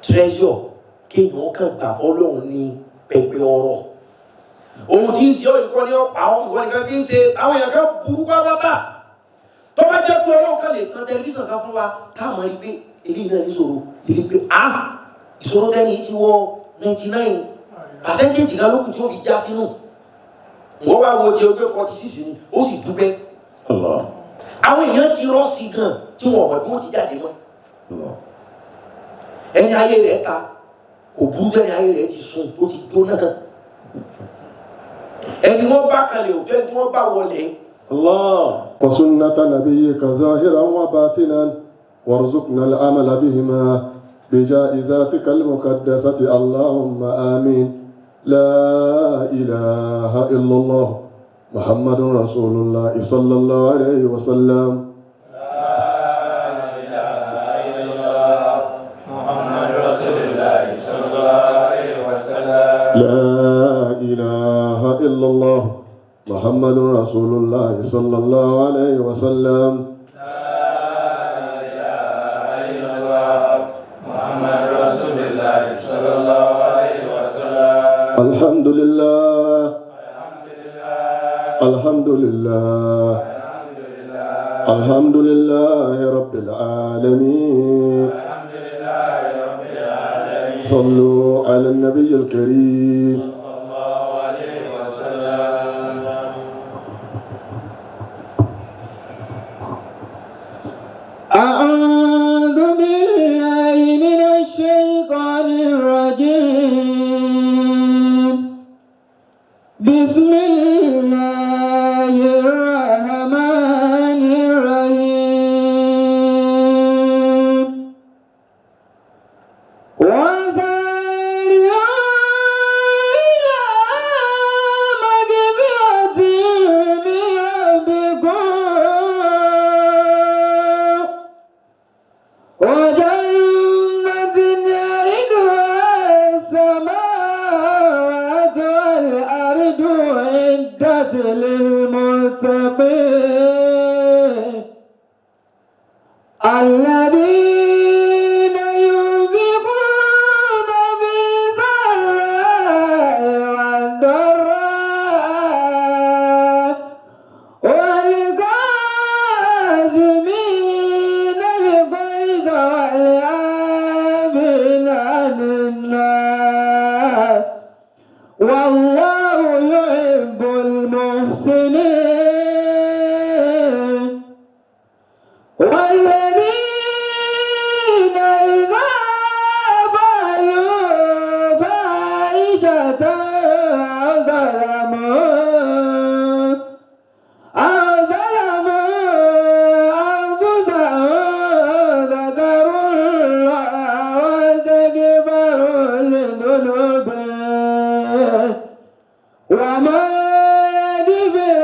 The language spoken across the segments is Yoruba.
Treasure kéèyàn kàn gbà fọlọ́run ní pẹpẹ ọrọ̀. Ohun tí ń ṣe ọ́ ìkọ́ ní ọ̀pá ọ́ ìwọ nìkan tí ń ṣe àwọn èèyàn kan burú pátápátá. Tó bá jẹ́ pé Ọlọ́run kan lè tan tẹlifíṣàn kan fún wa, táwọn rí pé eléyìí náà níṣòro, rí pé a ìṣòro tẹ́ni ti wọ 99 percentage kan lókùn tí ó fi já sínú. Wọ́n wá wo ti ọgbẹ́ 46 ni, ó sì dúpẹ́. Allah. Àwọn èèyàn ti rọ́ sí gan tí wọn ọ̀mọ̀ bí wọ́n ti jáde mọ́. Allah. Ẹni ayé rẹ̀ ta kò burú tẹ́ni ayé rẹ̀ ti sùn, ó ti jóná. Ẹni wọ́n bá kalẹ̀ òtẹ́ tí wọ́n bá wọlé. Allah. وسنة نبيك ظاهرا وباطنا وارزقنا العمل بهما بجائزاتك المقدسة اللهم آمين. لا إله إلا الله محمد رسول الله صلى الله عليه وسلم. لا إله إلا الله محمد رسول الله صلى الله عليه وسلم. لا إله إلا الله محمد رسول الله صلى الله عليه وسلم. لا إله إلا الله محمد رسول الله صلى الله عليه وسلم. الحمد لله. الحمد لله. الحمد لله. الحمد لله. الحمد لله رب العالمين. الحمد لله رب العالمين. صلوا على النبي الكريم. صلى الله عليه وسلم. أعوذ بالله من الشيطان الرجيم. بسم الله الرحمن الرحيم. وسارعوا إلى مغفرة من ربكم وجنة عرضها السماوات والأرض أعدت للمتقين الذين ينفقون في السراء والضراء والكاظمين الغيظ والعافين عن الناس والله يحب المحسنين. والذين إذا فعلوا فاحشة أو ظلموا أنفسهم ذكروا الله واستغفروا لذنوبهم ومن يغفر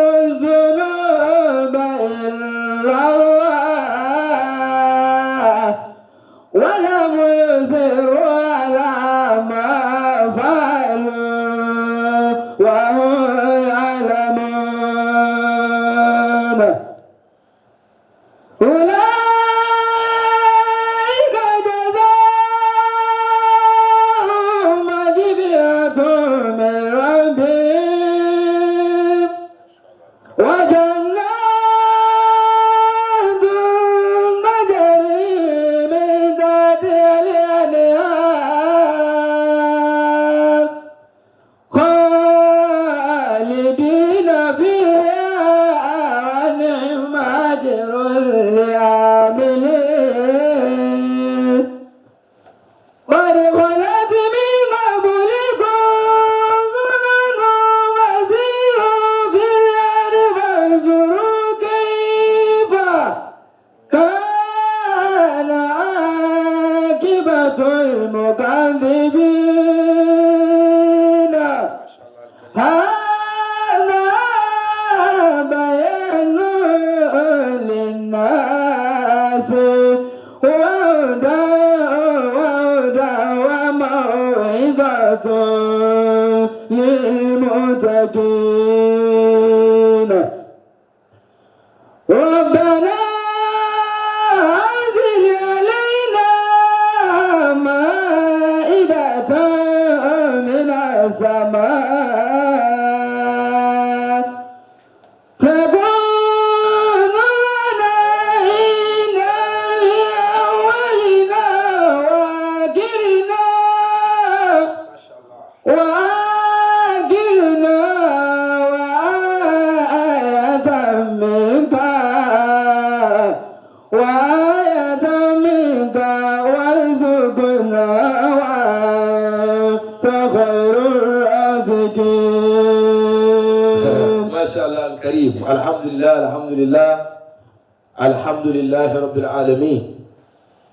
Masha Allah al-Karim. Alhamdulillah, alhamdulillah, alhamdulillah rabbil alamin.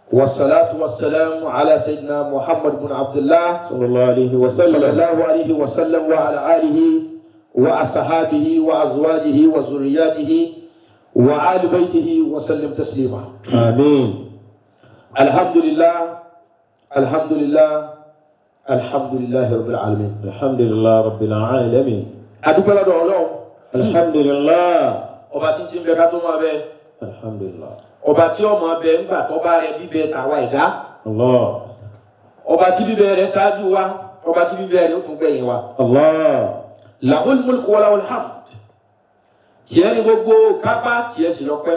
Wassalatu wassalamu ala sayyidina Muhammad bin Abdullah Sallallahu alayhi wa sallam. Sallallahu alayhi wa sallam wa ala alihi wa ashabihi wa azwajihi wa zurriyatihi wa ali baitihi wa sallam taslima. Àmín. Alhamdulillah, alhamdulillah, alhamdulillah rabbil alamin. Alhamdulillah rabbil alamin. Adúpẹ́ lọ́dọ̀ Ọlọ́run. Alhamdulillah. Ọba tí ń ti ń bẹ ká tó máa bẹ. Alhamdulillah. Ọba tí ọmọ bẹ ńgbà tó bá rẹ bíbẹ tàwa ẹ̀dá. Allah. Ọba tí bíbẹ rẹ ṣáájú wa, ọba tí bíbẹ rẹ ó tún gbẹ̀yìn wa. Allah. Lahul mulku wa lahul hamd. Tiẹ̀ ní gbogbo kápá, tiẹ̀ sì lọ́pẹ́.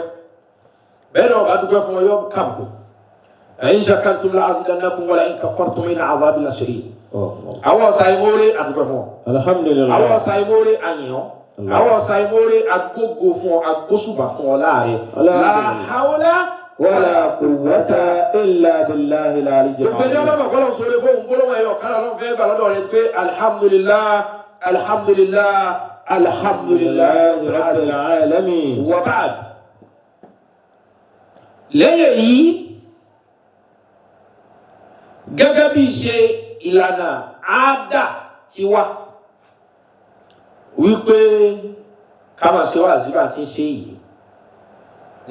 Bẹ́ẹ̀ náà ọba dúpẹ́ fún ọyọ́ kàbọ̀. In shakartum la azidannakum wa la in kafartum inna azabi la shadid. Àwọn ọ̀sà ìmóore, àdúpẹ́ fún ọ. Alhamdulillah. Àwọn ọ̀sà ìmóore, àyàn. Àwọn ọ̀sà ìmóore, agbógo fún ọ, agbóṣùbà fún ọ láàrẹ. La hawla Wala quwwata illa billahi al-aliyyil Gbogbo ẹni azim. ọlọ́mọ kọ́lọ̀ sórí fóun gbólóhùn ẹ̀yọ̀ kan lọ́n fẹ́ gbà lọ́dọ̀ rẹ̀ pé alhamdulillah, alhamdulillah, alhamdulillah Rabbil alamin. Wa ba'd. Lẹ́yìn èyí, gẹ́gẹ́ bí ṣe ìlànà àádà ti wá wípé ká máa ṣe wá sí bá ti ṣe yìí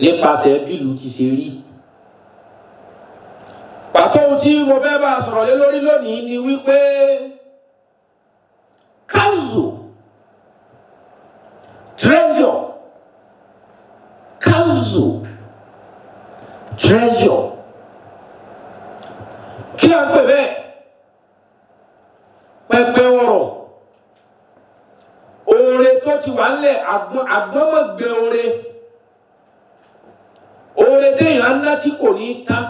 nípasẹ̀ bílù ti ṣe rí, pàtó ohun tí mo fẹ́ bá sọ̀rọ̀ lé lórí lónìí ni wípé kanzu, treasure, kanzu, treasure. Kí la ń pè bẹ́ẹ̀? Pẹpẹ ọrọ̀, oore tó ti wà ńlẹ̀, àgbọ́nmọ̀gbẹ oore, oore téèyàn á ná tí kò ní tán,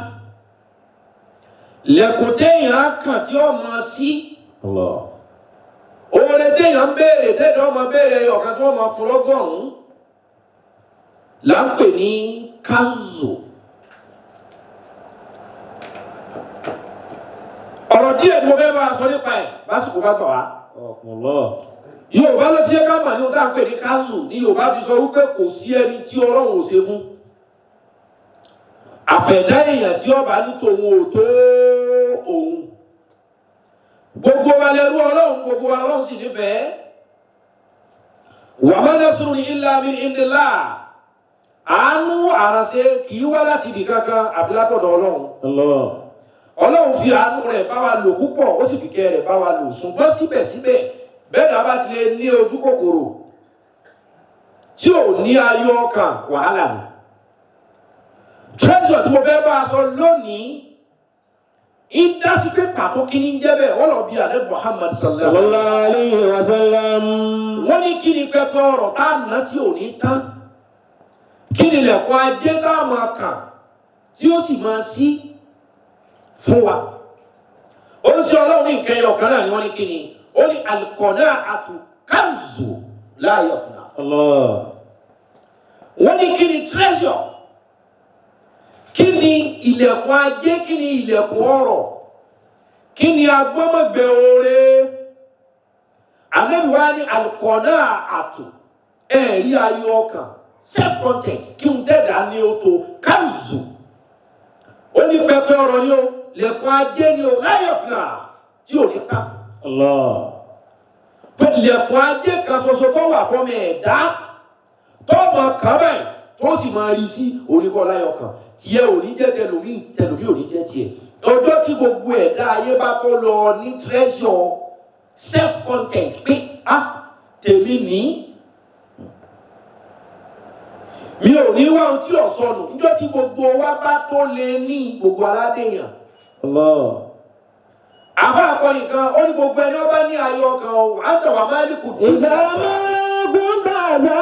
lẹ̀kùn téèyàn á kàn tí ó mọ sí. Allah. Oore téèyàn ń béèrè, téèyàn ọmọ béèrè ọ̀kan tí wọ́n máa fún lọ́gọ́rùn-ún là ń pè ní kanzu. Ọ̀rọ̀ díẹ̀ ni mo fẹ́ máa sọ nípa ẹ̀ lásìkò bá tọ̀ wá. Allah. Yorùbá ló ti yẹ ká mà ní ohun tá à ń pè ní kanzu ní Yorùbá fi sọ wípé kò sí ẹni tí Ọlọ́run ò ṣe fún. Àfẹ̀dá èèyàn tí ọba ní tòun ò tó òun. Gbogbo wa lẹ́rú Ọlọ́run, gbogbo wa Ọlọ́run sì nífẹ̀ẹ́. Wa ma nasrun illa min indillah. Àánú àránṣe kì í wá láti ibì kankan àbí látọ̀dọ̀ Ọlọ́run. Allah. Ọlọ́run fi àánú rẹ̀ bá wa lò púpọ̀, ó sì fi kẹ́ rẹ̀ bá wa lò, ṣùgbọ́n síbẹ̀síbẹ̀, bẹ́ẹ̀ náà bá ti lè ní ojú kòkòrò tí ò ní ayọ̀ ọkàn, wàhálà ni. Treasure tí mo fẹ́ bá a sọ lónìí ń dá sí pé pàtó kí ni ń jẹ́ bẹ́ẹ̀, wọ́n lọ bí alẹ́ Muhammad sallallahu alayhi wa sallam. Wọ́n ní kí ni pẹpẹ ọ̀rọ̀ tá a ná tí ò ní tán, kí ni ilẹ̀kùn ajé tá a máa kàn tí ó sì máa sí fún wa? Ó ń ṣe Ọlọ́run ní nǹkan ẹyọ kan náà ni. Wọ́n ní kí ni? Ó ní al-qana'atu kanzu la yafna. Allah. Wọ́n ní kí ni treasure, kí ni ilẹ̀kùn ajé, kí ni ilẹ̀kùn ọrọ̀, kí ni agbọ́mọ̀gbẹ̀ oore? Ànábì wa ní al-qana'atu, ẹ̀rí ayọ̀ ọkàn, self content, kí n dẹ́dà ní o tó kanzu, ó ní pẹpẹ ọrọ̀ ni o, lẹ̀kùn ajé ni o, la yafna, tí ò ní tán. Allah. Pé lẹ̀kùn ajé kan ṣoṣo tó wà fọmọ ẹ̀dá tọ́mọ kan báyìí tó sì máa rí sí oníkọ́ láyọ̀ kan, tiẹ̀ ò ní jẹ́ tẹlòmíì, tẹlòmíì ò ní jẹ́ tiẹ̀. Ọjọ́ tí gbogbo ẹ̀dá ayé bá kọ́ lọ ní treasure self content pé ah, tèmi ní, mi ò ní wá ohun tí ò sọnù, níjọ́ tí gbogbo wa bá tó lè ní gbogbo aládéyàn. Allah. Àbá akọni kan ó ní gbogbo ẹni ọba ní ayọ̀ ọkàn o, àtàwọn amáàlìkù. إذا ما كنت ذا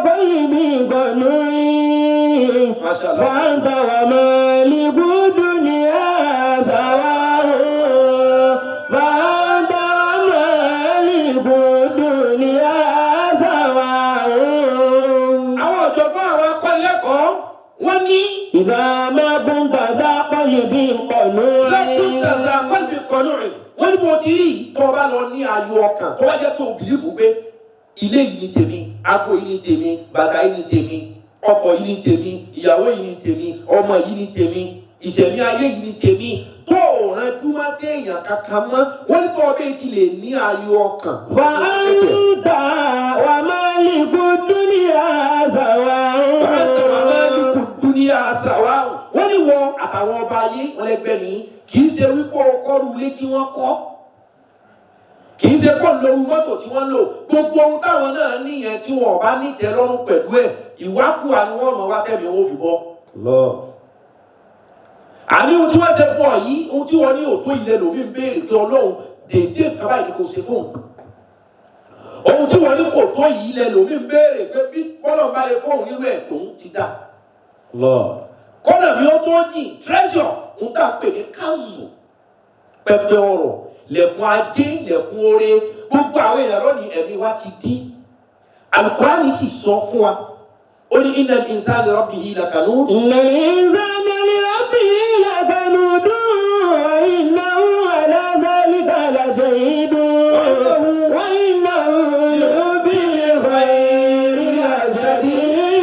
طيب قنوع ما شاء الله. فأنت ومالك الدنيا سواء، فأنت ومالك الدنيا سواء. Àwọn ọ̀jọ̀gbọ́n, àwọn akọ́nilẹ́kọ̀ọ́, wọ́n ní إذا ما كنت ذا قلب قنوع lẹ́tún tẹ̀lé akọ́lùbí kọ́nù rẹ̀. Wọ́n ní mo ti rí tó o bá lọ ní ayọ̀ ọkàn, tó bá jẹ́ pé o believe pé Ilé yìí ni tèmi, aago yìí ni tèmi, bàtà yìí ni tèmi, ọkọ̀ yìí ni tèmi, ìyàwó yìí ni tèmi, ọmọ yìí ni tèmi, ìṣẹ̀mí ayé yìí ni tèmi, tó o ránjú má téèyàn kankan mọ́, wọ́n ní tó o bẹ́ẹ̀ ti lè ní ayọ̀ ọkàn. فأنت ومالك الدنيا سواء. Fa'anta wa maliku dunya sawa'u. Wọ́n ní wọ àtàwọn ọba ayé wọn lẹ́gbẹ́ ní kì í ṣe wípé ọkọ́rù ilé tí wọ́n kọ́, kì í ṣe pọ̀ lóru mọ́tò tí wọ́n lò, gbogbo ohun táwọn náà níyẹn tí wọn ò bá nítẹ́ lọ́rùn pẹ̀lú ẹ̀, ìwákùwà ni wọ́n mọ̀ wá tẹ̀mí owó fi bọ́. Allah. Àní ohun tí wọ́n ṣe fún ọ yìí, ohun tí wọ́n ní òtó ilẹ̀ lòmí ń béèrè pé Ọlọ́run dèédé nǹkan báyìí ni kò ṣe fún un. Ohun tí wọ́n ní kò tó yìí ilẹ̀ lòmí ń béèrè pé bí bọ́lọ̀ bá lè fóun nírú ẹ̀ tòun ti dà. Allah. Kọ́nà mi ó tó jìn, treasure ń tà pè ní kanzu, pẹpẹ ọrọ̀, lẹ̀kùn ajé, lẹ̀kùn oore. Gbogbo àwọn èèyàn lónìí ẹ̀mí wa ti dí. Alukurani sì sọ fún wa, ó ní innal insana li rabbihi lakanud. إن الإنسان لربه لكنود وإنه على ذلك لشهيد وإنه لحب الخير لشديد.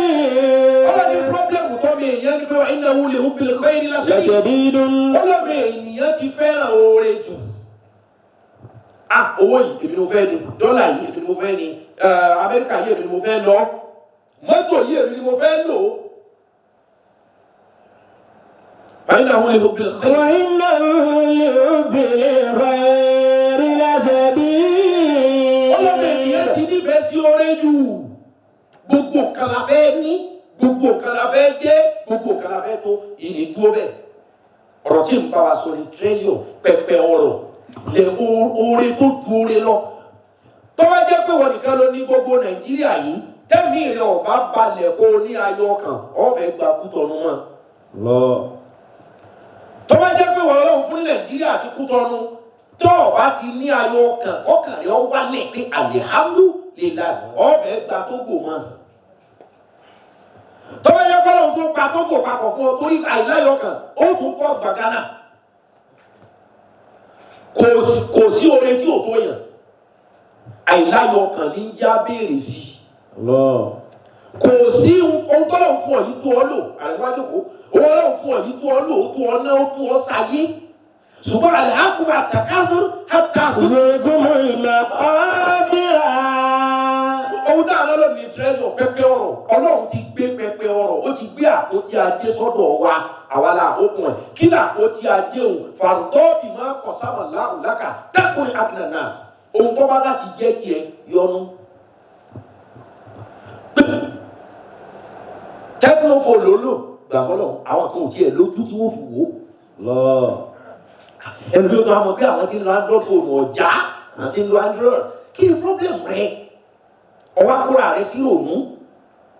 Ọlọ́ni problem tó mi èèyàn ní pé wa innahu li hubbil khayri lashadid. لشديد. Ọlọ́ni ènìyàn ti fẹ́ràn oore jù. Ah, owó yìí èmi ni mo fẹ́ ni, dọ́là yìí èmi ni mo fẹ́ ni, Amẹ́ríkà yìí èmi ni mo fẹ́ lọ, mọ́tò yìí èmi ni mo fẹ́ lò. Wa innahu li hubbil khayri. وإنه لحب الخير لشديد. Ọlọ́run ènìyàn ti nífẹ̀ẹ́ sí oore jù. Gbogbo nǹkan la fẹ́ ní, gbogbo nǹkan la fẹ́ jẹ́, gbogbo nǹkan la fẹ́ tó, ìní dúró bẹ́ẹ̀. Ọ̀rọ̀ tí ń bá wa sọ ni treasure, pẹpẹ ọrọ̀, lẹ oore tó ju oore lọ. Tó bá jẹ́ pé wọ́n nìkan ló ní gbogbo Nàìjíríà yìí, tẹ́mi rẹ̀ ọ̀bá balẹ̀ kó o ní ayọ̀ ọkàn, ó fẹ́ gba Kútọ̀nù mọ́. Allah. Tó bá jẹ́ pé wọ́n lọ́wọ́ fún Nàìjíríà àti Kútọ̀nù, tó o bá ti ní ayọ̀ ọkàn, kọ́kàn rẹ̀ ó wálẹ̀ pé alihamdulilayi, ó fẹ́ gba Tógò mọ́. Tó bá jẹ́ pé Ọlọ́run tó pa Tógò papọ̀ fún ọ torí àìláyọ̀ ọkàn, ó tún kọ́ gba Ghana. Kò sí oore tí ò tó yàn. Àìláyọ̀ ọkàn ní ń já béèrè sí i. Allah. Kò sí ohun tọ́lọ̀ fún ọ yìí tó ọ lò, àríwájòkó ohun ọlọ́run fún ọ yìí tó ọ lò, ó tó ọ ná, ó tó ọ sáyé. Ṣùgbọ́n àlàákùnrin àtàkàzọ́ àtàkùn. زرتم المقابر. Ohun tá a lọ́lọ́ ní treasure, pẹpẹ ọrọ̀. Ọlọ́run ti gbé pẹpẹ ọrọ̀, ó ti gbé àpótí ajé sọ́dọ̀ wa, àwa la àkókò ẹ̀. Kí ni àpótí ajé òun? Fàrúdọ́ọ̀bì máa kọ̀ sámà láhùlákà dákùnrin abdulnas. Ohun tó bá láti jẹ́ tiẹ̀ yọnu. Tẹ́kùnfò ló lò gbà fọlọ́, àwọn kan ò tiẹ̀ lójú tí wọ́n fi wò ó. Allah. Ẹnu bí ó tó àwọn pé àwọn tí ń lo Android phone ọ̀já, àwọn tí ń lo Android, kí ni problem rẹ? Ọwọ́ akóra rẹ sí òun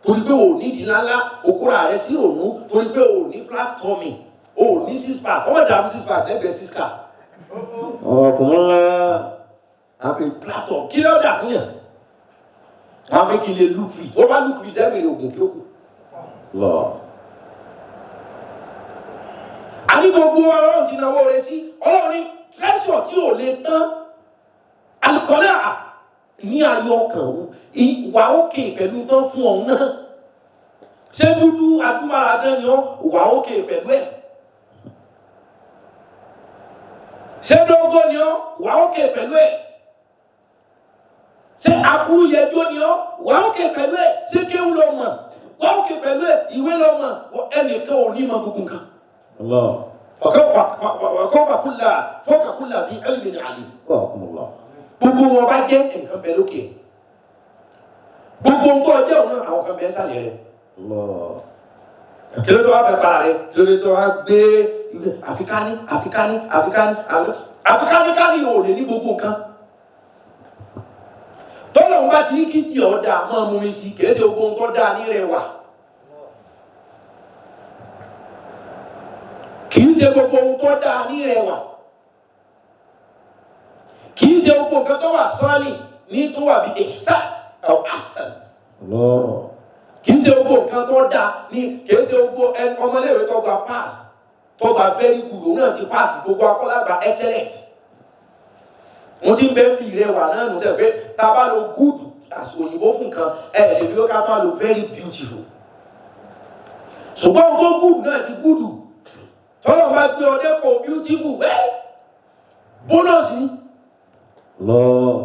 torí pé o ní ìdí ńláńlá, o kóra rẹ sí òun torí pé o ní flat tummy, o ní six pack, ọmọ ìdààmú six pack lẹ́gbẹ̀ẹ́ six car. Ọkùnrin. Àwọn kan platform kí ló dà fún yàn? Àwọn kan kì í lè look fit, ó bá look fit lẹ́gbẹ̀ẹ́ ògùn kí ó kù. Allah. Àní gbogbo Ọlọ́run ti náwó rẹ sí Ọlọ́run ní treasure tí ò lè tán, alukọ́lá ní ayọ̀ ọkàn wà ókè pẹ̀lú tán fún ọ̀hún náà. Ṣé dúdú adúmáradán ni ọ́, wà ókè pẹ̀lú ẹ̀. Ṣé dógó ni ọ́, wà ókè pẹ̀lú ẹ̀. Ṣé akúrúyẹjọ́ ni ọ́, wà ókè pẹ̀lú ẹ̀. Ṣé kéwú lọ mọ̀, wà ókè pẹ̀lú ẹ̀. Ìwé lọ mọ̀, ẹnìkan ò ní mọ gbogbo nǹkan. Allah. Ọ̀kọ́ fọ́kàkúlà fi ẹ̀lì ní àlè. Ọkùnrin. Gbogbo wọn bá jẹ́ nǹkan bẹ lókè. Gbogbo nǹkan ọjọ́ òun náà àwọn kan bẹ sàlẹ̀ rẹ̀. Allah. Kí ló tó wá fẹ́ para rẹ̀? Kí ló dé tó wá gbé àfikání àfikání àfikání àfikání káni ò lè ní gbogbo nǹkan. Tọ́lọ̀ ń bá ti ní kí tí ọ̀ dáa máa mú mi sí, kìí ṣe ogun tó dáa ní rẹ̀ wà. Kìí ṣe gbogbo ohun tó dáa ní rẹ̀ wà. Kìí ṣe gbogbo nǹkan tó wà sọ́ọ̀lì ní tó wà bí ihsan ọ̀ ahsan. Allah. Kìí ṣe gbogbo nǹkan tó dáa ní, kìí ṣe gbogbo ọmọléèwé tó gba pass, tó gba very good, òun náà ti pass, gbogbo akọ́lá gba excellent. Mo ti ń bẹ́ bí rẹwà náà nù sẹ́ pé tá a bá lo good Òyìnbó fún nǹkan ẹ lè fi ká tó lo very beautiful. Ṣùgbọ́n ohun tó gùdù náà ti gùdù. Tọ́lọ̀ bá gbé ọdẹ kò beautiful ẹ́ bónọ́sì ni. Allah.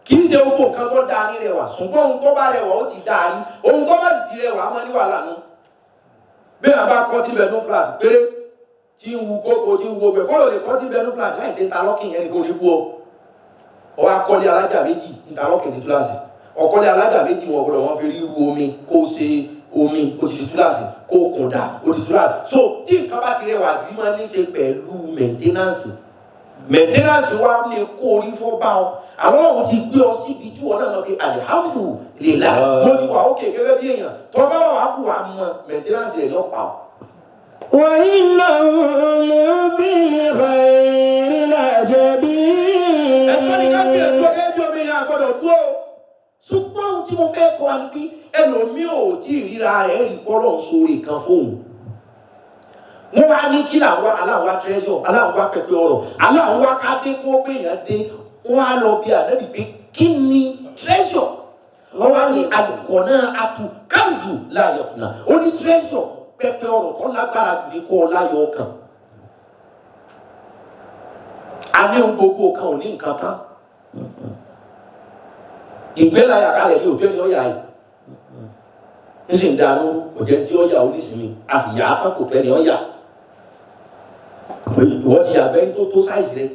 Kì í ṣe gbogbo nǹkan tó dáa ní rẹwà, ṣùgbọ́n ohun tó bá rẹwà ó ti dáa rí. Ohun tó bá sì ti rẹwà á máa ní wàhálà nù. Bí wọn bá kọ́ tí bedroom flat péré tí ń wu kókó tí ń wo gbẹ kó lè kọ́ tí bedroom flat láì ṣe interlocking yẹn ni kò ní bú ọ. Ọwọ́ akọ́lé alájà méjì interlocking ti túláàsì. Ọkọ́lé alájà méjì wọn gbọdọ̀ wọn fi rí ru omi kó ṣe omi ó ti di túláàsì, kó kùn dà ó ti túláàsì. So tí nǹkan bá ti rẹwà jù máa ní ṣe pẹ̀lú maintenance. Maintenance wa lè kó orí fọ́ bá ọ. Àwọn ọ̀hún ti gbé ọ síbi tí wọn náà lọ pé alhamdulillah mo ti wà ókè gẹ́gẹ́ bí èèyàn tó bá wà wá kú wa mọ maintenance rẹ̀ lọ́pàá ọ. وإنه لحب الخير لشديد. Ẹ̀tọ́ ni ká bí ẹ̀tọ́ gẹ́gẹ́ bí omi yẹn àgbọ̀dọ̀ dúró. Ṣùgbọ́n ohun tí mo fẹ́ kọ́ wa ni pé ẹlòmíì ò tí ì ríra rẹ̀ rí bọ́lọ̀ sórí kan fóun. Wọ́n wá ní kí làwọn aláwọ̀ treasure, aláwọ̀ pẹpẹ ọrọ̀, aláwọ̀ kádé kó pé èèyàn dé. Wọ́n á lọ bí ànábì pé kí ni treasure? Wọ́n wá ní alùkọ̀nà àtù káàzù láàyè fúnà. Ó ní treasure pẹpẹ ọrọ̀ tó lágbára jù ní kó o láyọ̀ ọkàn. A ní ohun gbogbo kan ò ní nǹkan tán. Ìgbélayà kalẹ̀ ní òjò ní ọ̀yà yìí. Ń sì ń darú kò jẹ́ tí ọ̀yà onísìnmi, a sì yà á tán kò tẹ́ ní ọ̀yà. Ìwọ ti yàgbẹ́ tó tó sáìsì rẹ̀.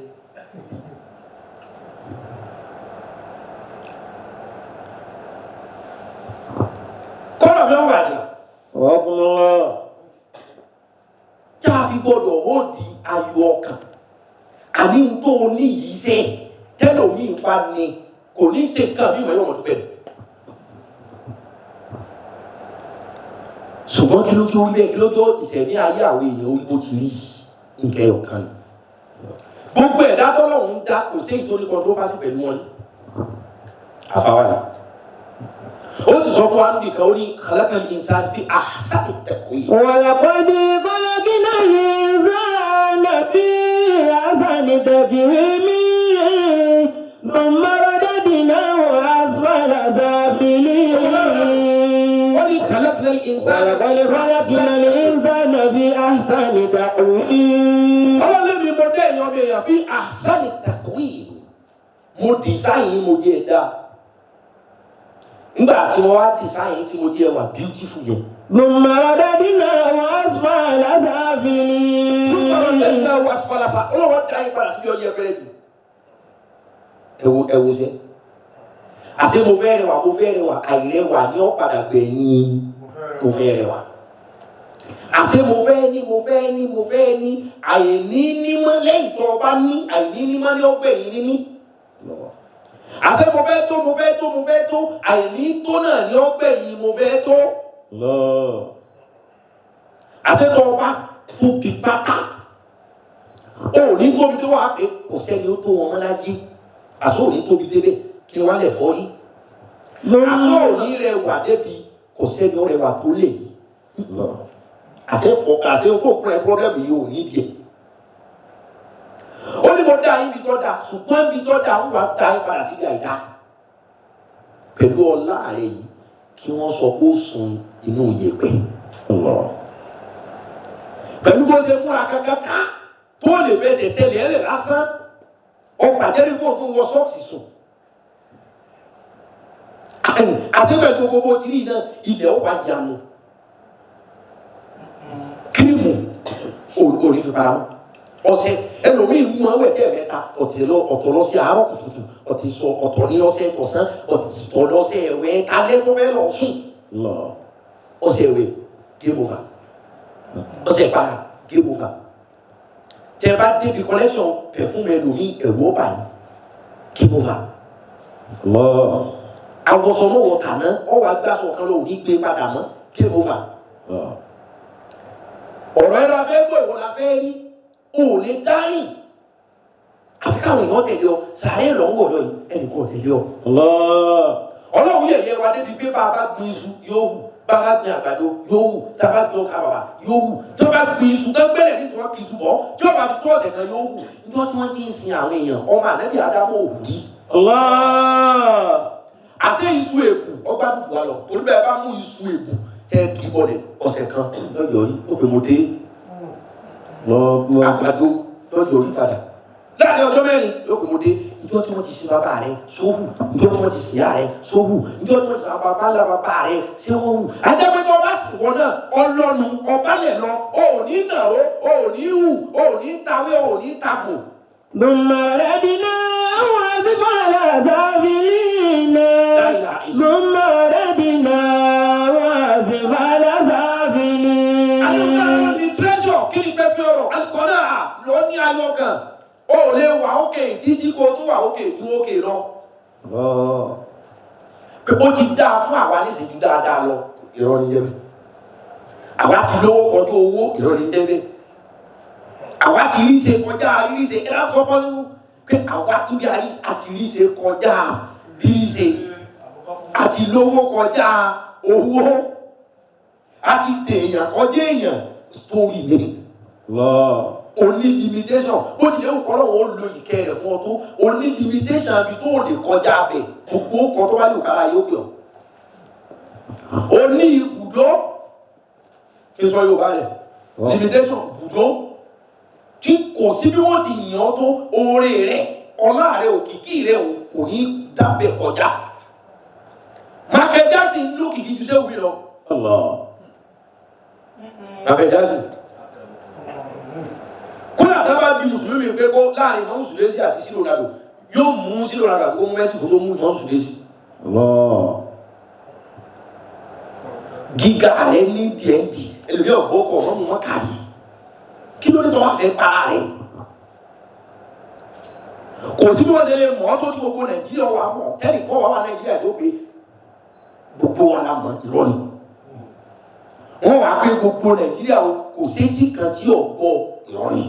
Kọ́nà mi wà ní Allah. tá a fi gbọ́dọ̀ ó di ayọ̀ ọkàn. Àní ń tó o ní yìí ṣe tẹ́lòmíì bá ní kò ní ṣe nǹkan bí ìwọ̀n yóò mọ̀ dúpẹ́. Ṣùgbọ́n kí ló tó rí bẹ́ẹ̀, kí ló tó ìṣẹ̀mí ayé àwọn èèyàn orí bó ti rí nǹkan ẹyọ kan ni. Gbogbo ẹ̀dá tọ́lọ́run ń dá kò sí èyí tó ní controversy pẹ̀lú wọn ni. Àfáwá yìí. Ó sì sọ fún wa nìkan ó ní khalaqnal insana fi ahsani taqwim. ولقد خلقنا الإنسان في أحسن تقويم ثم رددناه أسفل سافلين. Ó ní khalaqnal insana ولقد خلقنا الإنسان في أحسن تقويم. Ọlọ́run lé mi mo dé èèyàn mi èèyàn fi ahsani taqwim. Mo design mo di ẹ̀dá. Nígbà tí wọ́n wá design tí mo di ẹwà beautiful yẹn. ثم رددناه أسفل سافلين. Ẹ̀dá wa falasa ọlọ́wọ́ dá yín padà síbi ọjọ́ ẹ̀kẹ́rẹ́ jù. Ẹ̀wò ẹ̀wò sẹ́. Àṣé mo fẹ́ rẹwà, mo fẹ́ rẹwà, àìrẹwà ni ó padà gbẹ̀yìn mo fẹ́ rẹwà. Àṣé mo fẹ́ ní, mo fẹ́ ní, mo fẹ́ ní, àìní nímọ̀ lẹ́yìn tó o bá ní, àìní nímọ̀ ni ó gbẹ̀yìn níní. Àṣé mo fẹ́ tó, mo fẹ́ tó, mo fẹ́ tó, àìní tó náà ni ó gbẹ̀yìn mo fẹ́ tó. Allah. Àṣé tó o bá tóbi pátá, o ò ní tóbi tó wà pé kò sẹ́ni ó tó wọn mọ́ láyé. Àṣé ò ní tóbi débẹ̀ kí wọ́n lè fọ́ rí. Àṣé ò ní rẹwà débi kò sẹ́ni ó rẹwà tó lè yí. Allah. Àṣé fọ àṣé kó fún ẹ pọ́blẹ́mù yìí ò ní díẹ̀. Ó ní mo dá yín bí tó dá, ṣùgbọ́n bí tó dá ń wá dá yín padà síbi àìdá. Pẹ̀lú ọlá rẹ̀ yìí kí wọ́n sọ kó sun inú yẹ̀pẹ̀. Allah. Pẹ̀lú bó ṣe múra kankan ká tó lè fẹsẹ̀ tẹ̀lé ẹ̀ lẹ̀ lásán, ọgbà jẹ́rìí kó tó wọ sọ́ọ̀sì sùn. Àti pẹ̀lú gbogbo tìrì náà ilẹ̀ ó wá yanu. Kírímù òní fi para mọ́. Ọṣẹ ẹlòmíì mú awẹ́ tẹ́ mẹ́ta ọ̀tọ̀ lọ sí àárọ̀ kùtùkùtù ọ̀tọ̀ sọ ọ̀tọ̀ ní ọṣẹ tọ̀sán ọ̀tọ̀ lọ́sẹ̀ ẹ̀wẹ̀ kálẹ́ tó fẹ́ lọ sùn. Allah. Ọṣẹ ẹ̀wẹ̀ game over. Ọṣẹ ìpara game over. Tẹ bá débi collection perfume ẹlòmíì ẹ̀rù ọba yìí game over. Allah. Àwọ̀sọ̀mọ̀wọ̀ kàná ọwọ́ agbásọ kan ló ní gbé padà mọ́ game over. Allah. Ọ̀rọ̀ ẹ la fẹ́ gbọ́, ìwọ la fẹ́ rí, o ò lè dárìn. Àfi káwọn èèyàn tẹ̀lé ọ, sàárè lọ ń wọ̀ lọ yìí, ẹnì kan ò tẹ̀lé ọ. Allah. Ọlọ́run yẹ̀yẹ́ wa débi pé bá a bá gbin iṣu yóò wù, bá a bá gbin àgbàdo yóò wù, tá a bá gbin ọkà bàbà yóò wù, tí wọ́n bá gbin iṣu tó gbẹ́lẹ̀ ní ìsìn wọn kì í iṣu bọ̀, tí wọ́n bá fi tó ọ̀sẹ̀ kan yóò wù. Níjọ́ tí wọ́n ti ń sin àwọn èèyàn, ọmọ ànábì Ádámù ò wù rí. Allah. Àṣé iṣu èkù ọgbà dùdù wa lọ. Torí bẹ́ẹ̀ bá mú iṣu èkù kẹ́ kí bọ̀dẹ̀ ọ̀sẹ̀ kan lọ́jọ́ yìí ó pè mo dé. Àgbàdo lọ́jọ́ orí padà. Láàrin ọjọ́ mẹ́rin yóò pè mo dé. Ìjọ tí wọ́n ti sin bàbá rẹ̀ sóhù. Ìjọ tí wọ́n ti sin ìyá rẹ̀ sóhù. Ìjọ tí wọ́n ti sin bàbá ńlá bàbá rẹ̀ séhù. Ajẹ́pẹ́ tí wọ́n bá sì wọ́n náà ọlọ́nu ọbalẹ̀ lọ. O ò ní nàró, o ò ní hù, o ò ní tawé, o ò ní tagò. ثم رددناه أسفل سافلين. ثم رددناه أسفل سافلين. Alùpàá ni treasure kí ni pẹ́pẹ́ ọ̀rọ̀ alukọ́nà lọ ní ayọ̀ kan. O ò lè wà ókè títí kó tún wà ókè ju ókè lọ. Pé ó ti dáa fún àwa nísìnyí ju dáadáa lọ. Irọ́ ni jẹ́ bẹ́ẹ̀. Àwa ti lówó kọjú owó, irọ́ ni jẹ́ bẹ́ẹ̀. Àwa ti rí ṣe kọjá rírí ṣe ẹ̀rọ kọ́kọ́ nínú pé àwa tún bí àti rí ṣe kọjá rírí ṣe. Àti lówó kọjá owó. Àti dèèyàn kọjá èèyàn story ni. O ní limitation bó tilẹ̀ wù kọ́ lọ́wọ́ ó lo ìkẹ́ rẹ̀ fún ọ tó o ní limitation àbí tó o lè kọjá abẹ gbogbo kan tó bá lè kára yóò pè ọ́. O ní ibùdó kí n sọ Yorùbá rẹ̀ limitation ibùdó tí kò sí bí wọ́n ti yàn ọ́ tó oore rẹ̀ ọlá rẹ̀ òkìkí rẹ̀ kò ní dábẹ̀ kọjá. Michael Jackson lókìkí ju sẹ́wù mi lọ. Michael Jackson kúrò àdábà bí mùsùlùmí pé kó láàrin ìmọ̀ mùsùlùmí àti sí Ronaldo yóò mú sí Ronaldo àti kó mú Messi kó tó mú ìmọ̀ mùsùlùmí. Gíga rẹ ní díẹ̀dì ẹlòmíì ọ̀gbọ́ kọ̀ ọ̀rọ̀ mú wọn kà yìí kí ló dé tó wá fẹ́ para rẹ̀? Kò sí bí wọ́n ṣe lè mọ̀ ọ́ tó tí gbogbo Nàìjíríà wà mọ̀ tẹ́nìkan wà wà Nàìjíríà tó pé gbogbo wa la mọ̀ irọ́ ni. Wọ́n wá pé gbogbo Nàìjíríà kò sétí kan tí ọ̀gbọ́ irọ́ ni.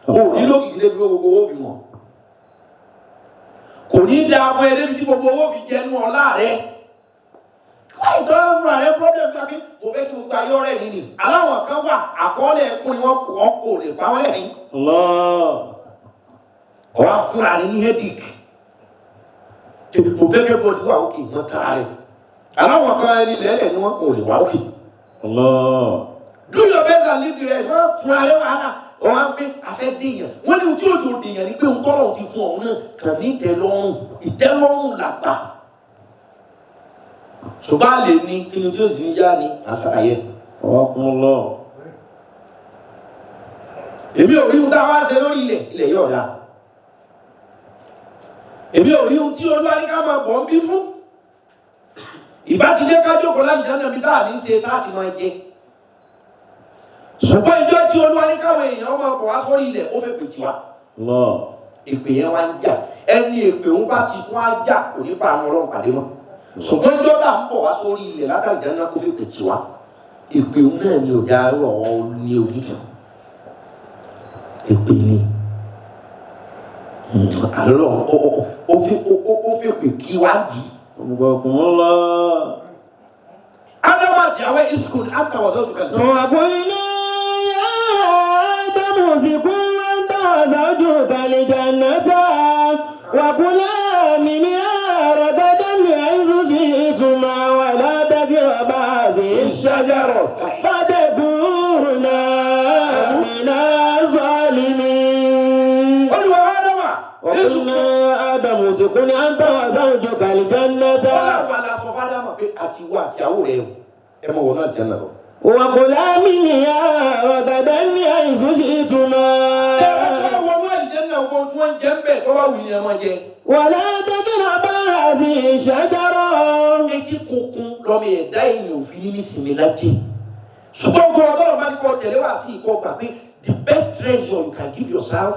O ní lókìkí débi gbogbo owó fi mọ̀. Kò ní dáa fún ẹ débi tí gbogbo owó fi jẹnu ọlá rẹ. Wáyé tó ń fúnra rẹ problem káfí mo fẹ́ kí gbogbo ayé ọ̀rẹ́ mi nì. Aláwọ̀ kan wà àkọọ́lẹ̀ ẹkún ni wọ́n kò lè pa wọ́n lẹ́rìn. Ọ̀wá fúnra rẹ ní headache. Mo fẹ́ kí bọ́ọ̀dù wà òkè mọ́ tara rẹ̀. Aláwọ̀ kan ẹni lẹ́lẹ̀ ni wọ́n kò lè wá òkè. Do your best and leave the rest. Wọ́n fúnra rẹ wàhálà. Wọ́n á pé afẹ́ dèèyàn. Wọ́n ní ohun tí òjò dèèyàn ni pé ohun tọ́lọ̀ ti fún ọ̀hún náà kàn ní ìtẹ́lọ́rùn. Ìtẹ́lọ́rùn làgbà. Ṣùgbọ́n àlè ni kí ni tí ó sì ń yá ni àṣàyẹ. Èmi ò rí ohun tá a wá ṣe lórí ilẹ̀, ilẹ̀ yóò dáa. Èmi ò rí ohun tí Olúwa ní ká máa bọ̀ ń bí fún. Ìbá ti jẹ́ ká jókòó láti dáná bí táà ní ṣe táà ti máa jẹ. Ṣùgbọ́n ìjọ tí Olúwa ní káwọn èèyàn máa bọ̀ wá sórí ilẹ̀ ó fẹ́ pè tiwa. Èpè yẹn wá ń jà. Ẹni èpè ń bá ti tún á jà kò ní pa àwọn Ọlọ́run pàdé mọ́. Ṣùgbọ́n ìjọ tá à ń bọ̀ wá sórí ilẹ̀ látàrí dáná kó fẹ́ pè tiwa. Èpè ń náà ni òjá rọ̀ ọ́ ní ojútùú. Èpè ni. Àlọ́ ó fi pè kí wá dì í. Ádámù àti àwọn iskun àtàwọn ọ̀sán òkè. وقلنا يا آدم اسكن أنت وزوجك الجنة وكلا منها رغدا حيث شئتما ولا تقربا هذه الشجرة فتكونا من الظالمين. Olúwa Ádámà. وقلنا يا آدم اسكن أنت وزوجك الجنة Ọlọ́run aláṣọ fádámà pé àti wá àti àwọ̀ rẹ̀ ẹ mọ̀ wọ́n náà jẹ́ náà lọ. وكلا منها رغدا حيث شئتما Ẹ wọnú àlìjẹ́ náà wọ́n tí wọ́n ń jẹ́ ń bẹ̀ tó wá wù ní ẹ máa jẹ. ولا تقربا هذه الشجرة. Etí kunkun lọ́mọ ẹ̀dá èèyàn òfin ní nísìnyí lájẹ́. Ṣùgbọ́n gbọ́ ọlọ́run bá ní kọ́ tẹ̀lé wá sí ìkọ́ gbà pé the best treasure you can give yourself,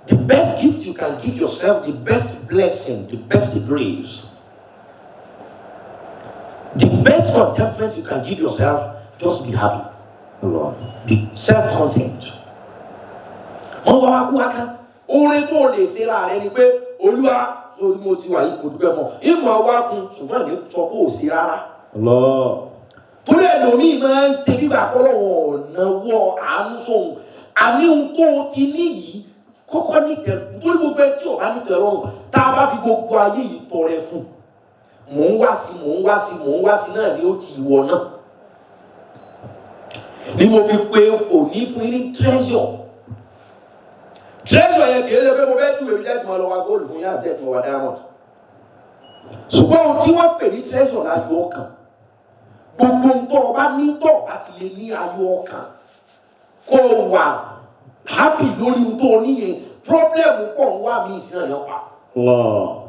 the best gift you can give yourself, the best blessing, the best grace, the best contentment you can give yourself, just be happy. Be self-content. Wọ́n wá wá kú wá ká. Oore tó lè ṣe láàrẹ ni pé Olúwa sórí mo ti wà yìí kò dúpẹ́ fún ọ. Ìmọ̀ wá kun ṣùgbọ́n ní sọ pé ò sí rárá. Torí ẹlòmíì máa ń ṣe bíbà kọ́lọ́wọ́ ọ̀nà wọ àánú sóhun. Àní ohun tó o ti ní yìí kọ́kọ́ nítẹ̀ torí gbogbo ẹ tí ò bá nítẹ̀ lọ́rùn tá a bá fi gbogbo ayé yìí tọrẹ fún Mò ń wá sí, mò ń wá sí, mò ń wá sí náà ni ó ti wọ náà. Ni mo fi pe òní fún yín ní treasure. Treasure yẹn kì í ṣe pé mo fẹ́ júwèé bí jẹ́ kí mo lọ wa góòlù fún yín àbí jẹ́ kí mo wa diamond. Ṣùgbọ́n ohun tí wọ́n pè ní treasure láyọ̀ ọkàn. Gbogbo ohun tó o bá ní tó o bá ti lè ní ayọ̀ ọkàn, kó o wà happy lórí ohun tó o ní yẹn, problem pọ̀ ń wá mi ìsìn náà ní ọ̀pá. Allah.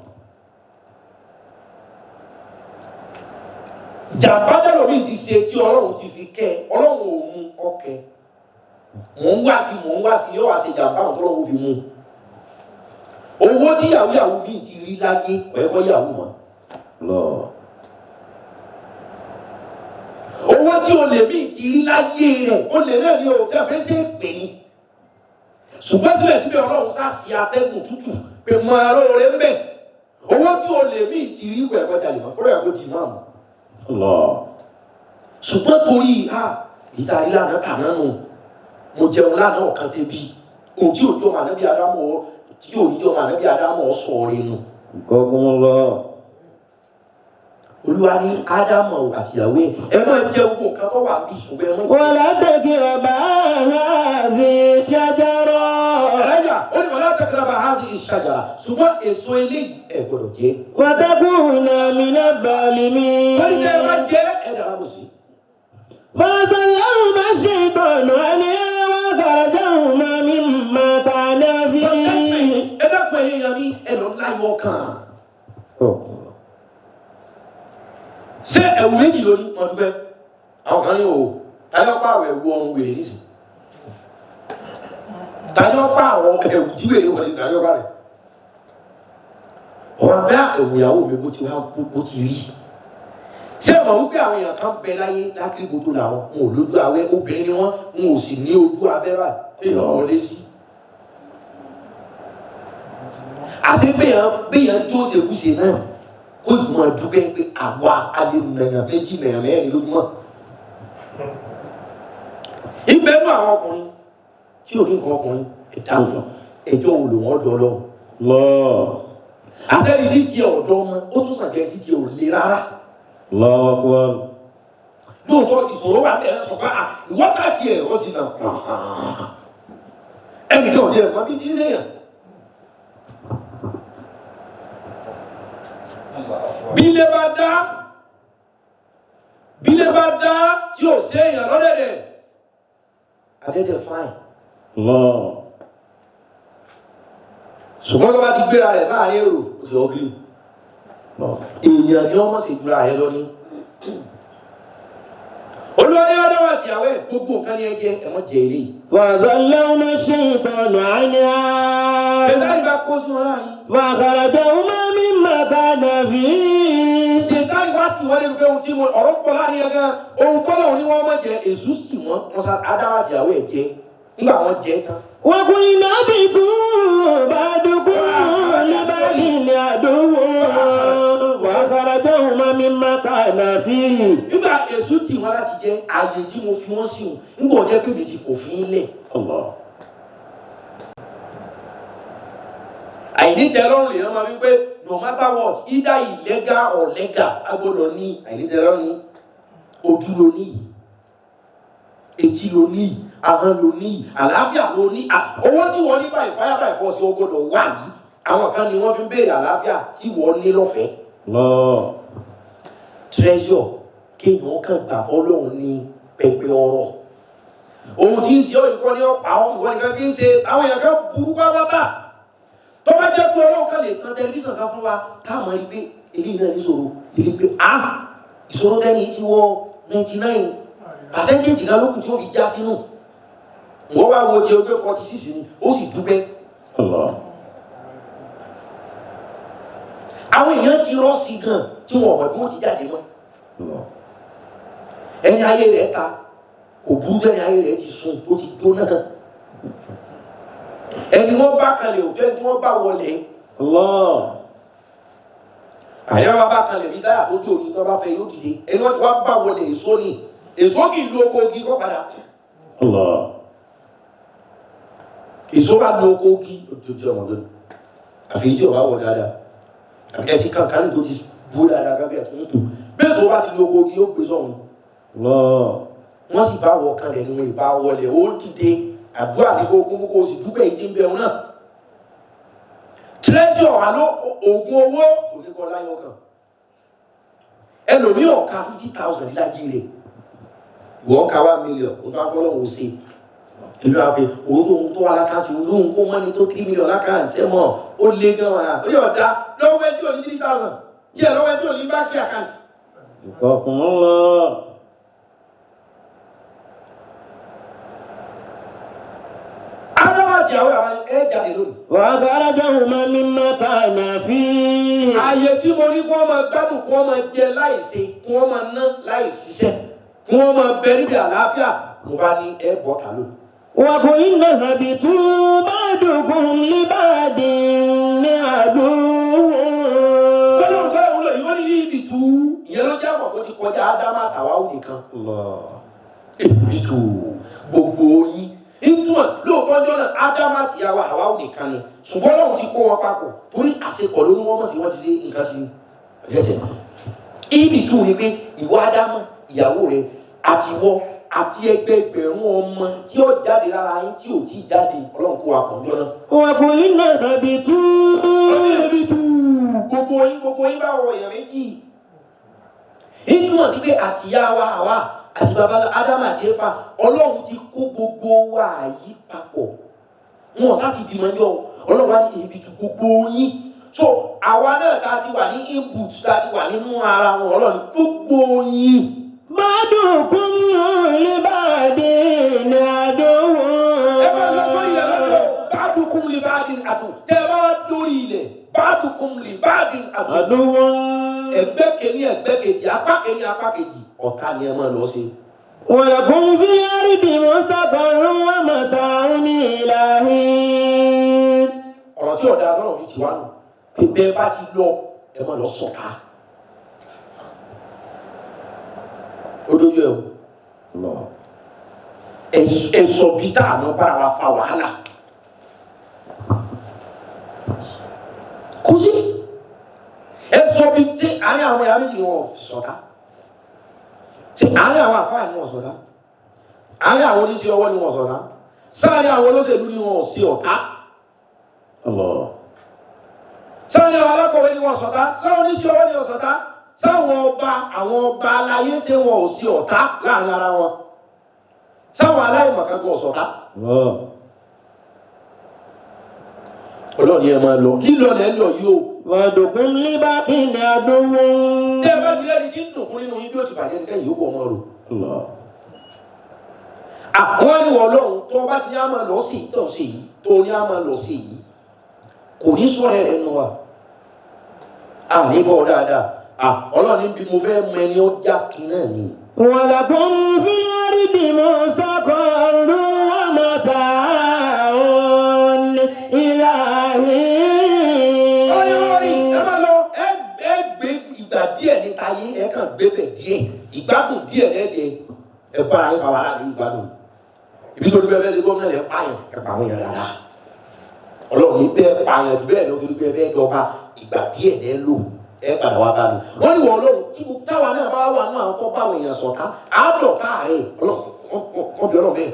Jàmbá tẹ́lòmíì ti ṣe tí Ọlọ́run ti fi kẹ́ ẹ, Ọlọ́run ò mú ọkẹ́. Mò ń wá sí, mò ń wá sí, yóò wá ṣe jàmbá àwọn tọ́lọ́run fi mú. Owó tí yahoo yahoo bíi ti rí láyé kọ̀ẹ́kọ́ yahoo mọ́. Allah. Owó tí olè míì ti rí láyé rẹ̀, olè náà ni o, tí a fẹ́ ṣe é pè ní. Ṣùgbọ́n síbẹ̀síbẹ̀ Ọlọ́run sá sí atẹ́gùn tútù pé mọ aró rẹ̀ ń bẹ̀. Owó tí olè míì ti rí kọ̀ẹ́kọ́ jalè mọ́, kọ́lọ́ yàgò dì máa mọ̀. Allah. Ṣùgbọ́n torí ha ìdarí lánàá kàná nù, mo jẹun lánàá ọ̀kan débi, ohun tí òjò màá níbi Ádámù tí òjò màá níbi Ádámù sọ orin nù. Allahu. Olúwa ní Ádámù àtìyàwó ẹ̀ ẹ máa jẹ gbogbo nǹkan tó wà bí ṣùgbọ́n ẹ má jẹ. ولا تقربا هذه الشجرة. Ẹ̀rẹ́yà ó ní wala taqraba hadhihi ash-shajara, ṣùgbọ́n èso eléyìí ẹ gbọ́dọ̀ jẹ. وتكونا من الظالمين. Torí tẹ́ ẹ bá jẹ ẹ dàrá bò sí. فأزلهما الشيطان عنها وأخرجهما مما كانا فيه. Ẹ dákun ẹ̀yin yan mi, ẹ lọ láyọ̀ ọkàn. Ṣé ẹ̀wù méjì lórí wọn dúpẹ́? Àwọn kan ní o, tani ọ̀pá àwọn ẹ̀wù ọrùn wèrè nísìn? Tani ọ̀pá àwọn ẹ̀wù tí wèrè wọlé tani ọ̀pá rẹ̀? Ọ̀rọ̀ abẹ́ ẹ̀wù ìyàwó mi bó ti wá bó ti rí. Ṣé ọmọ wípé àwọn èèyàn kan bẹ láyé lákìrí gbogbo làwọn wọn ò lójú awẹ́, obìnrin ni wọ́n, wọn ò sì ní ojú abẹ́ báyìí téèyàn wọlé sí. Àti béèyàn béèyàn tó ṣekúṣe náà kó jùmọ̀ dúpẹ́ pé àwa a lè nàyàn méjì nàyàn mẹ́rin lójúmọ́. Ibẹ̀ nú àwọn ọkùnrin tí ò ní nǹkan ọkùnrin ẹ̀dá wọn ẹjọ́ wo lò wọ́n dọ̀ lọ. Allah. Àtẹ́ni títí ọ̀dọ́ ọmọ ó tún sàn jẹ́ títí ò le rárá. Allahu akbar. Lóòótọ́ ìṣòro wà bẹ́ẹ̀ sọ pé ìwọ́sà tiẹ̀ ó sì nà. Ẹnìkan ò tiẹ̀ mọ bí tí ń sèyàn. Bílé bá dá, bílé bá dá tí ò séèyàn lọ́dẹ̀dẹ̀. Adẹ́tẹ̀ fáìn. Allah. Ṣùgbọ́n tó bá ti gbéra rẹ̀ sáàrin èrò, ó ti ọ́gírí. Allah. Èèyàn ni ọmọ sì jura rẹ̀ lọ ní. Olúwa ní Ádámù àti ìyàwó ẹ̀ gbogbo nǹkan ní ẹ jẹ, ẹ má jẹ eléyìí. فأزلهما الشيطان عنها Ṣètánì bá kó sí wọn láàrin. فأخرجهما مما كانا فيه. Ṣètánì wá tì wọ́n lé pé ohun tí mo ọ̀rọ̀ pọ̀ láàrin yẹn gan, ohun tọ́lọ̀ ní wọ́n má jẹ, èṣù sì wọ́n, wọ́n sá Ádámù àti ìyàwó ẹ̀ jẹ. Nígbà wọ́n jẹ tán. وقلنا اهبطوا بعضكم لبعض عدو وأخرجهما مما كانا فيه. Nígbà èṣù tì wọ́n láti jẹ, ààyè tí mo fi wọ́n sí òun, nígbà ọjọ́ pé mi ti fòfin lẹ̀. Allah. Àìnítẹ́lọ́rùn lèèyàn máa wípé no matter what, either illegal or legal, a gbọ́dọ̀ ní àìnítẹ́lọ́rùn ní ojú ló ní yìí, etí ló ní yìí, ahọ́n ló ní yìí, àlàáfíà ló ní. Owó tí wọ́n ní báyìí fire by force ó gbọ́dọ̀ wà yìí. Àwọn kan ni wọ́n fi ń béèrè àlàáfíà tí wọ́n ní lọ́fẹ̀ẹ́. Allah. Treasure kéèyàn kàn gbà fọlọ́run ní pẹpẹ ọrọ̀. Ohun tí ń ṣe ọ́ ìkọ́ ni ọ̀pá ọ́ ìwọ nìkan kí ń ṣe, àwọn èèyàn kan burú pátápátá. Tó bá jẹ́ pé Ọlọ́run kan lè tan tẹlifíṣàn kan fún wa, táwọn rí pé eléyìí náà níṣòro, èyí pé a ìṣòro tẹ́ni ti wọ 99% kan lókùn tí ó fi já sínú. Wọ́n wá wo ti ọgbẹ́ 46 ni, ó sì dúpẹ́. Allah. Àwọn èèyàn ti rọ́ sí gan tí wọn ò mọ̀ bí wọ́n ti jáde mọ́. Allah. Ẹni ayé rẹ̀ ta kò burú tẹ́ni ayé rẹ̀ ti sùn ó ti jóná. Ẹni wọ́n bá kalẹ̀ òjò ẹni tí wọ́n bá wọlé. Allah. Àyà wọn bá kalẹ̀ bí táyà tó dé òní tó bá fẹ́ yóò dìde. Ẹni wọ́n ti wá bá wọlé èso ni. Èso kì í lo oko ogi kọ́ padà. Allah. Èso bá lo oko ogi ó ti ọmọ lónìí. Àfi tí ò bá wọ dáadáa. Àbí ẹ ti kàn kálí tó ti bú dáadáa gábíà tó ń tò bẹ́ẹ̀ sọ bá ti lo oko yóò gbé sọ̀hún. Wọ́n sì bá wọ kan rẹ̀ nínú ìbá wọlé ó dìde àdúrà ní kó kún kó sì dúpẹ́ yìí tí ń bẹ̀rù náà. Tírẹ́sì àlọ́ oògùn owó kò ní kọ́ láyọ̀ kan. Ẹlòmíì ọ̀ka 50,000 láyé rẹ̀. Ìwọ́n ka 1 million, òun tó akọ́lọ́wọ́ ṣe. Ìlú àpè owó tó ń tó wà lákàtì olóhùn kó mọ́ni tó 3 million lákàtì ẹ̀ mọ̀ ó lé gan wàrà. Ó yọ̀ dá lọ́wọ́ ẹjọ́ ò ní 3,000. Tí ẹ̀ lọ́wọ́ ẹjọ́ ò ní báńkì account. حياكم الله. Ádámù àti àwọn àwọn ẹ̀ jáde lónìí. وأخرجهما مما كانا فيه. Ààyè tí mo ní kí wọ́n máa gbádùn, kí wọ́n máa jẹ láìṣe, kí wọ́n máa ná láìṣiṣẹ́, kí wọ́n máa bẹ níbi àlàáfíà, mo bá ní ẹ bọ́ ta ló. وقلنا اهبطوا بعضكم لبعض عدو. Pẹ̀lú nǹkan ìwúlò yìí, wọ́n ní ibi tú ìyẹn ló jẹ́ àmọ̀ kó ti kọjá Ádámù àtàwáwò nìkan. الله. Ibi tú gbogbo yín. Ìtumọ̀ lóòótọ́ ọjọ́ náà Ádámù àti ìyàwó Àwáwò nìkan ni. Ṣùgbọ́n Ọlọ́run ti kó wọn papọ̀ torí àṣekọ̀ ló ní wọ́n mọ̀ sí wọ́n ti ṣe nǹkan sí ẹ̀jẹ̀. Ibi tú ni pé ìwọ Ádámù, ìyàwó rẹ̀ àti ìwọ àti ẹgbẹẹgbẹ̀rún ọmọ tí ó jáde lára yín tí ò tí ì jáde, Ọlọ́run kó wa pọ̀ ńjọ́ náà. وقلنا اهبطوا. Ibi tú gbogbo yín, gbogbo yín bá wọ èèyàn méjì. Ìtumọ̀ sí pé àtìyá wa àwa àti baba Ádámù àti Éfà, Ọlọ́run ti kó gbogbo wa yìí papọ̀. Wọn ò sá ti bímọ yọ Ọlọ́run wa ní ibi tú gbogbo yín. So àwa náà tá a ti wà ní input, tá a ti wà nínú ara wọn, Ọlọ́run gbogbo yín. بعضكم لبعض عدو. Ẹ máa lọ sórí ilẹ̀ lọ́dọ̀ بعضكم لبعض عدو. Tẹ́ ẹ bá dórí ilẹ̀ بعضكم لبعض عدو. عدو. Ẹgbẹ́ kìíní, ẹgbẹ́ kejì, apá kìíní, apá kejì, ọ̀tá ni ẹ máa lọ sí. ولكم في الأرض مستقر ومتاع إلى حين. Ọ̀rọ̀ tí ọ̀dà lọ́rọ̀ fi tì wá nù pé bẹ́ẹ̀ bá ti lọ, ẹ máa lọ sọ̀tá. Ó dójú ẹ o. الله. Ẹ sọ bí tá a mọ bára wa fa wàhálà kò sí. Ẹ sọ bí tí àárín àwọn ẹ̀yà méjì wọn sọ̀tá, tí àárín àwọn àfáà ni wọn sọ̀tá, àárín àwọn oníṣẹ́ ọwọ́ ni wọn sọ̀tá, sáàárín àwọn olóṣèlú ni wọn sí ọ̀tá, الله. sáàárín àwọn alákọ̀wé ni wọn sọ̀tá, sáwọn oníṣẹ́ ọwọ́ ni wọn sọ̀tá, sáwọn ọba, àwọn ọba aláyé ṣé wọn ò sí ọ̀tá láàrin ara wọn, sáwọn aláìmọ̀kan sọ̀tá. الله. Ọlọ́run ni ẹ máa lọ, lílọ lẹ́ lọ yìí o. بعضكم لبعض عدو. Tẹ́ ẹ bá ti rẹ́ni tí ń dùn fún nínú yín, bí ó ti bàjẹ́ nìkan yìí ó kọ́ ọmọ rò. الله. Àwọn ẹni wọ̀ ọlọ́run tó bá ti ní á máa lọ sí tó ń ṣe yìí, tó ní á máa lọ sí yìí, kò ní sọ̀rọ̀ ẹ̀ nù wa. À ní bọ̀ dáadáa. À ọlọ́run níbi mo fẹ́ mọ ẹni ó já kí náà ni. ولكم في الأرض مستقر ومتاع إلى Ọlọ́run حين. ẹ máa lọ, ẹ gbé ìgbà díẹ̀ níta yín, ẹ kàn gbé bẹ̀ díẹ̀, ìgbádùn díẹ̀ lẹ́jẹ̀, ẹ bára yín fa wàhálà ní ìgbádùn. Ibi tó ní bẹ́ẹ̀ bẹ́ẹ̀ ṣe gómìnà yẹn pààyàn, ẹ pa àwọn èèyàn dáadáa. Ọlọ́run ní bẹ́ẹ̀ pààyàn jù bẹ́ẹ̀ lọ torí bẹ́ẹ̀ bẹ́ẹ̀ dọ́gba ìgbà díẹ̀ lẹ́ lò, ẹ padà wá bá mi. Wọ́n ní wọ́n ọlọ́run tí mo táwa náà bá wà náà kọ́ báwọn èèyàn sọ̀tá àádọ́ káàárẹ̀ ọlọ́run wọ́n bí ọlọ́run bẹ́ẹ̀.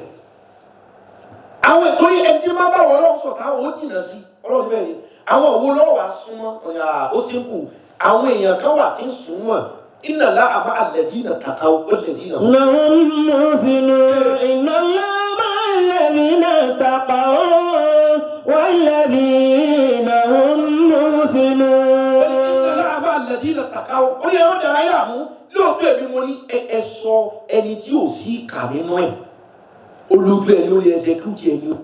Àwọn ètò yìí, ẹni tí máa bá wọn ọlọ́run sọ̀tá ó jìnà sí ọlọ́run bẹ́ẹ̀ ni. Àwọn òwò lọ́wọ́ wá súnmọ́ ọ̀yà ó sínkù, àwọn èèyàn kan wà tí ń súnmọ́ إن الله مع الذين اتقوا والذين لهم محسنون إن الله مع الذين اتقوا والذين هم محسنون. إن الله مع الذين اتقوا. Ó ní ẹ̀rọ dára yà mú lóòótọ́. Èmi mo ní ẹ sọ ẹni tí ò sí ìkà nínú ẹ̀ olójú ẹ lórí execute ẹni o.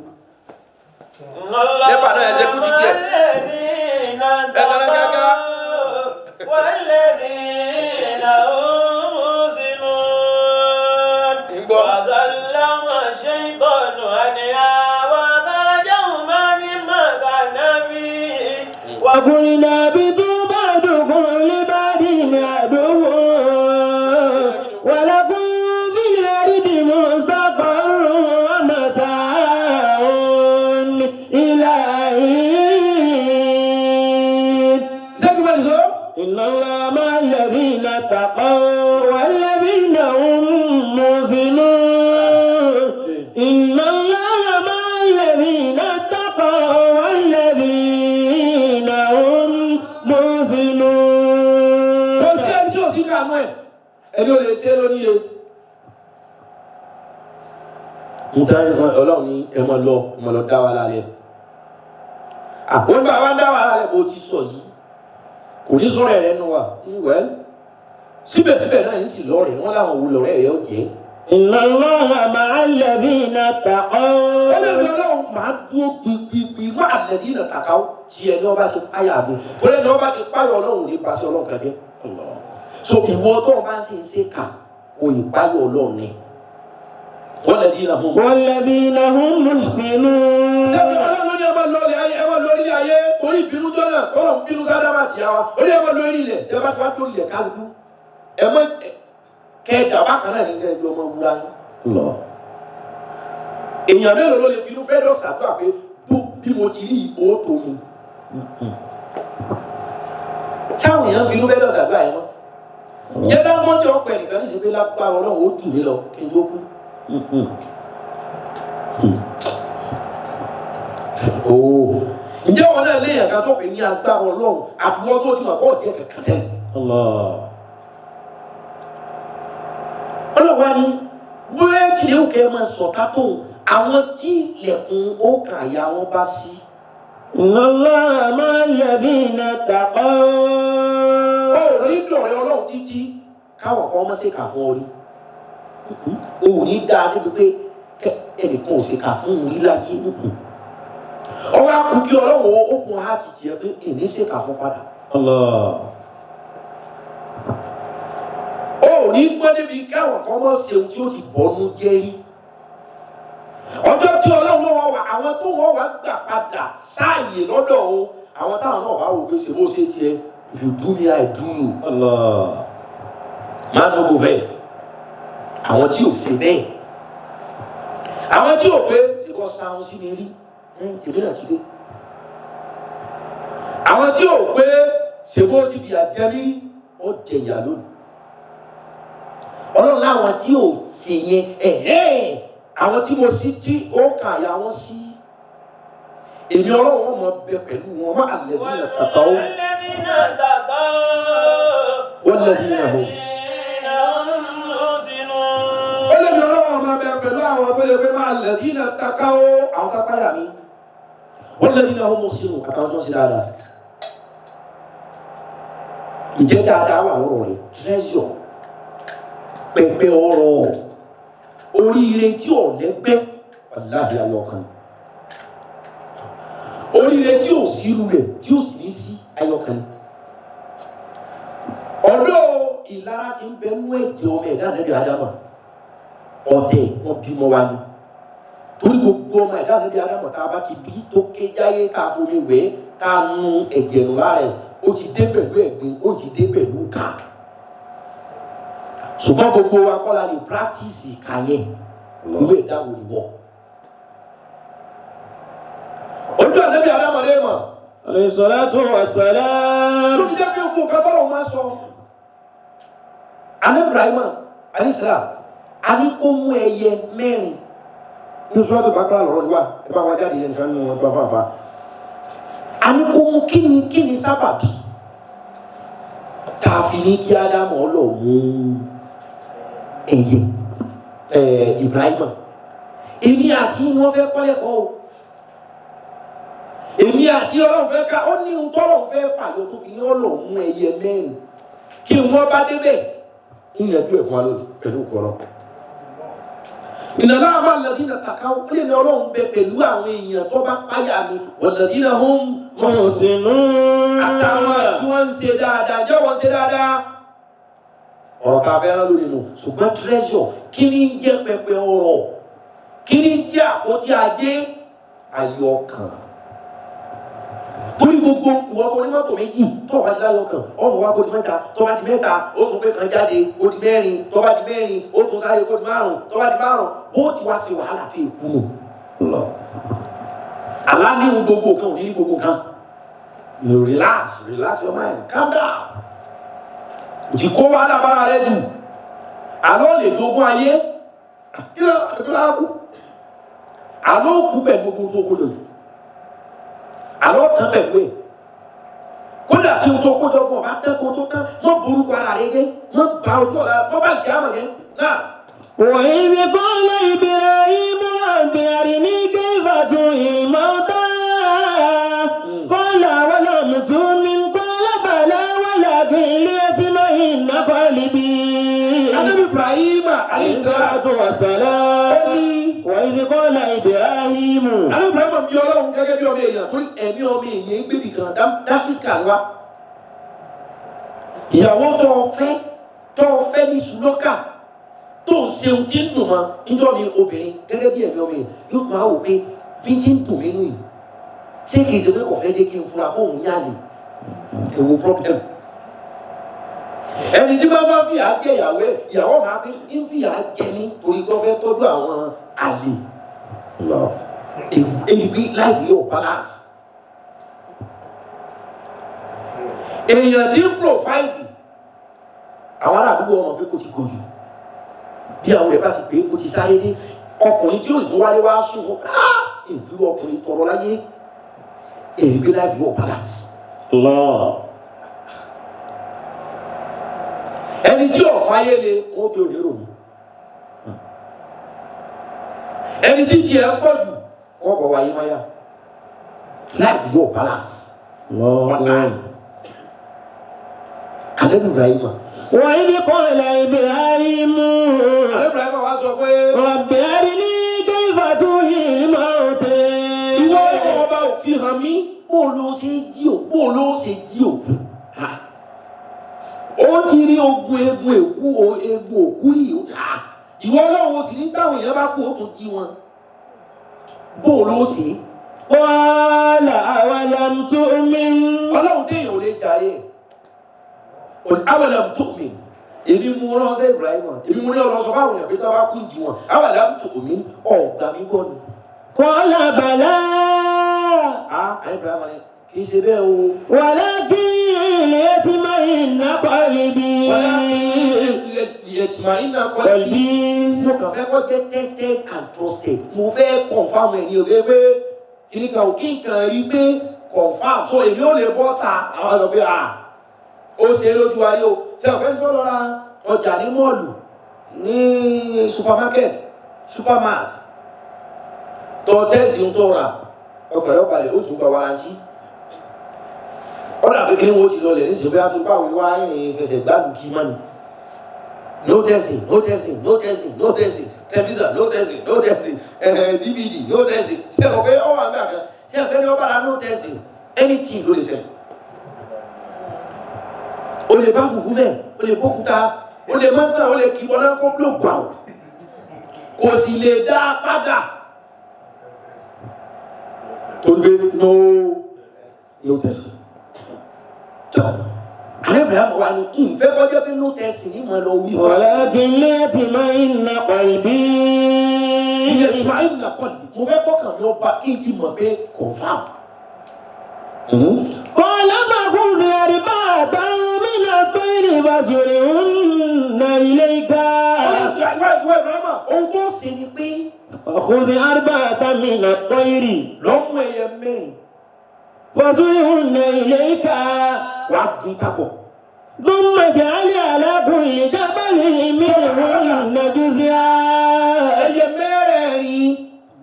Nípa náà execute tiẹ̀. Ẹ tẹ́lẹ̀ gágá. والذين هم محسنون. Ń gbọ́. وأزلهم الشيطان عنها وأخرجهما مما كانا فيه. وقلنا اهبطوا بعضكم لبعض عدو ولكم في الأرض مستقر ومتاع إلى حين. Sẹ́gun bá nìṣó. إن الله مع اتقوا والذين هم محسنون إن الله مع الذين اتقوا والذين هم محسنون. Kò sí ẹni tí ò sí kànú ẹ̀, ẹni ò lè ṣe lónìí o. Nǹkan Ọlọ́run ní ẹ máa lọ, ẹ máa lọ dá wa lálẹ́. Àwọn bá wa dá wa lálẹ́ bó ti sọ yìí. Kò ní sọ̀rọ̀ ẹ̀rẹ́ nu wa. Well, síbẹ̀síbẹ̀ náà yìí sì lọ́rẹ̀ẹ́, wọ́n láwọn wo lọ́rẹ́ rẹ̀ ó jẹ́. إن الله مع الذين اتقوا. Ọlọ́run Ọlọ́run máa dúró gbigbigbì má àlẹ́dí ìnà kàkà ó tí ẹni ọba ṣe páyà mi. Torí ẹni ọba ti páyà Ọlọ́run ní pàṣẹ Ọlọ́run kan jẹ́. So ìwọ tó o máa ń ṣe ń ṣe kà kò ìpáyà Ọlọ́run ni. Wọ́n lè dín ìlànà. والذين هم محسنون. Ṣé Ọlọ́run ló ní ẹ máa lọ ilẹ̀ ayé, ẹ máa lọ ilé ayé torí ìbínú jọ́nà kọ́lọ̀ ń bínú sádámà tì àwa. Ó ní ẹ máa lọ ilé ilẹ̀, ẹ bá ti wá tó ilẹ̀ kálukú. Ẹ mọ kẹ́ẹ̀dà bákan náà ní kẹ́ ẹ bí ọmọ wúra yín. Èèyàn mélòó ló lè finú fẹ́ lọ sàdúrà pé bí mo ti rí ìbò tó mi. Táwọn èèyàn finú fẹ́ lọ sàdúrà yẹn mọ́. Yẹ dá mọ́jọ ọ̀pẹ nìkan ní ìṣe pé lápá Ọlọ́run ó tù mí lọ kí n tó kú. Ooo. Ǹjẹ́ wọn náà léèyàn kan tó pè ní agbára Ọlọ́run àfiwọ́ tó ti mọ̀ kọ́ ọ̀jẹ̀ kankan tẹ́lẹ̀? Ọlọ́wà ni bóyá tí lè kẹ́ ẹ máa sọ̀ká tó àwọn tí ilẹ̀kùn ọkàn àyà wọn bá sí. إن الله مع الذين اتقوا. Ó rí dọ̀rẹ́ Ọlọ́run títí káwọn kan mọ́ ṣèkà fún ọ rí. O ò ní dáa débi pé ẹnìkan ò ṣèkà fún òun rí láyé. Ọwọ́ á kú kí Ọlọ́run ó kún á ti tiẹ̀ pé èmi ṣèkà fún padà. Ó ò ní pẹ́ débi káwọn kan mọ́ ṣe ohun tí ó ti bọ́nú jẹ́ rí. Ọjọ́ tí Ọlọ́run wọn wà, àwọn tó wọ́n wá gbà padà sáàyè lọ́dọ̀ o, àwọn táwọn náà bá wò pé ṣe bó ṣe tiẹ̀, if you do me, I do you. Man no go vex. Àwọn tí ò ṣe bẹ́ẹ̀. Àwọn tí ò pé ṣe kọ́ sáwọn sí mi rí, tèmi náà ti dé. Àwọn tí ò pé ṣe bó ti fìyà jẹ mí rí, ó jẹ ìyà lónìí. Ọlọ́run láwọn tí ò ṣe yẹn, ẹ̀hẹ́n, àwọn tí mo sí tí ó kà àyà wọn sí. Èmi Ọlọ́run wọn mọ bẹ pẹ̀lú wọn, má àlẹ́ tí nà kàkà ó. والذين اتقوا والذين هم والذين هم محسنون. Ó lè mi Ọlọ́run máa bẹ pẹ̀lú àwọn tó yẹ pé má àlẹ́ tí nà kàkà ó, àwọn kápá yà mí. والذين هم محسنون àtàwọn tó ń ṣe dáadáa. Ǹjẹ́ dáadáa wà lọ́rọ̀ rẹ̀? Treasure, pẹpẹ ọrọ̀, oríire tí ò lẹ́gbẹ́, wàláhì ayọ̀kan. Oríire tí ò sírú rẹ̀ tí ò sì ní sí ayọ̀kan. Ọ̀dọ́ ìlara ti ń bẹ nú ẹ̀jẹ̀ ọmọ ẹ̀dá ànábì Ádámà. Ọ̀tẹ̀ wọn bímọ wa ni. Torí gbogbo ọmọ ẹ̀dá ànábì Ádámà tá a bá ti bí tó ké jáyé tá a fomi wẹ̀ tá a nu ẹ̀jẹ̀ nù lára ẹ̀, ó ti dé pẹ̀lú ẹ̀gbin, ó ti dé pẹ̀lú ká. Ṣùgbọ́n gbogbo wa kọ́ la lè practice ìka yẹn. Irú ẹ̀dá wo ni wọ̀? Ojú ànábì Ádámà lè mọ̀. عليه الصلاة والسلام. Ló fi jẹ́ pé gbogbo nǹkan tọ́lọ̀ máa sọ. Àní Ibrahima, alayhi salam, a ní kó mú ẹyẹ mẹ́rin. Ní Suratul Baqara lọ́rọ̀ ni wà, ẹ bá wa jáde yẹn nǹkan nínú ẹgbẹ́ fàáfàá. A ní kó mú kíni kíni sábàbí tá a fi ní kí Ádámù ọlọ́ mú ẹyẹ Ibrahima. Èmi àti wọn fẹ́ kọ́ lẹ́kọ̀ọ́ o. Èmi àti Ọlọ́run fẹ́ ká ó ní ohun tọ́lọ́run fẹ́ fà yọ tó fi ní Ọlọ́run mú ẹyẹ mẹ́rin kí wọ́n bá débẹ̀ ìyẹn bí ẹ̀fọn alẹ́ pẹ̀lú ọ̀rọ̀. Ìnàlá àwọn alladhina taqaw ó lè ní Ọlọ́run bẹ pẹ̀lú àwọn èèyàn tó bá páyà mi walladhina hum محسنون. àtàwọn tí wọ́n ń ṣe dáadáa jẹ́ wọ́n ṣe dáadáa. Ọ̀rọ̀ ká fẹ́ rán lórí nu ṣùgbọ́n treasure kí ni ń jẹ́ pẹpẹ ọrọ̀ kí ni ń jẹ́ àpótí ajé ayọ̀ ọkàn. Torí gbogbo ìwọ tó ní mọ́tò méjì tó wá sí láyọ̀ kan ọmọ wa kó di mẹ́ta tó bá di mẹ́ta ó tún pé kan jáde kó di mẹ́rin tó bá di mẹ́rin ó tún sáré kó di márùn tó bá di márùn bó ti wá sí wàhálà tó ìkú nù. Àlá ní ohun gbogbo kan ò ní ní gbogbo kan. You relax, relax your mind, calm down. Kò ti kó wàhálà bára rẹ jù. Àlọ́ lè dogun ayé. Kí ló kí ló á kú? Àlọ́ kú pẹ̀lú gbogbo tó kó lò yìí. Àlọ́ tán pẹ̀lú ẹ̀. Kódà tí o tó kó jọ kó o bá tán kó tó tán, mọ́ burúkú ara rẹ jẹ́, mọ́ ba ojú ọ̀la, mọ́ bá ìjà mọ̀ jẹ́. Náà. وإذ قال إبراهيم رب أرني كيف تحيي الموتى قال أولم تؤمن قال بلى ولكن ليطمئن قلبي. Ànábì Ibrahim عليه alayhi الصلاة salatu والسلام. Ó ní وإذ قال إبراهيم. Ànábì Ibrahim bí Ọlọ́run gẹ́gẹ́ bí ọmọ èèyàn, torí ẹ̀mí ọmọ èèyàn ń gbébì kan dáfísíkà wá. Ìyàwó tó o fẹ́ ní Sùlọ́kà tó o ṣe ohun tí ń dùn mọ́ níjọ́ mi, obìnrin gẹ́gẹ́ bí ẹ̀mí ọmọ èèyàn yóò máa wò pé bí tí ń dùn mí nù yìí, ṣé kìí ṣe pé kò fẹ́ jẹ́ kí n fura kó òun yálè? Ewu problem. Ẹni tí bá bá fìyà jẹ ìyàwó ẹ, ìyàwó máa fi ń fìyà jẹ ní torí kó fẹ́ tọ́jú àwọn àlè. Èyí bí life yóò balance. Èèyàn tí ń provide, àwọn aládùúgbò ọmọ pé kò ti gòjù bí àwọn ẹ̀ bá ti pé kò ti sáré dé. Ọkùnrin tí ó sì wálé wá sùn, ìlú ọkùnrin tọrọ láyé. Èyí bí life yóò balance. Allah. Ẹni tí ọ̀pọ̀ ayé le, wọ́n fi òní rò mí. Ẹni tí tiẹ̀ ń pọ̀ jù, wọ́n kọ̀ wáyé wáyà. Life yóò balance. Allah. Ànábì Ibrahim. وإذ قال إبراهيم. Ànábì Ibrahim wá sọ pé رب أرني كيف تحيي الموتى. Ìwọ Ọlọ́run ọba ò fi hàn mí bó ló ṣe jí òkú, bó ló ṣe jí òkú. Ó ti rí ogun egun èkú o, egun òkú yìí. Ìwọ Ọlọ́run ò sì ní táwọn èèyàn bá kú, ó tún jí wọn. Bó ló ṣe? قال أولم تؤمن. Ọlọ́run téèyàn ò lè jàre ẹ̀. أولم تؤمن. Èmi mú ránṣẹ́ Ibrahim, èmi mú ní ọ̀rọ̀ sọ fáwọn èèyàn pé tí wọ́n bá kú jí wọn. أولم تؤمن, ọ̀gbà mi gbọ́ ni. قال بلى. Ah, Ibrahim ni kì í ṣe bẹ́ẹ̀ o. ولكن ليطمئن قلبي. ليطمئن قلبي. قلبي. Mo kàn fẹ́ kó jẹ́ tested and trusted. Mo fẹ́ confirm ẹ̀ ní o pé kìnnì kan ò kí nǹkan rí pé confirm, so èmi ò lè bọ́ ta àwọn sọ pé ah, ó ṣe é lójú ayé o. Ṣé ọ̀fẹ́ tó lọ ra ọjà ní mall, ní supermarket, supermart, tó tẹ́sí ń tó rà, ọkọ̀ yóò balẹ̀, ó tún gba warranty. Ọ̀dà pé kí ni wọ́n ti lọlẹ̀ ní ìsìnkú yàtọ̀ báwo wá rìn fẹsẹ̀ gbádùn kí mọ́ni. No testing, no testing, no testing, no testing, television, no testing, no testing, DVD, no testing. Ṣé o pé ọwọ́ àgbà kan ṣé o pé ní ọba ra no testing, anything ló lè ṣẹlẹ̀. O lè bá fùfú bẹ́ẹ̀, o lè bókúta, o lè mọ́tàn, o lè kí wọn náà kó ló gbà ó, kò sì lè dá a padà torí pé no testing. Tó ààrẹ Ibrahim wa ni ìfẹ́ kọjá pé no testing ní mọ̀ lọ wí. ولكن ليطمئن قلبي. ليطمئن قلبي, mo fẹ́ kọ́kàn mi ọba kí n ti mọ̀ pé confirm. قال فخذ أربعة من الطير فصرهن إليك. Ìwọ Ibrahim, ohun tó ṣe ni pé فخذ أربعة من الطير lọ́mú ẹyẹ mẹ́rin فصرهن إليك. wàá gún papọ̀. ثم اجعل على كل جبل منهن جزءا. Ẹyẹ mẹ́rẹ̀ẹ̀rin,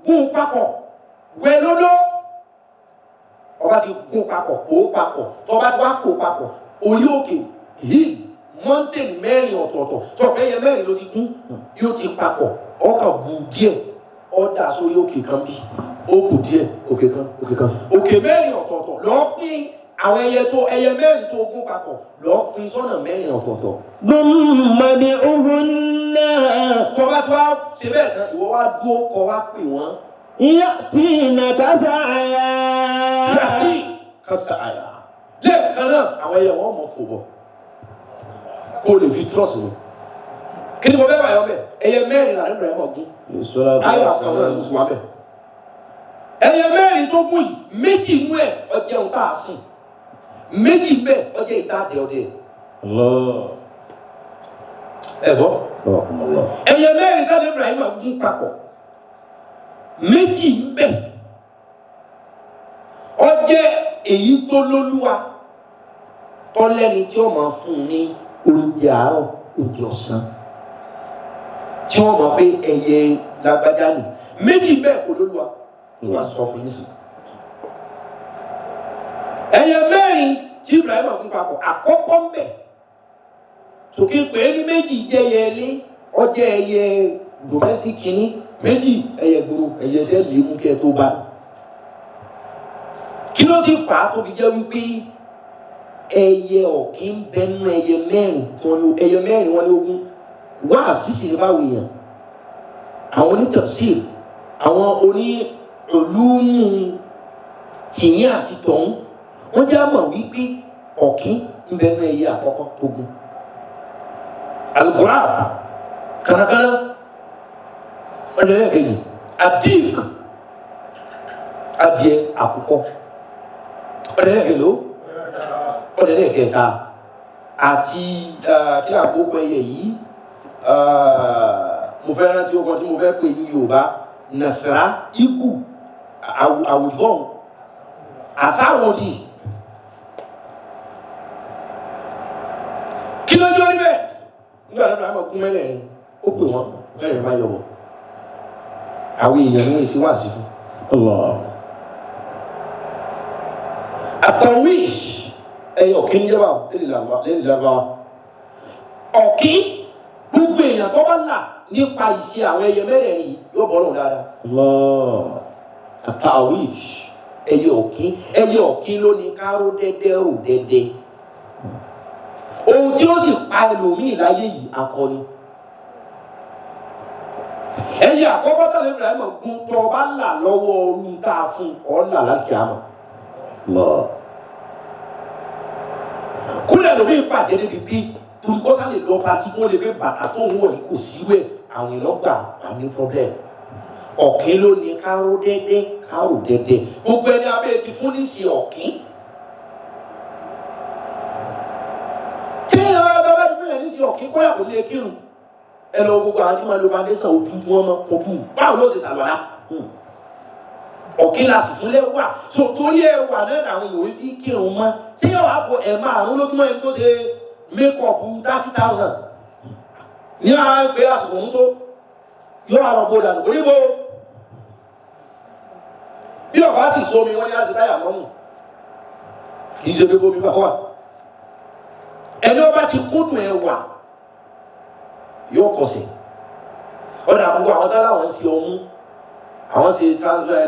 gún papọ̀, wẹ̀ lódó. Ọba ti gún papọ̀, kó papọ̀, tọba ti wá kó papọ̀, orí òkè hill, mountain mẹ́rin ọ̀tọ̀ọ̀tọ̀ tọ̀pẹ́, ẹyẹ mẹ́rin ló ti gún, yóò ti papọ̀. Ọkàn bù díẹ̀, ọ̀dà sórí òkè kan bí ó kù díẹ̀, òkè kan, òkè kan, òkè mẹ́rin ọ̀tọ̀ọ̀tọ̀. Lọ́ọ́ pín àwọn ẹyẹ tó ẹyẹ mẹ́rin tó gún papọ̀, lọ́ọ́ pín sọ́nà mẹ́rin ọ̀tọ̀ọ̀tọ̀. ثم ادعهن. Tọba tó wá ṣe bẹ́ẹ̀ tán, ìwọ wá dúró kọ wá pè wọ́n. يأتينك سعيا. يأتي كسعيا. Lẹ́ẹ̀kan náà, àwọn ẹyẹ wọn mọ̀ fò bọ̀ kó o lè fi trust mi. Kí ni mo fẹ́ wà yọ bẹ́ẹ̀? Ẹyẹ mẹ́rin là nínú ẹ̀ mọ̀ gún ayé àkàwọn ẹ̀ lóṣù wa bẹ́ẹ̀. Ẹyẹ mẹ́rin tó gún yìí, méjì mú ẹ̀ ọjẹ́ ohun tá a sìn, méjì bẹ́ẹ̀ ọjẹ́ ìta àdẹ ọdẹ. Allah. Ẹ gbọ́. Allah. Ẹyẹ mẹ́rin táwọn Ibrahim gún papọ̀, méjì ń bẹ ó jẹ́ èyí tó lólúwa tọ́lẹ́ni tí ó máa fún un ní oúnjẹ àárọ̀, oúnjẹ ọ̀sán, tí wọ́n mọ̀ pé ẹyẹ lágbájá nì. Méjì bẹ́ẹ̀ kò lólúwa, wọ́n á sọ fún yín sí. Ẹyẹ mẹ́rin tí Ibrahim gún papọ̀, àkọ́kọ́ ń bẹ tòkè pé ní méjì jẹ́ ẹyẹ ilé, ọjẹ́ ẹyẹ domestic kìíní, méjì ẹyẹ gbòòrò, ẹyẹ jẹ́ lèémú kẹ́ tó bá. Kí ló sì fà á tó fi jẹ́ wípé ẹyẹ ọ̀kín ń bẹ nínú ẹyẹ mẹ́rin tí wọ́n ní ẹyẹ mẹ́rin wọ́n ní ogún wá àṣìṣe ní báwo yẹn? Àwọn onítafsir, àwọn oní olúmú tìyín àti tọ̀hún, wọ́n jẹ́ àmọ̀ wípé ọ̀kín ń bẹ nínú ẹyẹ àkọ́kọ́ tó gùn. Al-Ghurab, kànákànná, ọ̀dẹ̀lẹ̀kejì, adik, adìẹ àkùkọ, ọ̀dẹ̀lẹ̀kẹló, ọ̀dẹ̀lẹ̀kẹta, àti kí là ń kó kọ ẹyẹ yìí? Mo fẹ́ rántí ọkọ tí mo fẹ́ pè ní Yorùbá, Nasara ikú àwùjọ àsáwòdì. Kí ló dé orí bẹ́ẹ̀? Nígbà tó bá kún mẹ́rẹ̀ẹ̀rin, ó pè wọ́n, mẹ́rin bá yọ̀wọ̀. Àwọn èèyàn ní wọ́n ṣe wá sí fún. Allah. Àtọ̀wíṣ ẹyẹ ọ̀kín níjọba lédè Lárúbáwá. Ọ̀kín, gbogbo èèyàn tó bá là nípa ìṣe àwọn ẹyẹ mẹ́rẹ̀ẹ̀rin yìí yóò bọ́ lọ́hùn dáadáa. Allah. Àtàwíṣ ẹyẹ ọ̀kín, ẹyẹ ọ̀kín ló ní káró dẹ́dẹ́ rò dẹ́dẹ́. Ohun tí ó sì pa ẹlòmíì láyé yìí, akọni. Ẹyẹ àkọ́kọ́ tẹ̀lé Ibrahim gun, tó bá là lọ́wọ́ ọrùn tá a fún ọ là láti àmọ́. Allah. Kúlẹ̀ lómi ìpàdé níbi bí torí kó sálè lọ pati kó lè gbé bàtà tó ń wọ̀ yìí kò síwẹ̀ àwọn ìlọ́gbà àwọn ní problem. Ọ̀kín ló ní káró dẹ́dẹ́ káró dẹ́dẹ́. Gbogbo ẹni abẹ́ ti fún ní sí ọ̀kín. Kí ni àwọn ẹgbẹ́ bá ti fún yẹn ní sí ọ̀kín kó yàgò lé kírun? Ẹ lọ gbogbo àwọn tí wọ́n lo foundation ojú tí wọ́n mọ ojú. Báwo ló ṣe ṣàlùwàlá? Ọ̀kín la sì fún lẹ́wà. So torí ẹwà náà làwọn ìwé fi kírun mọ́. Ṣé yóò wá fọ ẹ̀ márùn-ún lójúmọ́ ẹni tó ṣe make-up 30,000? Ní àwọn ìpè àsìkò ń tó yóò wá lọ bó dànù oníbo. Bí ọba sì sómi wọn ní á sì táyà mọ́mù. Kì í ṣe pé bómi bá wà. Ẹni ọba ti kúndùn ẹwà yóò kọsẹ̀. Ọ̀dà àbúkọ àwọn tá láwọn ń ṣe ọmú, àwọn ṣe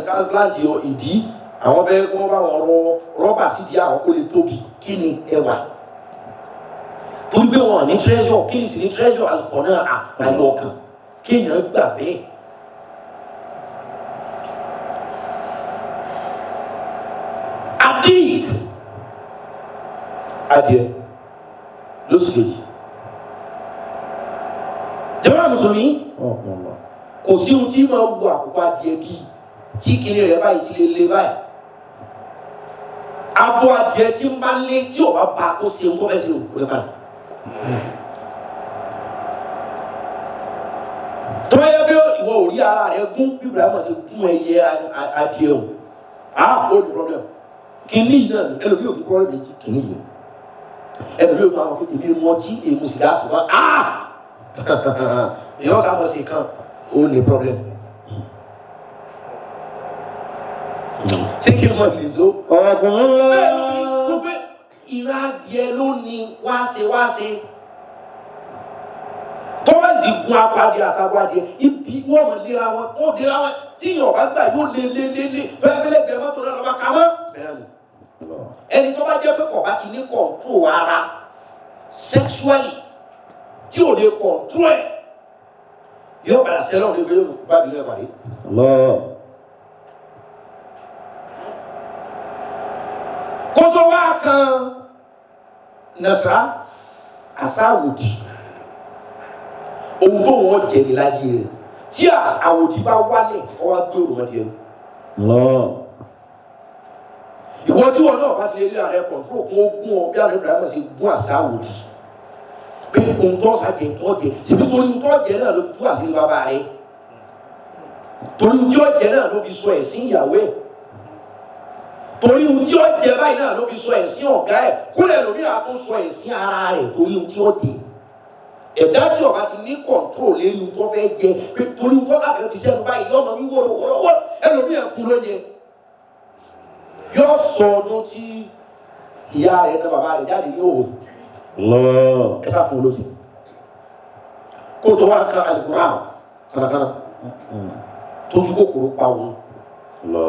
transplant ìdí, àwọn fẹ́ kó bá wọn rọ rọ́bà sídìí àwọn kó lè tóbi. Kí ni ẹwà? Torí pé wọn ní treasure. Kí ni sì ní treasure? Alukọ náà àyọ̀ ọkàn kéèyàn gbà bẹ́ẹ̀. Adik adìẹ lóṣù kejì. Jàmá mùsùlùmí, Allah. kò sí ohun tí máa wo àkókò adìẹ bíi tí kinní rẹ̀ báyìí ti lè lé báyìí. Abo adìẹ tí ń bá lé tí ò bá ba kó ṣe ohun tó fẹ́ ṣe òkú rẹ̀ padà. Tó bá yẹ pé ìwọ ò rí ara rẹ gún bí Ibrahim ṣe gún ẹyẹ adìẹ o, ah, ó ní problem. Kinní yìí náà ni ẹlòmíì ò kí problem méjì kinní yìí. Ẹlòmíì ò fún àwọn kékeré mi mọtí èmu sì dá ṣùgbọ́n ah èèyàn sábà ṣe kan ó ní problem. Ṣé kí n mọ ìlẹ̀zó? Ọ̀kùnrin Bẹ́ẹ̀ ló ní tó pé ìran adìẹ ló ní wá ṣe wá ṣe. Tó bá sì gun akọ adìẹ àtàkọ adìẹ, ibi wọ́n mọ̀ lera wọn, wọ́n lera wọn tí ìyàn bá gbà yóò lé lé lé lé bẹ́ẹ̀ bẹ́ẹ̀ bẹ́ẹ̀ mọ́tò náà lọ́ba kà mọ́. Bẹ́ẹ̀ ni ẹni tó bá jẹ́ pé kò bá ti ní control ara sexually tí ò lè control ẹ̀ yóò padà sẹ́lọ̀ ní ìgbéyàwó bá mi lọ́ọ́ pàdé. Allah. Kótó wá kan nàṣà àṣàwòdì, ohun tó wọ́n jẹ ní láyé rẹ̀ tí àwòdì bá wálẹ̀ ọwọ́ gbé òròmọdé o. Allah. Ìwọ tí wọn náà bá ti lè rí ààrẹ kọ̀ǹtúrò kún ogún ọ bí ààrẹ Ibrahim ṣe gún àṣàwòdì Pé ohun tó ṣàjẹ tó jẹ síbi torí ohun tó jẹ náà ló fi tú àṣírí bàbá rẹ, torí ohun tí ó jẹ náà ló fi sọ ẹ̀sìn ìyàwó ẹ̀, torí ohun tí ó jẹ báyìí náà ló fi sọ ẹ̀sìn ọ̀gá ẹ̀, kúlẹ̀ lómi àtún sọ ẹ̀sìn ara rẹ̀ torí ohun tí ó jẹ. Ẹ̀dá tí ọba ti ní kọ̀ǹtró lérí ohun tó fẹ́ jẹ, pé torí ohun tó láfẹ́ fi sẹ́nu báyìí lọ́mọ wíwó wọ́rọ́wọ́ ẹlòmíì ẹ̀ fún lóúnjẹ yóò sọ ọdún tí ìyá rẹ̀ náà bàbá rẹ̀ jáde ní òwò. Allah. Ẹ sá fún olóye kó tó wá kan alukura kárakára tójú kòkòrò pa òun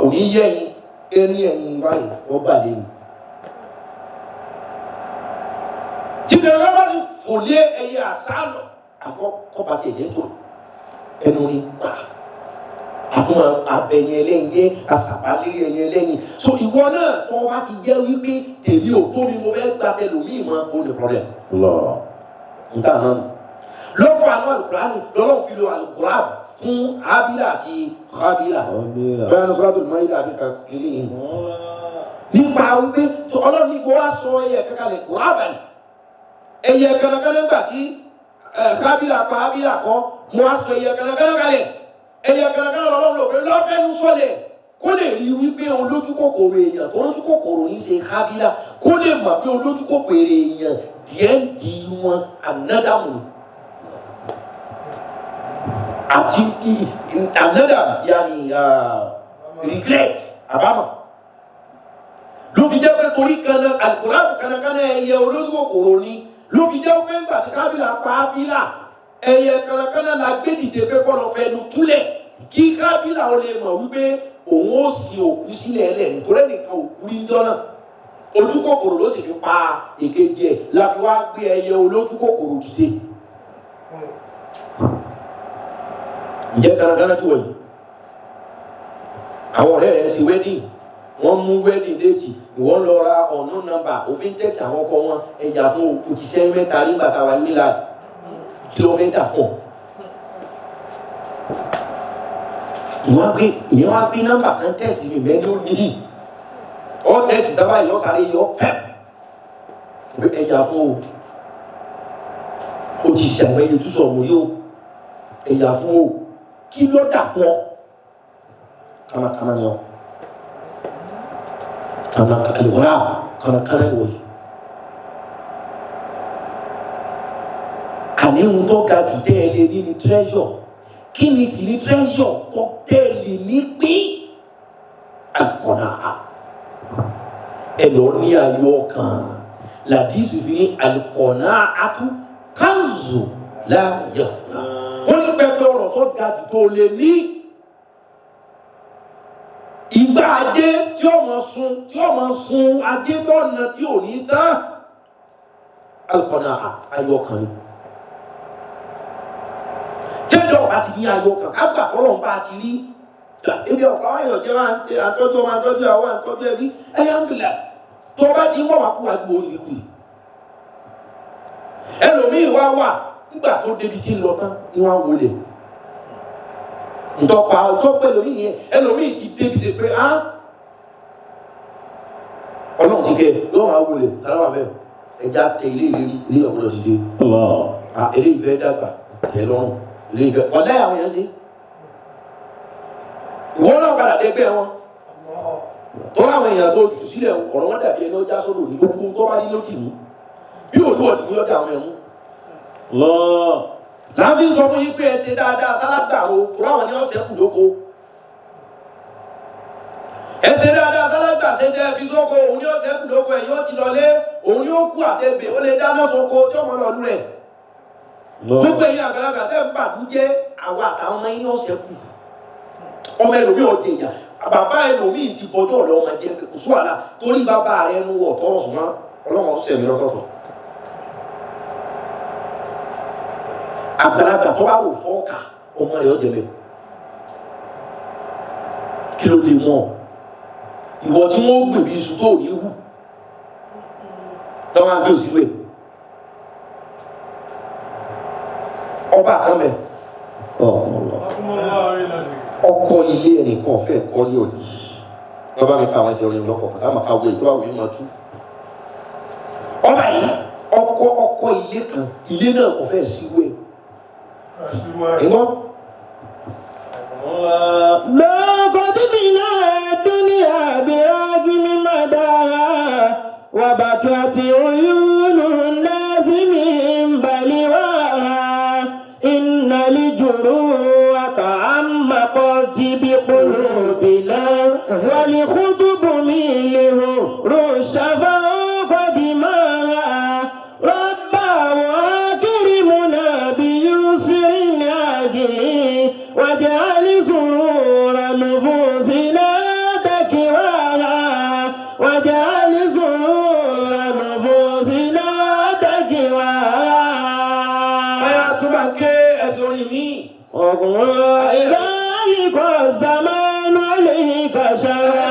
kò ní yẹ ẹyin ẹni ẹyin báyìí wọ́n bà lé mi. Tí kẹrẹ bá sì fò lé ẹyẹ àṣà lọ àfọ kọba tẹ̀lé tó ẹnu ní pa àtúmọ̀ abẹ̀yẹ ẹlẹ́yin jẹ́ àṣàbálẹ̀ ẹyẹ ẹlẹ́yin. So ìwọ náà tó bá ti jẹ́ wípé tèmi ò tó mi, mo fẹ́ gba tẹlòmíì mọ́, ó ní problem. Allah. Nta náà nù lọ́fọ̀ àwọn alukurani lọ́lọ́ fi lo alukuran fún Habila àti Habila bẹ́ẹ̀ ni Suratul Maida àbí ká kiri yìí nípa wípé ọlọ́run ní kó wá sọ ẹyẹ kankan lè kúrábà ní ẹyẹ kankan nígbà tí Habila pa Habila kọ́ mo wá sọ ẹyẹ kankan kalẹ̀, ẹyẹ kankan lọ́lọ́run lò pé lọ́fẹ̀ẹ́ ń sọlẹ̀ kó lè rí wípé olójú kòkòrò èèyàn tó lójú kòkòrò yìí ṣe Habila, kó lè mọ̀ pé olójú kòkòrò èèyàn díẹ̀ ń di wọn ànádàmù àti ànádàmù yanni regret àbámọ̀ ló fi jẹ́ pé torí kanna alukóraàmù kanakana ẹyẹ olójú kòkòrò ni ló fi jẹ́ pé ńgbà tí Kábílà pa Ábílà ẹyẹ kanakana la gbé dìde pé kọ́ lọ fẹ́ nu túlẹ̀ kí Kábílà ó lè mọ̀ wípé òun ó sin òkú sílẹ̀ ẹlẹ̀ nítorí ẹnìkan òkú rí ńjọ́ náà, ojú kòkòrò ló sì fi pa èkejì ẹ̀ la fi wá gbé ẹyẹ olójú kòkòrò dìde. Ǹjẹ́ kanakana tí wọ̀nyí àwọn ọ̀rẹ́ rẹ̀ ń ṣe wedding, wọ́n mú wedding déètì, ìwọ́n lọ ra ọ̀nà nọ́mbà òfin tẹ̀sí àwọn ọkọ wọn ẹ̀yà fún òṣìṣẹ́ mẹ́ta nígbà táwa nílà kí ló fẹ́ dà fún ọ. Ìyẹn wá pé nọ́mbà kan tẹ̀sí mi mẹ́ ló ní ọ tẹ̀sí dábàá yọ sáré yọ pẹ́p ẹ̀yà fún o o ti ṣàwọn ẹyẹ túnṣọ ọmọ yìí o ẹ̀yà fún o kí ló dà fún ọ kámákámá ni ọ kana kana ìwọ yìí àní ohun tó ga jù tẹ́ ẹ lè ní ni treasure. Kí ni sì ni treasure tó tẹ́ ẹ lè ní pín? Alukọ̀nà ẹ lọ ní ayọ̀ ọkàn làdísì fi ní alukọ̀nà àtú kanzu láàyè fúnra wọ́n ní pẹpẹ ọ̀rọ̀ tó ga jù tó lè ní ìgbà ajé tí ó mọ sun tí ó mọ sun ajé tó ọ̀nà tí ò ní tán alukọ̀nà ayọ̀ ọkàn ni. Tẹ́jọ́ ọba ti ní ayọ̀ ọkàn ká gbà fọlọ́n bá ti rí ebi ọ̀pọ̀ àwọn èèyàn jẹ́ máa ń tẹ àtọ́jú ọmọ àtọ́jú àwọn àtọ́jú ẹbí alhamdulillah tó ọba ti wọ́n wá kú wá gbó ìlú ẹlòmíì wá wà nígbà tó débi tí ń lọ tán ni wọ́n á wọlé ntọ́pa ọjọ́ pé ẹlòmíì yẹn ẹlòmíì ti débi de pé á ọlọ́run ti kẹ yóò máa wọlé tàlá wà bẹ́ẹ̀ ẹja tẹ ilé ìlérí ilé ọ̀gbọ́dọ̀ ti dé. Allah. Ilé ìfẹ́ dàgbà tẹ lọ́rùn ilé ìfẹ́ ọ̀lẹ́ àwọn yẹn sí ìwọ náà padà dẹgbẹ́ wọn tó láwọn èèyàn tó jù sílẹ̀ ọ̀rọ̀ wọn dàbí ẹni ọjà sódò ní gbogbo tó bá ní lókì mú bí òdu ọ̀dùn yọ̀dà àwọn ẹ̀mú. Allah. Láàbí sọ fún yín pé ẹ ṣe dáadáa sálágbàro kúrò àwọn ni ọ̀sẹ̀ kù lóko. Ẹ ṣe dáadáa sálágbà ṣe tẹ́ fi sóko òun ni ọ̀sẹ̀ kù lóko ẹ̀yìn ó ti lọlé òun ni ó kú àtẹ̀bẹ̀ ó lè dáná sóko tí ọmọ lọ lú rẹ̀. Gbogbo ẹ̀yin àgbàlagbà tẹ́ ń bàdújẹ́ àwa àtàwọn ọmọ yín ọ̀sẹ̀ kù. Ọmọ ẹlòmíì ọdẹ ìyá bàbá ẹlòmíì ti bọjọ́ ọ̀lọ́ ọmọ jẹ kò sí wàhálà torí bàbá rẹ nu wọ̀ tọrọ sùn mọ́ ọlọ́mọ sẹ̀mí lọ́tọ̀ọ̀tọ̀. Àgbàlagbà tó bá wò fọ́ọ̀kà ọmọ rẹ̀ ọ̀jẹ̀ lẹ̀ kí ló lè mọ̀ ìwọ tí wọ́n gbè bí iṣu tó ò ní hù tọ́wọ́n àgbẹ̀ òsínwé ọba kan bẹ̀ ọkọ ilé ẹnìkan fẹ́ kọ́lé òní wọ́n bá mi ka àwọn ẹsẹ̀ orin lọ́kọ̀ sáà máa ka wo èyí tó bá wù mí máa tú. Ọba yìí ọkọ Ọkọ̀ ilé kan, ilé náà kò fẹ́ síwé. Ìwọ́n ضاقت بنا الدنيا براغم مداها وبكت عيون الناس من بلواها إن الجروح تعمقت بقلوبنا والخطب منه رش فوق دماها رباه أكرمنا بيسر عاجل واجعل سرور نفوسنا تكواها واجعل سرور نفوسنا تكواها Aya tó bá ń ké ẹsẹ̀ orin mi. ذلك الزمان عليك شرا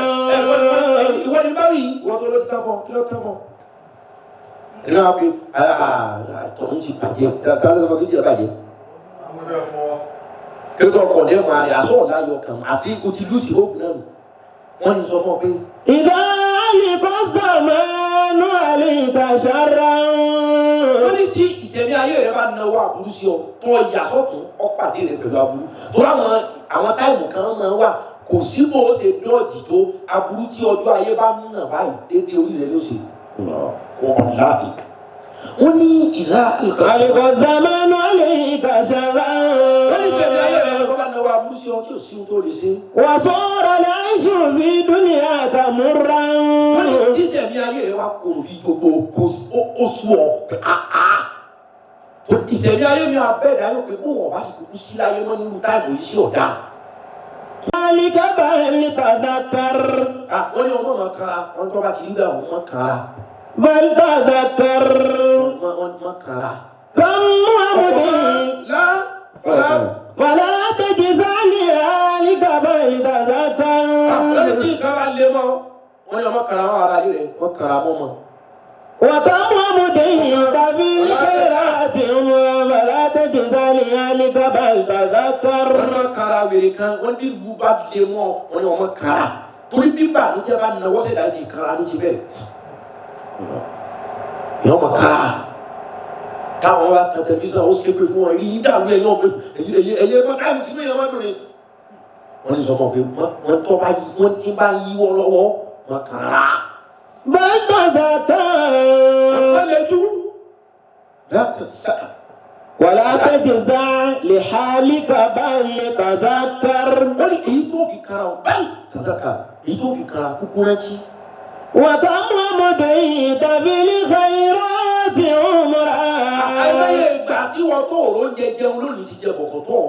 Ìwọ ni báwí, ìwọ tó ló ti tán fún ọ, kí ló tán fún ọ? Ìlú wa pé tọ̀hún ti bàjẹ́, ta ló sọ fún kí ti bàjẹ́? Kí ló tó ọkọ̀ ní ẹ̀mọ́ rẹ̀, àṣọ ọ̀la yọ kàn, àti ikú ti lùsì ó náà nù. Wọ́n ní sọ fún ọ pé ذلك الزمان عليك شرا wọ́n ní tí ìṣẹ̀mí ayé rẹ̀ bá náwó aburú sí ọ, tó yà sọ́tún, ọ pàdé rẹ̀ pẹ̀lú aburú. Torí àwọn táìmù kan máa wà, kò sí bó o ṣe dọ́ọ̀jì tó aburú tí ọjọ́ ayé bá ń nà báyìí, déédéé orí rẹ̀ yóò ṣe. Wàláhì. Wọ́n ní ìzá nǹkan. ذلك الزمان عليك شرا Wọ́n ní ìṣẹ̀mí ayé rẹ̀ tó bá náwó aburú sí ọ tí ò sí ohun tó lè ṣe. وصار العيش في دنياك مرا Wọ́n ní ìṣẹ̀mí ayé rẹ̀ wá kòrò bí gbogbo ó sú ọ pé àá. Ìṣẹ̀mí ayé mi abẹ́rẹ́ ayé pé kó wọ́n bá sì kúkú sí láyé mọ́ nínú táìmù yìí sí ọ̀dà. ذلك بل تذكر Wọ́n ní ọmọ máa kanra, wọ́n tó bá ti rí bẹ́ẹ̀ wọ́n máa kanra. بل تذكر Wọ́n máa kanra. كم عبد Lá lá. فلا تجزع لذلك بل تذكر Wọ́n ní tí nǹkan bá lé mọ́, wọ́n ní ọmọ kanra wọn ara ilé rẹ̀, wọ́n kanra mọ́ mọ́. وكم عبد في الخيرات فلا تجزع لذلك بل تذكر Wọ́n máa kanra wèrè kan, wọ́n ní ìlú bá lé mọ́, wọ́n ní ọmọ kanra. Torí bíbà ló jẹ́ bá nawọ́ sẹ̀dá di kanra ní ti bẹ́ẹ̀. Ìyá ọmọ kanra. Táwọn bá tan tẹlifíṣàn, ó ṣe pé fún wọn, yìí dàrú ẹ̀yìn ọmọ ẹ̀yẹ ẹ̀yẹ ẹ̀yẹ káàmù tí wọ́n máa dùn ni. Wọ́n ní sọ fún ọ pé wọ́n tọ́ bá yí wọ́n ti bá yíwọ́ lọ́wọ́, wọ́n kanra. بل تذكر Wọ́n lè dú. Láti sáà. ولا تجزع لحالك بل تذكر Wọ́n ní èyí tó fi kanra o, báyìí tàzákà, èyí tó fi kanra kúkú rántí. وكم مضيت بالخيرات عمرا Àìmọye ìgbà tí wọ́n tó òró ń jẹ jẹun lónìí ti jẹ bọ̀kọ̀tọ̀.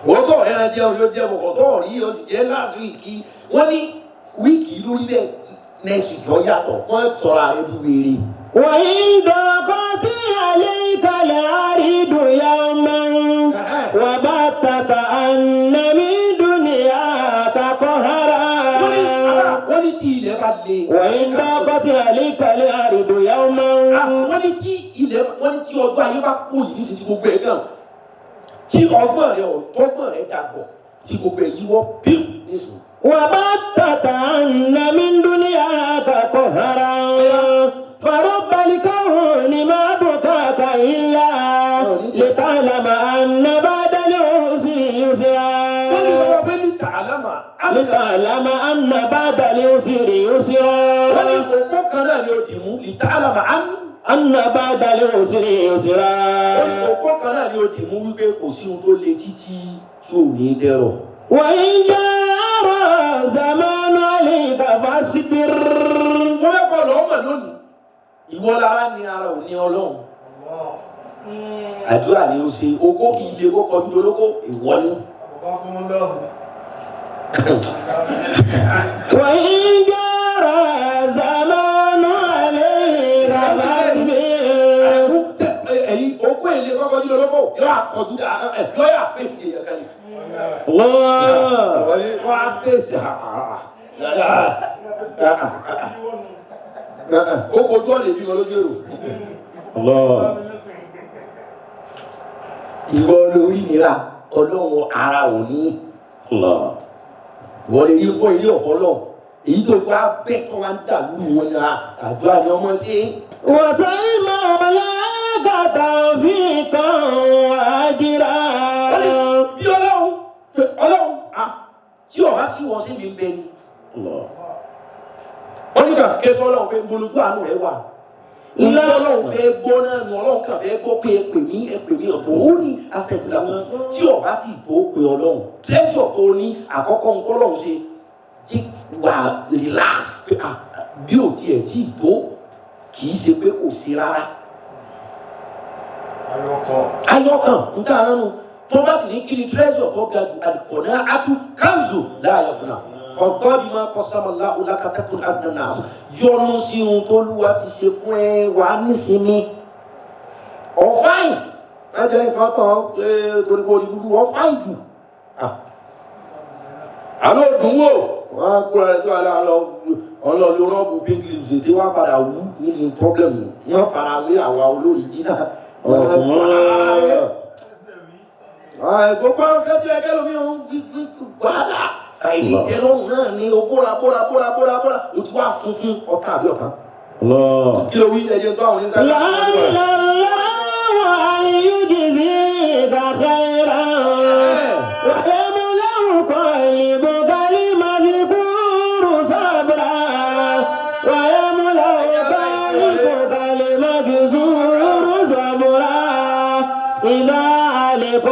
Wọ́n tó ọ̀rẹ́ rẹ jẹun yóò jẹ bọ̀kọ̀tọ̀ rí o sì jẹ́ last week. Wọ́n ní wíìkì lórí bẹ́ẹ̀ next week ó yàtọ̀. Wọ́n tọrọ ààrẹ bí wèrè. وإن ضاقت عليك الأرض يوما وبت كأن من دنياك قهرا Wọ́n ní tí ilẹ̀ bá le. وإن ضاقت عليك الأرض يوما Wọ́n ní tí ilẹ̀ wọ́n ní tí ọgbọ́n ayé bá kú yìí nísìsiyìí tí gbogbo ẹ̀ kàn. Tí ọgbọ́n rẹ̀ ọ̀tọ́gbọ́n rẹ̀ dàgbọ̀ tí gbogbo ẹ̀ yíwọ́ bíu nísìnyí. وبت كأن من دنياك قهرا فرب الكون ما بكاك إلا لتعلم أن بعد العسر يسرا Wọ́n ní wọ́n bẹ́ ní tàlámà. لتعلم أن بعد العسر يسرا Wọ́n ní òpó kan náà ni ó dì mú lìtàlámà á ní. أن بعد العسر يسرا Wọ́n ní òpó kan náà ni ó dì mú wípé kò sí ohun tó le títí tí ò ní dẹ̀rọ̀. وإن جار زمان عليك فاصبر Wọ́n fẹ́ kọ́ lọ́ọ́ mọ̀ lónìí. Ìwọ lára ni ara ò ní Ọlọ́run. Àdúrà ni ó ṣe okó kì í le kó kọjú olóko ìwọ ni. وإن جار زمان عليك فاصبر Ẹ̀yin okó èlé kó kọjú olóko yóò àkọjú yóò yà fèsì èèyàn kan yìí. الله Wọ́n á fèsì ó kojú ọ̀lẹ̀ bí wọn lójú èrò. Ìwọ lórí nira Ọlọ́run ara ò ní. Ìwọ lè rí fún ilé ọ̀fọ́ lọ. Èyí tó bá bẹ́ẹ̀ tó wá ń dà lóru wọn ni àdúrà ni ọmọ sí. وسل مولاك توفيقا وأجرا. Bí ọlọ́run pé ọlọ́run à tí ọba sí wọn sí mi ń bẹ ni. Allah. Wọ́n ní kà ké sọ́lọ́run pé gbólógbó àánú rẹ̀ wà. Ǹjẹ́ ọlọ́run fẹ́ gbọ́ náà ni ọlọ́run kàn fẹ́ gbọ́ pé ẹ pè mí ẹ pè mí ọ̀tọ̀ ó ní asẹ̀tì làwọn tí ọba ti tó pe ọlọ́run. Tẹ́sọ̀ tó ní àkọ́kọ́ ń kọ́lọ́run ṣe jí wà relax pé à bí ò tiẹ̀ tí ì tó kì í ṣe pé kò sí rárá. Ayọ̀kàn ń tà nánu tó bá sì ní kí ni treasure tó ga jù àlùkòná atú kanzu láàyò fúnra ọ̀tọ́ bí máa kọ́ sábàlá ọ̀làkàtàkùn abdulnas yọnu sí ohun tó lúwa ti ṣe fún ẹ wà á nísinmi ọ̀fáìn lájẹ́ nǹkan tán torí kò rí dúdú ọ̀fáìn jù àlọ́ òdùn wò wọ́n á kúrò rẹ̀ tó àlọ́ ọlọ́ọ̀lù rọ́ọ̀bù pink lips èdè wá padà wú nínú pọ́blẹ̀mù wọ́n fara wé àwa olórí jìnnà. Gbogbo àwọn kẹ́tù ẹgẹ́ lómi ò ń wàhálà àìníjẹlọ́rùn náà ni o bóra bóra bóra bóra bóra o ti wá funfun ọkà àbí ọ̀kan. Allah. Kí ló wí ẹyẹ tó àwọn oníṣẹ́ لعل الله أن يجزيك خيرا ويملأ قلبك المذكور صبرا ويملأ قلبك المكسور صبرا إذا علق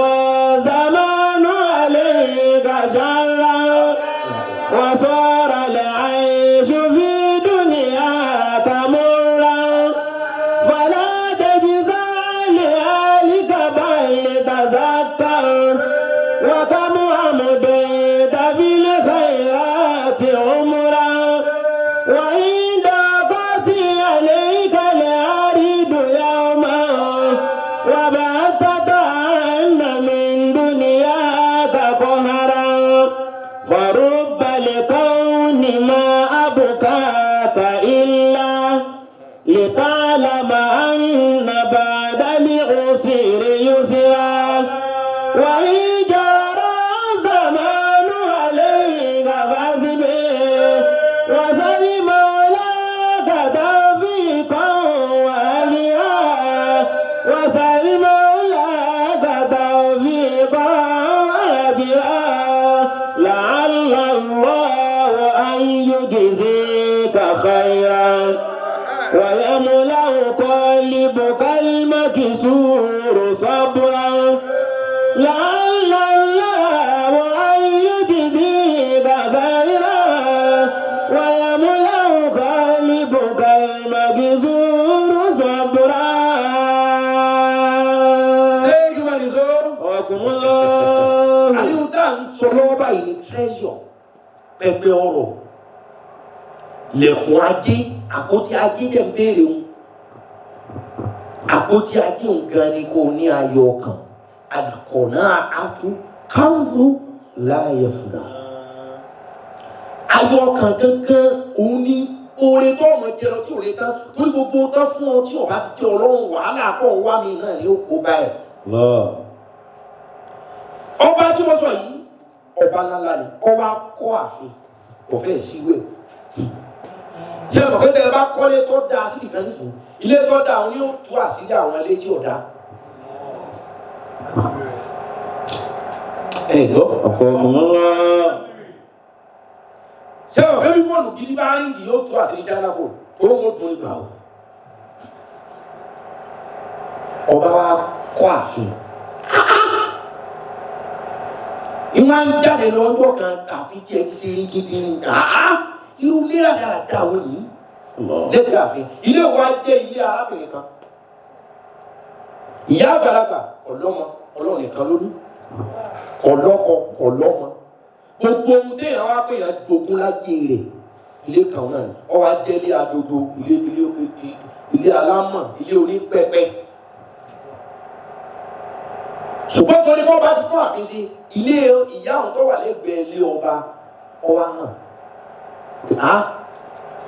الزمان عليك شرا وصار العيش في دنياك مرا فلا تجزع لأهلك بل تذكر وكم أمضيت بالخيرات عمرا وإن ضاقت عليك الأرض يوما وبعثت عنا من دنياك قهرا فرب الكون ما أبكاك إلا لتعلم أن بعد العسر يسرا وإن جرى الزمان عليك فاصبر وسل مولاك توفيقا وأجرا وسل مولاك توفيقا وأجرا لعل الله أن يجزيك خيرا ويملأ قلبك المكسور صبرا لعل الله أن يجزيك خيرا ويملأ قلبك المكسور صبرا. Ṣé kí wọ́n ní sọ? وكم الله. Àyùn tá à ń sọ lọ́wọ́ báyìí ni treasure pẹpẹ ọrọ̀ lẹ̀kùn ajé àpótí ajé jẹ́ ń béèrè òun àpótí ajé òun gan ni kò ní ayọ̀ ọkàn àlùkọ̀nà àtú káńzù láàyè fúnra ayọ̀ ọkàn gangan òun ní oore tó ọmọ jẹ lọ tí òore tán torí gbogbo tán fún ọ tí ọba ti tẹ ọlọ́run wàhálà pọ̀ wá mi náà ni ó kó báyìí. Allah. Ọba tí wọ́n sọ yìí ọba ńláńlá ni ọba kọ́ ààfin kò fẹ́ síwèé ṣé ẹ mọ̀ pé tẹ́ ẹ bá kọ́lé tó dáa sí nìkan nísìnyí ilé tó dáa òun yóò tú àṣírí àwọn ilé tí ò dáa. Ẹ gbọ́. Allah. Ṣé ẹ mọ̀ pé bí fóònù gidi bá ríǹgì yóò tú àṣírí China phone tó ń dùn ìgbà o. Ọba wa kọ́ ààfin ìwọ́n ń jáde lọ́jọ́ kan àfi tí ẹ ti ṣe rí gidi ní irú ilé rádaràda wo nìyí Allah. lẹ́gbẹ̀ẹ́ ààfin ilé wa jẹ́ ilé arábìnrin kan ìyá àgbàlagbà ọlọ́mọ ọlọ́run nìkan ló ní kọ̀lọ́kọ kọ̀lọ́mọ gbogbo ohun téèyàn wá pé èèyàn jogún láyé rẹ̀ ilé kan náà ni ó wá jẹ́ ilé adodo ilé ilé ilé alámọ̀ ilé onípẹpẹ ṣùgbọ́n torí bọ́ bá ti tún àfin sí ilé ìyá òun tó wà lẹ́gbẹ̀ẹ́ ilé ọba ọba hàn á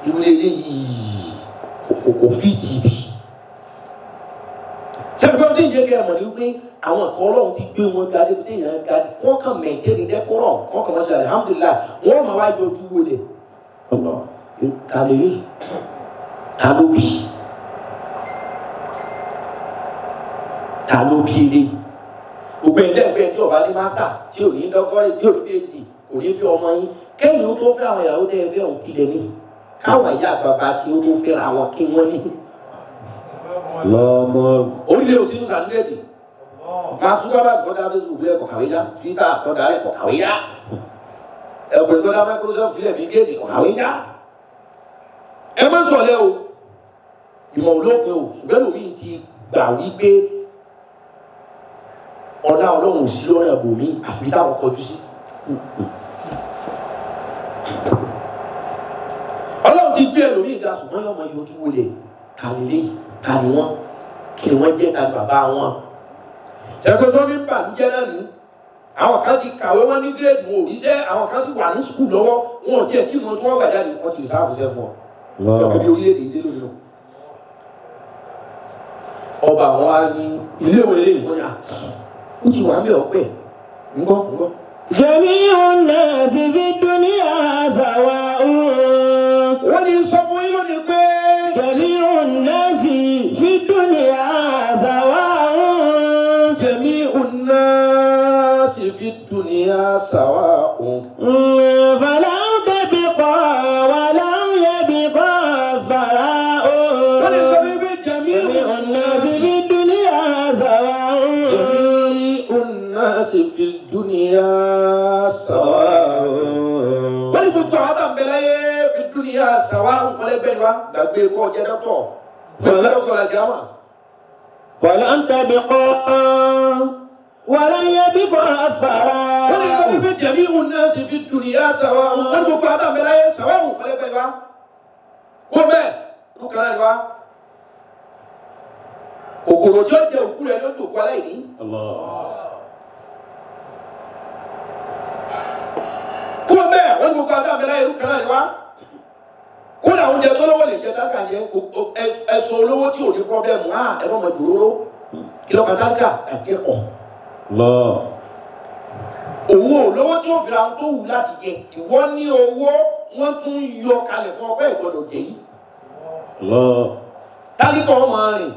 irú ilé yìí kò fi tìbí sẹ́mi pé ìjẹ́ kẹ́ ẹ mọ̀ ní wípé àwọn ẹ̀kọ́ ọlọ́run ti gbé wọn ga débi téèyàn ga wọ́n kàn mẹ̀jẹ́ ní dẹ́kọ́rọ̀ wọ́n kàn wọ́n ṣe alihamudulilayi wọ́n máa wá yọjú wọlé Allah. ta lè rí ta ló bì Ta ló bí ilé gbogbo ẹ̀dẹ́ ẹ̀gbẹ́ tí ọba ní master, tí ò ní doctorate, tí ò ní PhD, kò ní fẹ́ ọmọ yín. Kẹ́yìn ó tó fẹ́ àwọn ìyàwó tẹ́ ẹ fẹ́ òun kílẹ̀ ní káwọn ìyá bàbá tí ó tó fẹ́ra wọn kí wọ́n ní. Lọ́mọ. Orílẹ̀ òsínú sàdúrẹ́dì máa Zuckerberg tó dá Facebook lẹ̀ kọ̀kàwé yá, Twitter tó dá lẹ̀ kọ̀kàwé yá, ẹ̀kùnrin tó dá Microsoft sílẹ̀, Bill Gates kọ̀kàwé yá. Ẹ má sọ̀lẹ̀ o, ìmọ̀ olópin o, ṣùgbọ́n lómi ti gbà wípé ọlá Ọlọ́run ò sí lọ́nà bòmí àfi táwọn kọjú sí. Ọlọ́run ti gbé ẹlòmíì ga, ṣùgbọ́n yọmọ yọjú wọlé, ta ni léyìí, ta ni wọ́n, kí ni wọ́n jẹ́, ta ni bàbá wọn? Ṣẹ́gun tó ní bàlújẹ́ náà ní àwọn kan ti kàwé, wọn ní grade, wọn ò ríṣẹ́. Àwọn kan sì wà ní school lọ́wọ́, wọn ò tiẹ̀ tí wọn tí wọ́n gbà jáde, wọ́n ti sáàfù sẹ́fún ọ gẹ́gẹ́ bí orílẹ̀-èdè ìdílé lónìí náà. Ọba àwọn á ní ilé ìwé ilé ìwé náà ó ti wà ń bẹ̀ ọ̀pẹ̀ ńgbọ́ ńgbọ́. جميع الناس في الدنيا سواء. Wọ́n ní sọ fún yín lónìí pé جميع الناس في الدنيا سواء. جميع الناس في الدنيا سواء. فلو تبقى ولو يبقى فراء. Wọ́n ní sọ fún yín pé جميع جميع الناس في الدنيا سواء. جميع الناس في الدنيا سواء. Wọ́n ní gbogbo àwọn àtàǹbẹ̀ láyé في الدنيا سواء, wọ́n lè bẹ́ẹ̀ ni wá gbàgbé kọ́ jẹ́ dọ́kítọ̀ fún dọ́kítọ̀ la jẹ́ àmà. ولن تبقى ولن يبقى Wọ́n ní sọ فراء. fún pé جميع الناس في الدنيا سواء, wọ́n ní gbogbo àwọn àtàǹbẹ̀ láyé سواء, wọ́n lè bẹ́ẹ̀ ni wá kó bẹ́ẹ̀ lùkàn náà ni wá. Kòkòrò tí ó jẹ òkú rẹ̀ ni ó jòkó aláìní. Allah. Kó bẹ́ẹ̀, wọ́n ní gbogbo àwọn àtàǹbẹ̀ láyé lùkàn náà ni wá. Kódà oúnjẹ tó lọ́wọ́ lè jẹ táǹkà jẹ, ẹ̀sùn olówó tí ò ní problem á ẹ̀ mọ̀ mọ̀ jòróró kí lọ́kàn táǹkà àjẹkọ̀. Allah. Òun ò lówó tí ó fira tó wù láti jẹ, ìwọ ní owó, wọ́n tún yọ kalẹ̀ fún ọpẹ́ ìgbọ́dọ̀ jẹ yìí. Allah. Tálíkọ̀ ọmọ rìn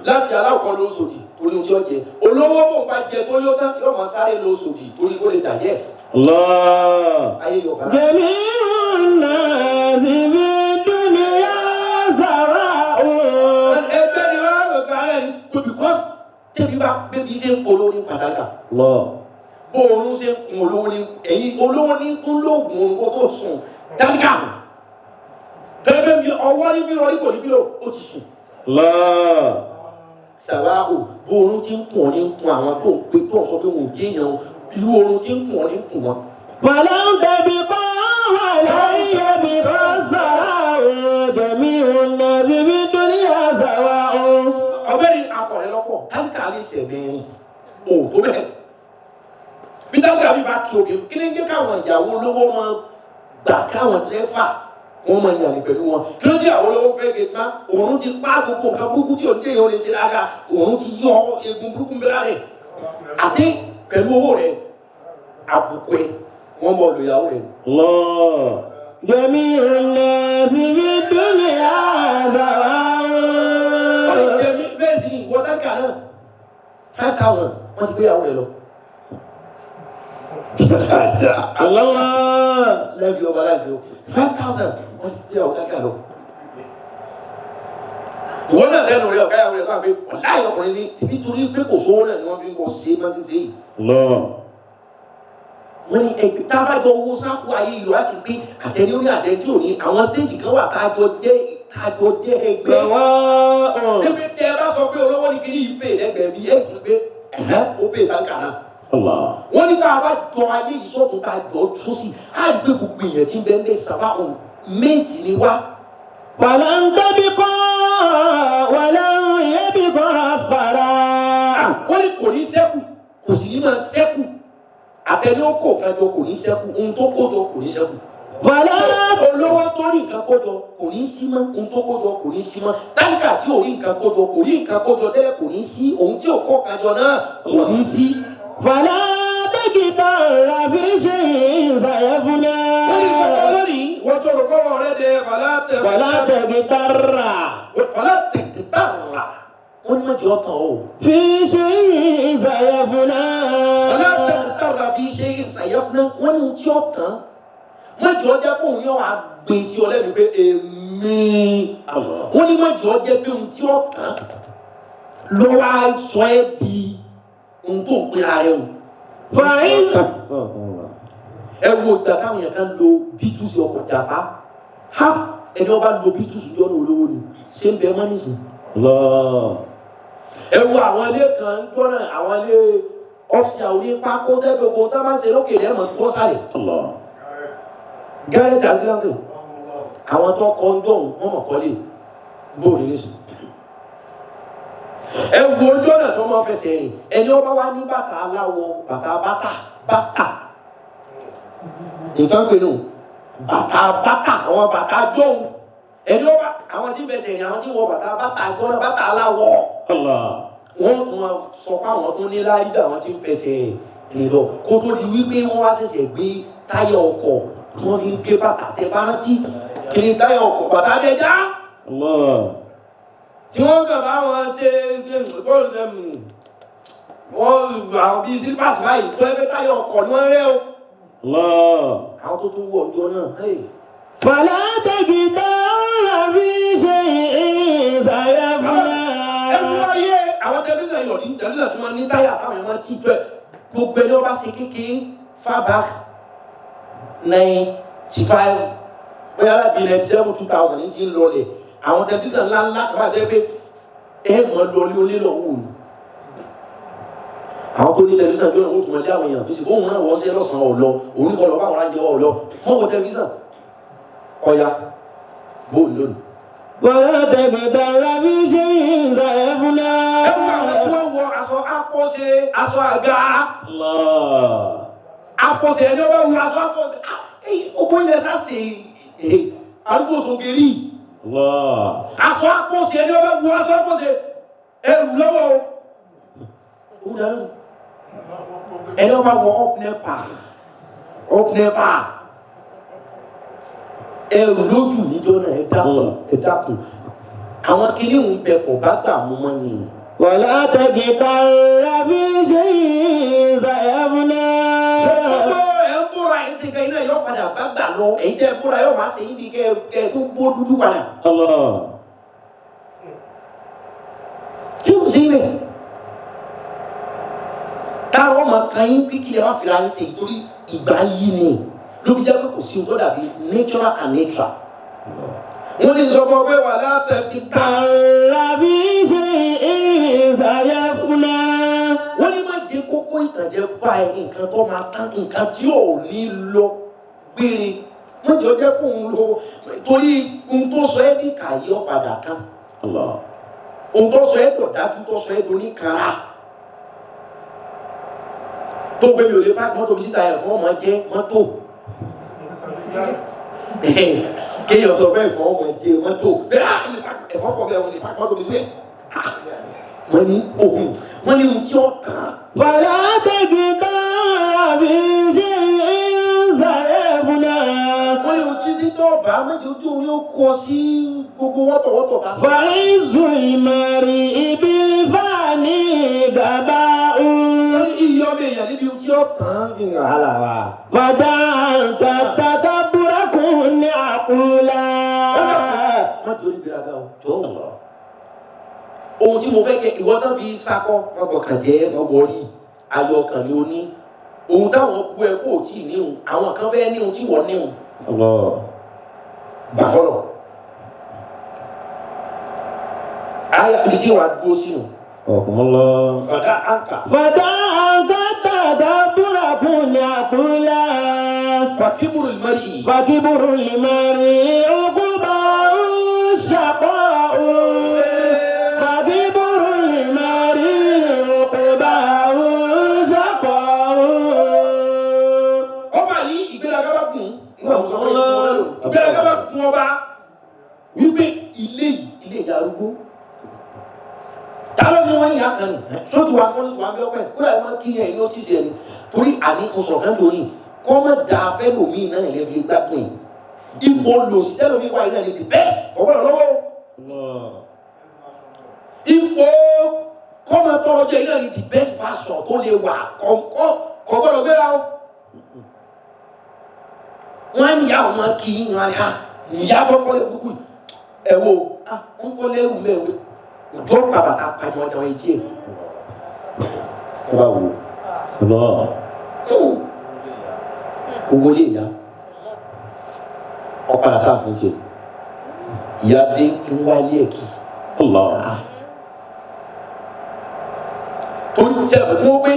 láti aláwọ̀ ló sòdì torí ohun tí ó jẹ. Olówó bò ń bá jẹ tó yó tán, yóò máa sáré lọ sòdì torí kó lè digest. Allah. Ayé yorùbá. جميع الناس في الدنيا سواء. Ẹgbẹ́ ni wọ́n á lọ gbà rẹ̀ ní tó because tẹ́bi bá bébí ṣe ń polówó ní pàtàkì, Allah. bó oorun ṣe ń kun olówó ní ẹ̀yìn olówó ní kún lóògùn orun kó tó sùn. Tálíkà tẹ́lẹ̀ bí ọwọ́ ní bí ọrí kò ní bí ó ti sùn. Allah. Sàwáhù, bó oorun ti ń kùn ọ́ ní ń kun àwọn tó ń pe tó ń sọ pé wọn ò jẹ́ èèyàn o, irú oorun ti ń kùn ọ́ ní ń kùn wọn. ولن تبقى ولن يبقى سواء. جميع الناس في الدنيا سواء. Ọ̀gbẹ́ni akọ̀rẹ́ lọ́pọ̀, tálíkà lè sẹ̀mẹ́rin o tó bẹ́ẹ̀. Bí tálíkà bí bá kí obìnrin, kí ni ń jẹ́ káwọn ìyàwó olówó máa gbà káwọn dírẹ́fà wọ́n máa yàn ní pẹ̀lú wọn? Kí ló dé àwọn olówó fẹ́ gẹ̀ẹ́tì má òun ti pa gbogbo nǹkan burúkú tí òun déyàn lè ṣe dáadáa, òun ti yọ egun burúkú ń bẹ lára rẹ̀ àti pẹ̀lú owó rẹ̀ àbùkù ẹ̀ wọ́n mọ̀ lòyàwó rẹ̀. Allah. جميع الناس في الدنيا سواء. Bẹ́ẹ̀ sì ni ìwọ táǹkà náà, 5,000 wọ́n ti gbéyàwó rẹ̀ lọ. الله. Lẹ́bi ọba láti o, 5,000 wọ́n ti gbéyàwó táǹkà lọ. Ìwọ náà lẹ́nu rẹ̀ ọ̀gá ìyàwó rẹ̀ kọ́ àgbẹ̀ ọ̀láyé ọkùnrin ní nítorí pé kò sówó náà ni wọ́n fi ń bọ̀ ṣe máa ń ṣe yìí. Allah. Wọ́n ní ẹgbẹ́ tá a bá jọ owó sáàkó ayé ìlú láti gbé àtẹni orí àtẹni tí ò ní àwọn stéèjì kan wà tá a jọ jẹ́ ẹgbẹ́. سواء. Níbi tẹ ẹ bá sọ pé olówó ní kiri yìí pè lẹ́gbẹ̀ẹ́ bí ẹ tún pé ẹ̀hẹ́ ó pè táǹkà náà. Allah. Wọ́n ní tá a bá jọ ayé yìí sọ́tún tá a jọ sósì, á rí pé gbogbo èèyàn tí ń bẹ ń bẹ sábà òun méjì ni wá. ولن تبقى ولن يبقى فراء. Wọ́n ní kò ní sẹ́kù, kò sì ní máa sẹ́kù, àtẹni ó kò kájọ kò ní sẹ́kù, ohun tó kó jọ kò ní sẹ́kù. فلا Olówó tó rí nǹkan kó jọ kò ní sí mọ́, ohun tó kó jọ kò ní sí mọ́. Táǹkà tí ò rí nǹkan kó jọ, kò rí nǹkan kó jọ tẹ́lẹ̀, kò ní sí, ohun tí ò kó kájọ náà kò ní sí. فلا تجدر في شيء سيفنى. Wọ́n ní ìjọba lónìí wọ́n tó rò kọ́wọ́ rẹ̀ dẹ wàlá tẹ̀ فلا تجدر. Wàlá tẹ̀kítàrà, Wọ́n ní má jẹ́ ọ̀tàn o. في شيء سيفنى. Ọlọ́tẹ̀kítàrà fi ṣe ìsàyẹ́fúná, wọ́n ní tí ó tán. Má jẹ́ ọjọ́ pé òun yóò wá gbé sí ọ lẹ́nu pé èmi. Wọ́n ní má jẹ́ ọjọ́ pé òun tí ó tán lọ́wọ́ á sọ ẹ́ di ohun tó ń pera rẹ o. فإن Ẹ wo ìgbà táwọn yẹn kan lo bítúsì ọkọ̀ jàpá. Ha, ẹni wọ́n bá lo bítúsì yọ̀nà olówó ni ṣé ń bẹ mọ́ nísìn. Allah. Ẹ wo àwọn ilé kan ń gbọ́nà, àwọn ilé ọ́fíìsì, àwọn ilé pákó tẹ́gbẹ̀gbọ́ tá máa ń ṣe lókè lẹ́mọ̀ tó sálẹ̀. Allah. Gárẹ́tì àgbẹ̀gbẹ̀ àwọn tó kọ́ ń dọ̀hún wọ́n mọ̀ kọ́lé bóòlù nísìn. Ẹ wo ojú ọ̀nà tó máa fẹsẹ̀ rìn, ẹni ọba wa ní bàtà aláwọ̀, bàtà bàtà bàtà nǹkan pè nù bàtà bàtà, àwọn bàtà dọ̀hún, ẹni ọba àwọn tí fẹsẹ̀ rìn, àwọn tí wọ bàtà bàtà gbọ́dọ̀ bàtà aláwọ̀, Allah. wọ́n tún wá sọ pé àwọn tó ní láyé àwọn tí ń fẹsẹ̀ rìn lọ, kó tó di wípé wọ́n wá ṣẹ̀ṣẹ̀ gbé táyà ọkọ̀ tí wọ́n fi ń gbé bàtà. Tẹ bá rántí kiri táyà ọkọ̀ bàtà dẹjá Allah. tí wọ́n kàn bá wọn ṣe bọ́ọ̀lù wọ́n àwọn bíi sípàsì báyìí tó ẹgbẹ́ táyà ọkọ̀ ni wọ́n rẹ́ o. Allah. Àwọn tó tún wọ̀ ọjọ́ náà, hey. فلا تجدر في شيء سيفنى. Ẹ wú ayé àwọn tẹlifíṣàn yọ̀ ní tẹlifíṣàn tí wọ́n ní táyà táwọn èèyàn máa ti tó ẹ gbogbo ẹni wọ́n bá ṣe kékeré fábà 95, bóyá láti 97, 2000 ní ti ń lọlẹ̀, àwọn tẹlifíṣàn ńláńlá kan bá jẹ́ pé ẹ mọ̀ lọlé olé lọ wò ní. Àwọn tó ní tẹlifíṣàn tó náà wọ́n tún mọ̀ lé àwọn èèyàn tó sì òun náà wọ́n ṣe lọ́sàn-án ọ̀lọ́ òun kọ́ lọ bá àwọn aráńjẹ ọ̀lọ́ mọ́ wọ tẹlifíṣàn ọ̀ya bóòlù lónìí. ولا تجدر في شيء سيفنى. Ẹ wọ àwọn tí wọ́n wọ aṣọ akọ́ṣe, aṣọ àga. Allah. Akọ́ṣe, ẹni ọba wọ aṣọ akọ́ṣe ogun ilẹ̀ sáṣe arúgbó sọgẹ́rì. Allah. Aṣọ akọ́ṣe, ẹni ọba wọ aṣọ akọ́ṣe ẹrù lọ́wọ́ o. Òun dàrú ẹni ọba wọ ọ̀pnẹ́pà ọ̀pnẹ́pà ẹrù lójú níjọ́ náà. Ẹ dákun, ẹ dákun, àwọn kìnìún ń bẹ kò bá gbà mú mọ́ ni. ولا تجدر في شيء سيفنى. Gbogbo ẹ̀ ń búra ẹ̀ ń ṣe kan iná yóò padà bá gbà lọ. Èyí tẹ́ ẹ búra yóò máa ṣe yín bí kẹ́ ẹ tó bó dúdú padà. Allah. Kí ló ṣe bẹ́ẹ̀? Táwọn ọmọ kan yín pé kí lè wá fìlà yín ṣe torí ìgbà yìí ni ló fi jẹ́ pé kò sí ohun tó dàbí natural and natural. Wọ́n ní sọ fún ọ pé wà látẹ̀kí tá. تر في شيء سيفنى. Wọ́n ní má jẹ́ kókó ìtànjẹ bá ẹ, nǹkan tó máa tán, nǹkan tí ò ní lọ gbére. Má jẹ́ ọjọ́ kó ń lo torí ohun tó sọ ẹ́ ní kàyé ọ̀padà tán. Allah. Ohun tó sọ ẹ́ dọ̀dájú, tó sọ ẹ́ doníkara tó gbé mi ò lè páàkì mọ́tò bí síta, ẹ̀fọn ọmọ jẹ́ mọ́tò, kéèyàn sọ pé ẹ̀fọn ọmọ jẹ́ mọ́tò bẹ́ẹ̀ á lè páàkì ẹ̀fọn pọ̀ bẹ́ẹ̀, wọ́n lè páàkì mọ́tò bí sílẹ̀. Wọ́n ní ohun, wọ́n ní ohun tí ó tàn. فلا تجدر في شيء سيفنى. Wọ́n ní ohun tí tó bá méjì ojú orí ó kọ sí gbogbo wọ́tọ̀wọ́tọ̀ ká. فعز المرء بالفاني غباء. Wọ́n ní iyì ọmọ èèyàn níbi ohun tí ó tàn fi hàn hálà wa. فدعت التكبر كن عقولا. Má torí gbéraga o jọ̀ọ́. Ohun tí mo fẹ́ kẹ ìwọ tán fi sakọ, wọn bọkàn jẹ́, wọn wọrí ayọ̀ ọkàn ni ó ní ohun táwọn bú ẹ kó o tí ì níhun, àwọn kan fẹ́ níhun tí wọ́n níhun. Allah. Gbà fọlọ ayé ibi tí wàá dúró sínú. Allah. Fàdá àǹkà. فدعت التكبر كن عقولا. Fàkímùrù mẹ́rì. فكبر المرء عقباه الشقاء. فكبر المرء عقباه الشقاء. Ọba yìí, ìgbéraga bá gùn, ìgbéraga bá gùn ọba wípé ilé yìí, ilé ìyá arúgbó táwọn ní wọn yà kan ní sóòtù wa kọ́ ní sọ abẹ́ ọpẹ́ kúrò àwọn kí yẹn ní ó ti ṣe ẹni torí àní oṣù kan lórí kọ́mọ̀ dà fẹ́ lómi náà ilé fi gbádùn yìí ipò lòsí tẹ́lómi wáyé náà ní the best ọ̀gbọ́dọ̀ lọ́wọ́. Allah. Ipò kọ́mọ tọrọ jẹ náà ni the best fashion tó lè wà kọ̀ọ̀kọ́ kò gbọ́dọ̀ gbéra o. Wọ́n á ní ìyá ọmọ kì í yan ya ìyá tó kọ́lé burúkú yìí. Ẹ wo wọ́n kọ́lé ẹrù mẹ́wẹ́ òjò pàbàtà pàjọ́jọ́ etí ẹ̀. Ẹ bá wò Allah. ó. Owó lè yá. Ọ̀padà sáfún jẹ. Ìyá dé ń wálé ẹ̀ kì í. Allah. Torí jẹ́ wọ́n pé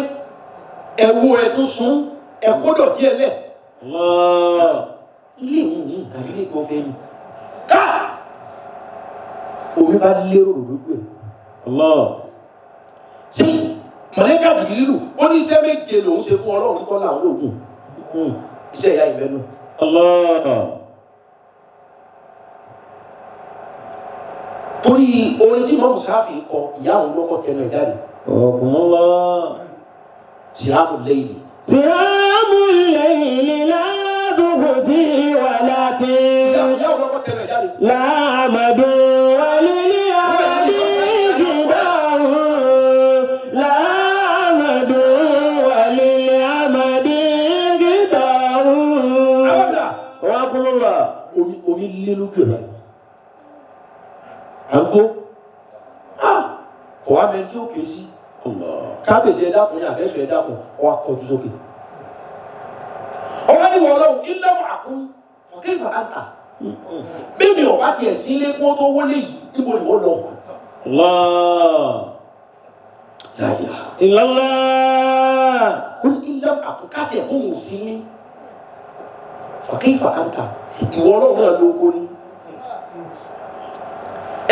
ẹ̀wù ẹ̀ tó sún ẹ̀kọ́ dọ̀tí ẹ̀ lẹ̀. Allah. Ilé ìwọ̀n ní àbílẹ̀ kan fẹ́ ni. Ká! Omi bá lérò lójú ẹ̀. Allah. Ṣé mọ̀lẹ́kà jìbìrìlù ó ní iṣẹ́ méje lòún ṣe fún Ọlọ́run tọ́lá àwọn òògùn. Iṣẹ́ ìyá ìbẹ́nu. Allah. Torí orin tí Mọ́mù Sáfì kọ ìyá òun lọ́kọ̀ tẹnu ẹ̀ jáde. Ọkùnmọ́lá. Sìrámù lẹ́yìn. سهام الليل لا تبتي ولكن Ìyá òun lọ́kọ̀ tẹnu ẹ̀ jáde. لا عمد وللأبد فداه لا عمد وللأبد فداه Àwọn ọ̀dà. وقل الله Omi omi lé lójú ẹ̀ báyìí. À ń gbó. Kò wá mẹ́rin tí ó ké sí. Allah. Kábíyèsí ẹ dákun ní àbẹ́sọ̀ ẹ dákun ọwọ́ akọjú sókè. Ọwọ́ ní wọ́n lọ́wọ́ ilé wà kún ọ̀kẹ́ ìfàkàtà. Bébí ọ̀bá tiẹ̀ sílé kó tó wọlé yìí níbo ni wọ́n lọ. Allah. La ilaha. illallah Ó ní ilé àkókò ẹ̀ kó wò sílé. Ọ̀kẹ́ ìfàkàtà ìwọ ọlọ́run náà ló kó ní.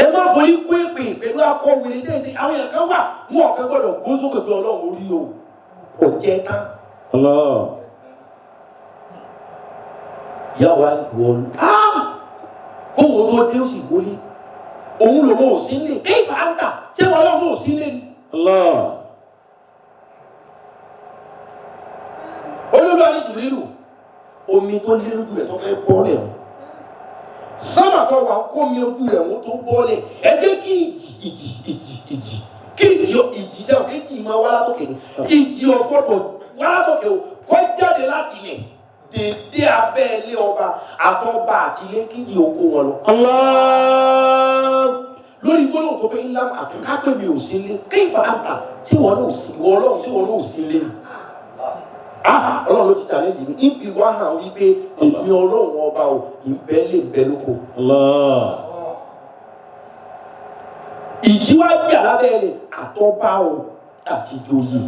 Ẹ má forí kó èpè pẹ̀lú akọ̀wé ní ẹ̀sìn àwọn èèyàn kan wà wọn ọ̀kan gbọ́dọ̀ gbó sókè pé ọlọ́run orí o. Kò jẹ́ tán. Allah. Ìyá wa wọlú. Kó wo tó dé ó sì wọlé. Òun lòun ò sí nílé. Kéfà á ń tà ṣé wọn lọ́wọ́ ò sí nílé ni? Allah. Olúwa ní Jùbìrìlù omi tó lé lójú rẹ̀ tó fẹ́ bọ́lẹ̀ o. Sábà tó wà kó mi ojú rẹ̀ wọ́n tó bọ́lẹ̀. Ẹ jẹ́ kí ìjì ìjì ìjì ìjì kí ìjì ìjì sẹ́wọ̀n kí ìjì máa wá látòkè ni. Ìjì ọ̀gbọ́dọ̀ wá látòkè o kó jáde láti ilẹ̀ dédé abẹ́ ilé ọba àtọba àti ilé kí ìjì oko wọn lọ. Allah Lórí gbólóhùn tó pé ńlá àkápẹ́ mi ò sí ilé kéfà àǹtà tí wọ́n náà sí wọ́n ọlọ́run tí wọ́n náà sí ilé. Ah! Ọlọ́run ló ti challenge mi. Ibi wá hàn wípé èmi ọlọ́run ọba ò ìbẹ́ lè bẹ lóko. Allah. Ìjì wá jà lábẹ́ rẹ̀ àtọ́ba o àti ìjòyè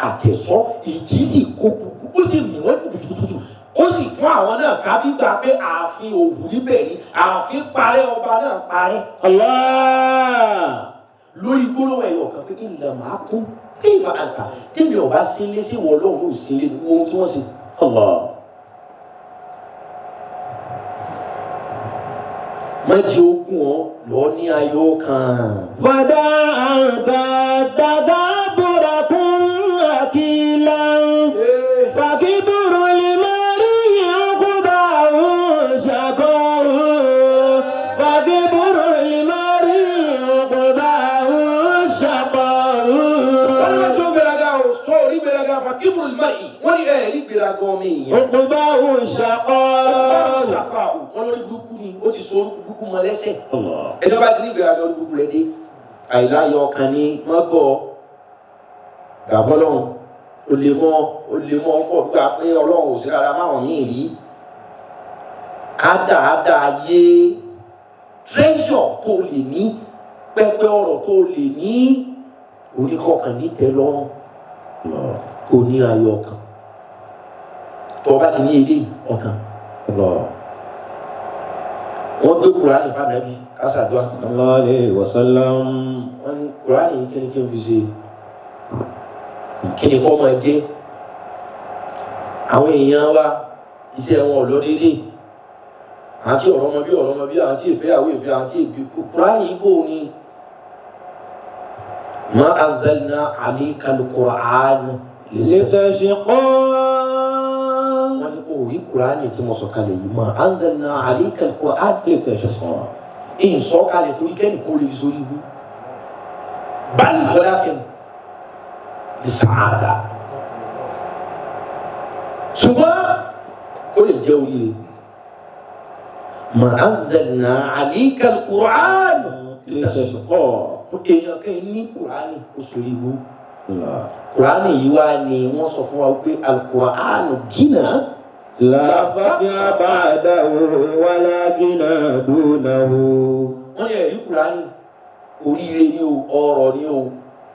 àtẹ̀sọ́ ìjì sì kó kúkú ó sì mì wọ́n kùtùkùtù ó sì fún àwọn náà kábígbà pé ààfin òwú níbẹ̀ ni ààfin parẹ́ ọba náà parẹ́. Allah Lórí gbólóhùn ẹ̀yọ̀ kan pé kí n lè máa kún kí ìfà àgbà tèmi ọba sílé sí wọ́n lọ́hùn ò sílé ní ohun tí wọ́n ṣe. Allah. Mọ́jì ogun ọ lọ ní ayọ̀ kan. فدع أنت التدبر كن أكيلا فكبر المرء عقباه شقاه فكبر المرء عقباه شقاه Wọ́n ní wọ́n tó gbéraga o, sọ orí gbéraga fa kíburu ìmọ̀ yìí, wọ́n ní ẹ̀rí gbéraga ọmọ èèyàn. عقباه شقاه Wọ́n lórí burúkú ni, ó ti sọ orúkú burúkú mọ lẹ́sẹ̀. Allah. Ẹni bá ti ní gbéraga orí burúkú rẹ̀ dé. Àìláyọ̀ ọkàn ni wọ́n gbọ́ gbàgbọ́ lọ́hùn. Ó lè mọ ó lè mọ ọkọ̀ gbà pé Ọlọ́run ò sí rárá máwọn míì rí. Ádà ádà ayé treasure tó lè ní pẹpẹ ọrọ̀ tó lè ní oníkọ̀ọ̀kan ní tẹ́lọ́rùn Allah. kò ní ayọ̀ ọkàn. Tó o bá ti ní eléyìí ọkàn. Allah. Wọ́n gbé Kùránì fànàbí kásàdúrà. Sallallahu alayhi wa sallam. Wọ́n ní Kùránì yìí kíni kí n fi ṣe kí ni kọ́ máa jẹ́. Àwọn èèyàn wa iṣẹ́ wọn ò lọ déédéé. Àti ọ̀rọ̀ ọmọ bí ọ̀rọ̀ ọmọ bí àti ìfẹ́ àwọn ìfẹ́ àti ìbí Kùránì yìí bò ní. Ma anzalna alayka al-Qur'ana لتشقى wọ́n ní kò rí Kùránì tí mo sọ̀kalẹ̀ yìí ma anzalna alayka al-Qur'ana Litashqa. Ìsọ̀kalẹ̀ torí kẹ́ni kó lè sórí ibú. Bal walakin lisa'ada. Ṣùgbọ́n kó lè jẹ́ oríire. Ma anzalna alayka al-Qur'an Litashqa. Èèyàn kan ní Kùránì ó sórí ibú. Allah. Kùránì yìí wá ni wọ́n sọ fún wa pé al-Qur'an gínà. La faqra ba'dahu wala ghina dunahu. Wọ́n ní ẹ̀rí Kùránì oríire ni o, ọrọ̀ ni o.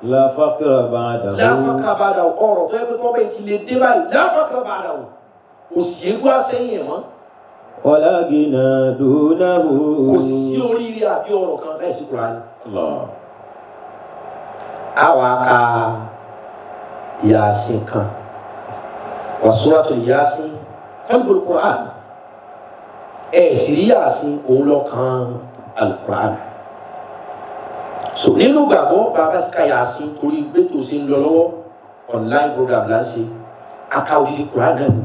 La faqra ba'dahu. La faqra ba'dahu, ọrọ̀ tó yẹ pé tọ́ bẹ́ẹ̀ ti lè dé báyìí. La faqra ba'dahu. Kò sí egbó àsẹ́yìn ẹ̀ mọ́. Wala ghina dunahu. Kò sì sí oríire àbí ọrọ̀ kan láìsí Kùránì. Allah. Àwa ka Yasin kan. Wa suratul Yasin qalbul Qur'an. Ẹ̀ sì rí Yasin òun lọ kan al-Qur'an. So nínú gbàgbọ́ bàbá ti ka Yasin torí gbé tó ṣe ń lọ lọ́wọ́ online program là ń ṣe. Aka odidi Qur'an náà ni.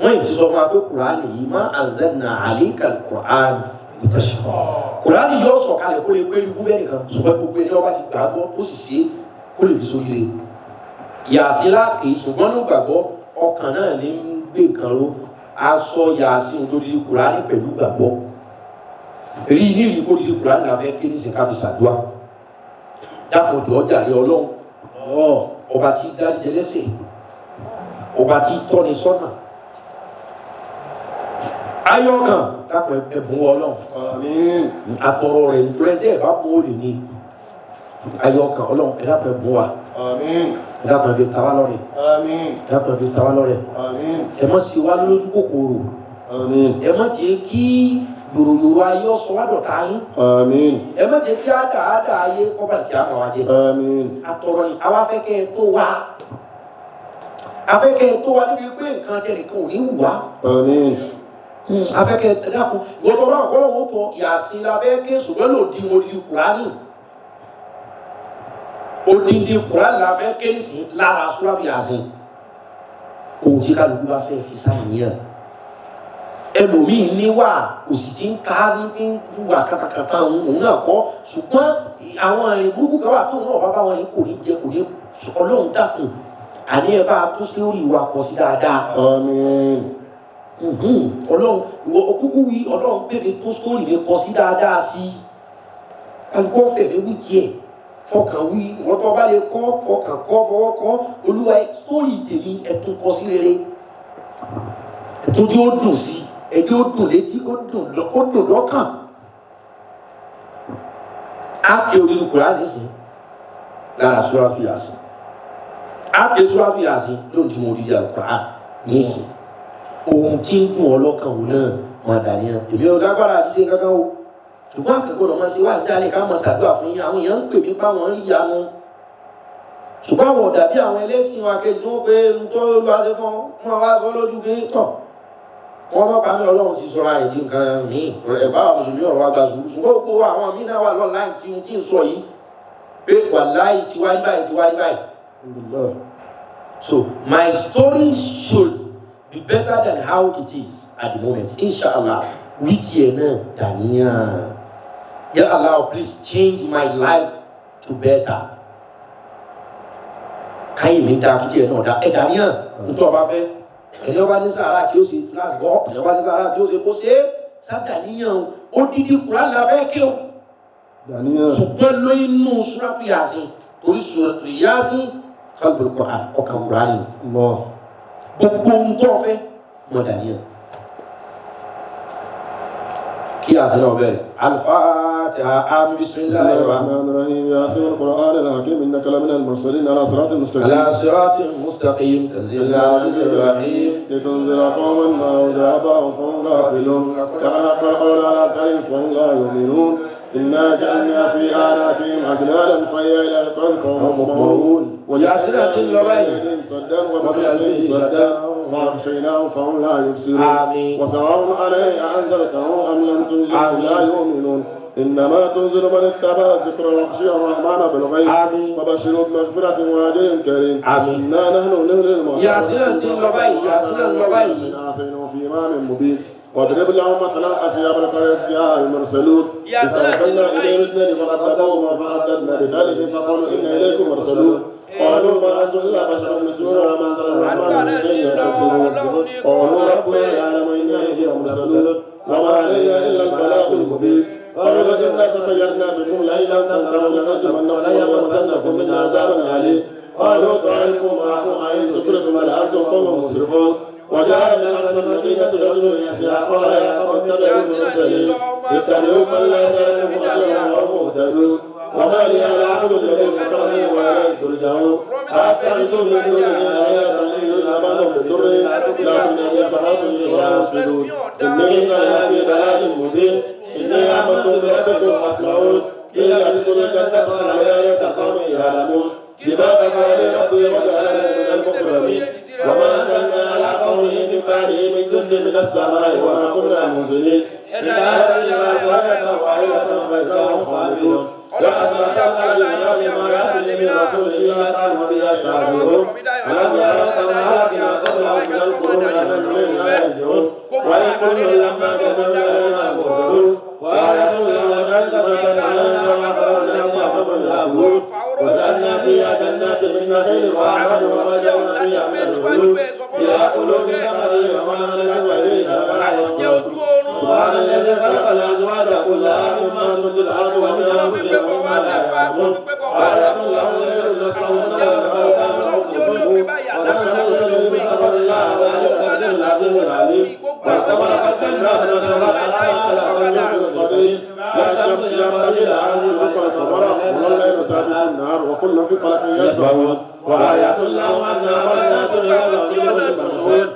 Wọ́n yìí ti sọ fún wa pé Qur'an yìí ma anzalna alayka al-Qur'an litashqa. Qur'an yóò sọ̀kalẹ̀ kó lè pé ikú bẹ́ẹ̀ nìkan ṣùgbọ́n gbogbo ẹni ọba ti gbàgbọ́ ó sì ṣe kó lè fi sórí rẹ̀. Yàsí láàkì ṣùgbọ́n ní gbàgbọ́ ọkàn náà ní ń gbé nǹkan ró aṣọ Yàsí nítorí Kùránì pẹ̀lú gbàgbọ́. Rí ní ìlú kó di Kùránì la fẹ́ kí ní sèká fi ṣàdúrà. Dákun jọ̀ọ́ jàre Ọlọ́run Allah. ọba tí dárí jẹlẹ́sẹ̀ ọba tí tọ́ni sọ́nà. Ayọ̀ kan dákun ẹ̀bùn Ọlọ́run Àmín. àtọrọ rẹ̀ nítorí ẹ̀ bá mú òrì ni ayọ̀ kan Ọlọ́run ẹ dákun ẹ̀bùn wa Àmín. ẹ dákun ẹ fi ta wá lọ́rẹ Àmín. ẹ dákun ẹ fi ta wá lọ́rẹ Àmín. ẹ má ṣe wá lójú kòkòrò Àmín. ẹ má jẹ́ kí yòròyòrò ayé ọ̀sọ́ wá dọ̀tá yín Àmín. ẹ má jẹ́ kí àdáadá ayé kọ́ba kí á máa wá jẹ Àmín. àtọrọ ni àwa fẹ́ kẹ́ ẹ tó wá afẹ́ kẹ́ ẹ tó wá níbi pé nǹkan tẹnìkan ò ní wù wá Àmín. afẹ́ kẹ́ ẹ dákun ìwọ́n tó bá wà kọ́lọ́wọ́ tó Yàsín la fẹ́ ké ṣùgbọ́n lòdì odidi Kùránì odidi Kùránì la fẹ́ ké sí lára súráfì Yàsín ohun tí kálukú bá fẹ́ fi sáyẹn ẹlòmíín níwà kò sì ti ń ta ní fi ń wà kàtàkàtà òun náà kọ́ ṣùgbọ́n àwọn ìrìn burúkú kan wà tóun náà bá bá wọn ní kò ní jẹ kò ní Ọlọ́run dákun àní ẹ bá tó sí orí ìwà kọ sí dáadáa. Àmín. Ọlọ́run ìwọ òkúkú wí Ọlọ́run pèrè tó sórí mi kọ sí dáadáa sí i alùpùpù fẹ̀mí wí tiẹ̀ fọkàn wí ìwọ tó bá lè kọ́ fọkàn kọ́ fọwọ́ kọ́ Olúwa sórí tèmi ẹ̀tún kọ sí rere ẹ̀tún tí ó dùn sí ẹ̀dí ó dùn létí ó dùn lọ́kàn á ké orí Kùránì sí lára Súrátù Yásìn á ké Súrátù Yásìn lóhùn tí mo rí yàrá Kùránì nísìn ohun tí ń gùn ọlọ́kàn òun náà máa dà ní èmi ò lágbára àti ṣe kankan o ṣùgbọ́n àkẹ́kọ̀ọ́ lọ́mọ sí wá sí alẹ́ ká máa ṣàdúrà fún yín àwọn èèyàn ń pè mí báwọn ń yanu ṣùgbọ́n àwọn ọ̀dà bí àwọn ẹlẹ́sìn wa kejì tó ń pé ń tó lọ àti fún wọn wá sọ lójú kí tọ̀ wọ́n bá pàmì Ọlọ́run ti sọra rẹ̀ di nǹkan míì ẹ̀bá àwọn mùsùlùmí ọ̀rọ̀ wa gba sùúrù ṣùgbọ́n gbogbo àwọn míì náà wà lọ́nà tí n tí ń sọ yìí pé wàláhì ti wá ní báyìí ti wá ní báyìí. Alhamdulillah. So my story should be better than how it is at the moment. Inshallah, wí tiẹ̀ náà dàníyàn. Ya Allah, please change my life to better. Káyé mi da kí tiẹ̀ náà da ẹ̀ dàníyàn nítorí ọba fẹ́. Ẹni ọba ní sàrà tí ó ṣe láti gbọ́, ẹni ọba ní sàrà tí ó ṣe kó ṣe é. Sádàníyàn o, odidi Kùránì la fẹ́ kí o. Dàníyàn. Ṣùgbọ́n lóyún nù Súrátù Yásìn torí Súrátù Yásìn qalbul Qur'an ọkàn Kùránì Allah. gbogbo ohun tó fẹ́ mọ dàníyàn kí a sinna bẹ̀rẹ̀ alifatiha am بسم الله bisimilayi الرحمن الرحيم ياسين القرآن الحكيم إنك لمن المرسلين على صراط مستقيم ala siratin mustaqim tanzil al-aziz rahim لتنذر قوما ما أنذر آباؤهم فهم غافلون كما حق القول على أكثرهم فهم لا يؤمنون إنا جعلنا في أعناقهم أغلالا فهي إلى الأسفل فهم مقمحون ياسين ti ń lọ báyìí. وجعلنا سدا ومن خلفهم سدا وأغشيناهم فهم لا يبصرون آمين. وسواء عليه أأنذرتهم أم لم تنذرهم آمين. لا يؤمنون إنما تنذر من اتبع الذكر وخشي الرحمن بالغيب آمين. فبشره بمغفرة وأجر كريم آمين. إنا نحن نحيي الموتى Yásínà ti ń lọ báyìí, Yásínà ń lọ báyìí. عاصينه في إمام مبين واضرب لهم مثلا أصحاب القرية جاء المرسلون إذ أرسلنا إليهم اثنين فكذبوهما فعددنا بثالث فقالوا إنا إليكم مرسلون قالوا ما أنتم إلا بشر مثلنا وما أنزل الرحمن من شيء تبصرون قالوا ربنا يعلم إنا إليكم مرسلون وما علينا إلا البلاغ المبين قالوا إنا تطيرنا بكم لئن لم تنتهوا لنرجمنكم وليمسنكم منا عذاب أليم قالوا طائركم معكم أئن ذكرتم بل أنتم قوم مسرفون وجاء من أقصى المدينة رجل يسعى قال يا قوم اتبعوا المرسلين اتبعوا من لا يسألكم أجرا وهم مهتدون وما لي لا أعبد الذي فطرني وإليه ترجعون أتخذ من دونه آلهة إن ما لهم بضر لكن يتعاطوا ولا يرشدون إني إذا لفي ضلال مبين إني آمنت بربكم فاسمعون قيل ادخلوا الجنة على قوم يعلمون بما غفر لي ربي وجعلني من المكرمين وما أنزلنا على قومه من بعده من جند من السماء وما كنا منزلين إن هذا إلا صيحة واحدة فإذا هم خالدون لا حسرة على الأيام ما يأتي من رسول إلا كانوا به يستهزئون ألم يروا كم أهلكنا قبلهم من القرون أنهم لا يرجعون وإن كل لما جميع لدينا محضرون وآية لهم أن مثلا وأخرجنا الله يأكلون وجعلنا فيها جنات من نخيل وأعناب وفجرنا فيها من العيون ليأكلوا من ثمره وما عملت أيديهم ولا يشكرون سبحان الذي خلق الأزواج كلها مما تنبت الأرض ومن أنفسهم ومما لا يعلمون وآية لهم الليل نسلخ النهار والشمس تجري بقدر الله ذلك تقدير العزيز العليم والقمر قدرناه منازل حتى خلق القدير لا الشمس ينبغي لها أن تدرك القمر ولا الليل سابق النهار وكل في فلك يسبحون وآية لهم أنا حملنا ذريتهم المشهور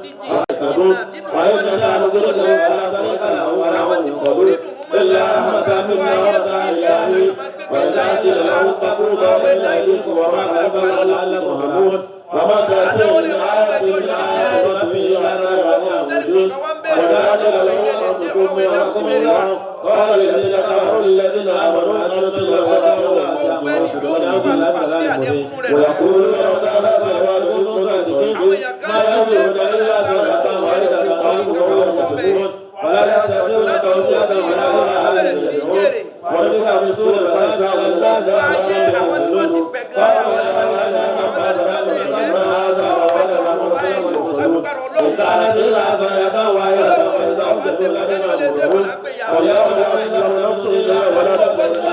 وإن نشأ نضلهم فلا طريق له ولا هم يهتدون إلا رحمة منا ومتاع إلى وإذا قيل لهم اتقوا الله فإن أيديكم وما خلقكم لعلكم ترحمون وما تأتيهم من آية من آيات ربهم إلا كانوا يعبدون وإذا قيل لهم أنفقوا مما رزقكم الله قال الذين كفروا للذين آمنوا ويقولون متى هذا الوعد إن كنتم صادقين ما ينظرون إلا صيحة واحدة تقوم وهم يخصمون ولا يستطيعون توصية ولا إلى أهلهم يرجعون ونفخ في الصور فإذا هم لا إن كانت إلا صيحة واحدة فإذا هم لدينا مقرون واليوم لا تظلم نفس شيئا ولا تظلم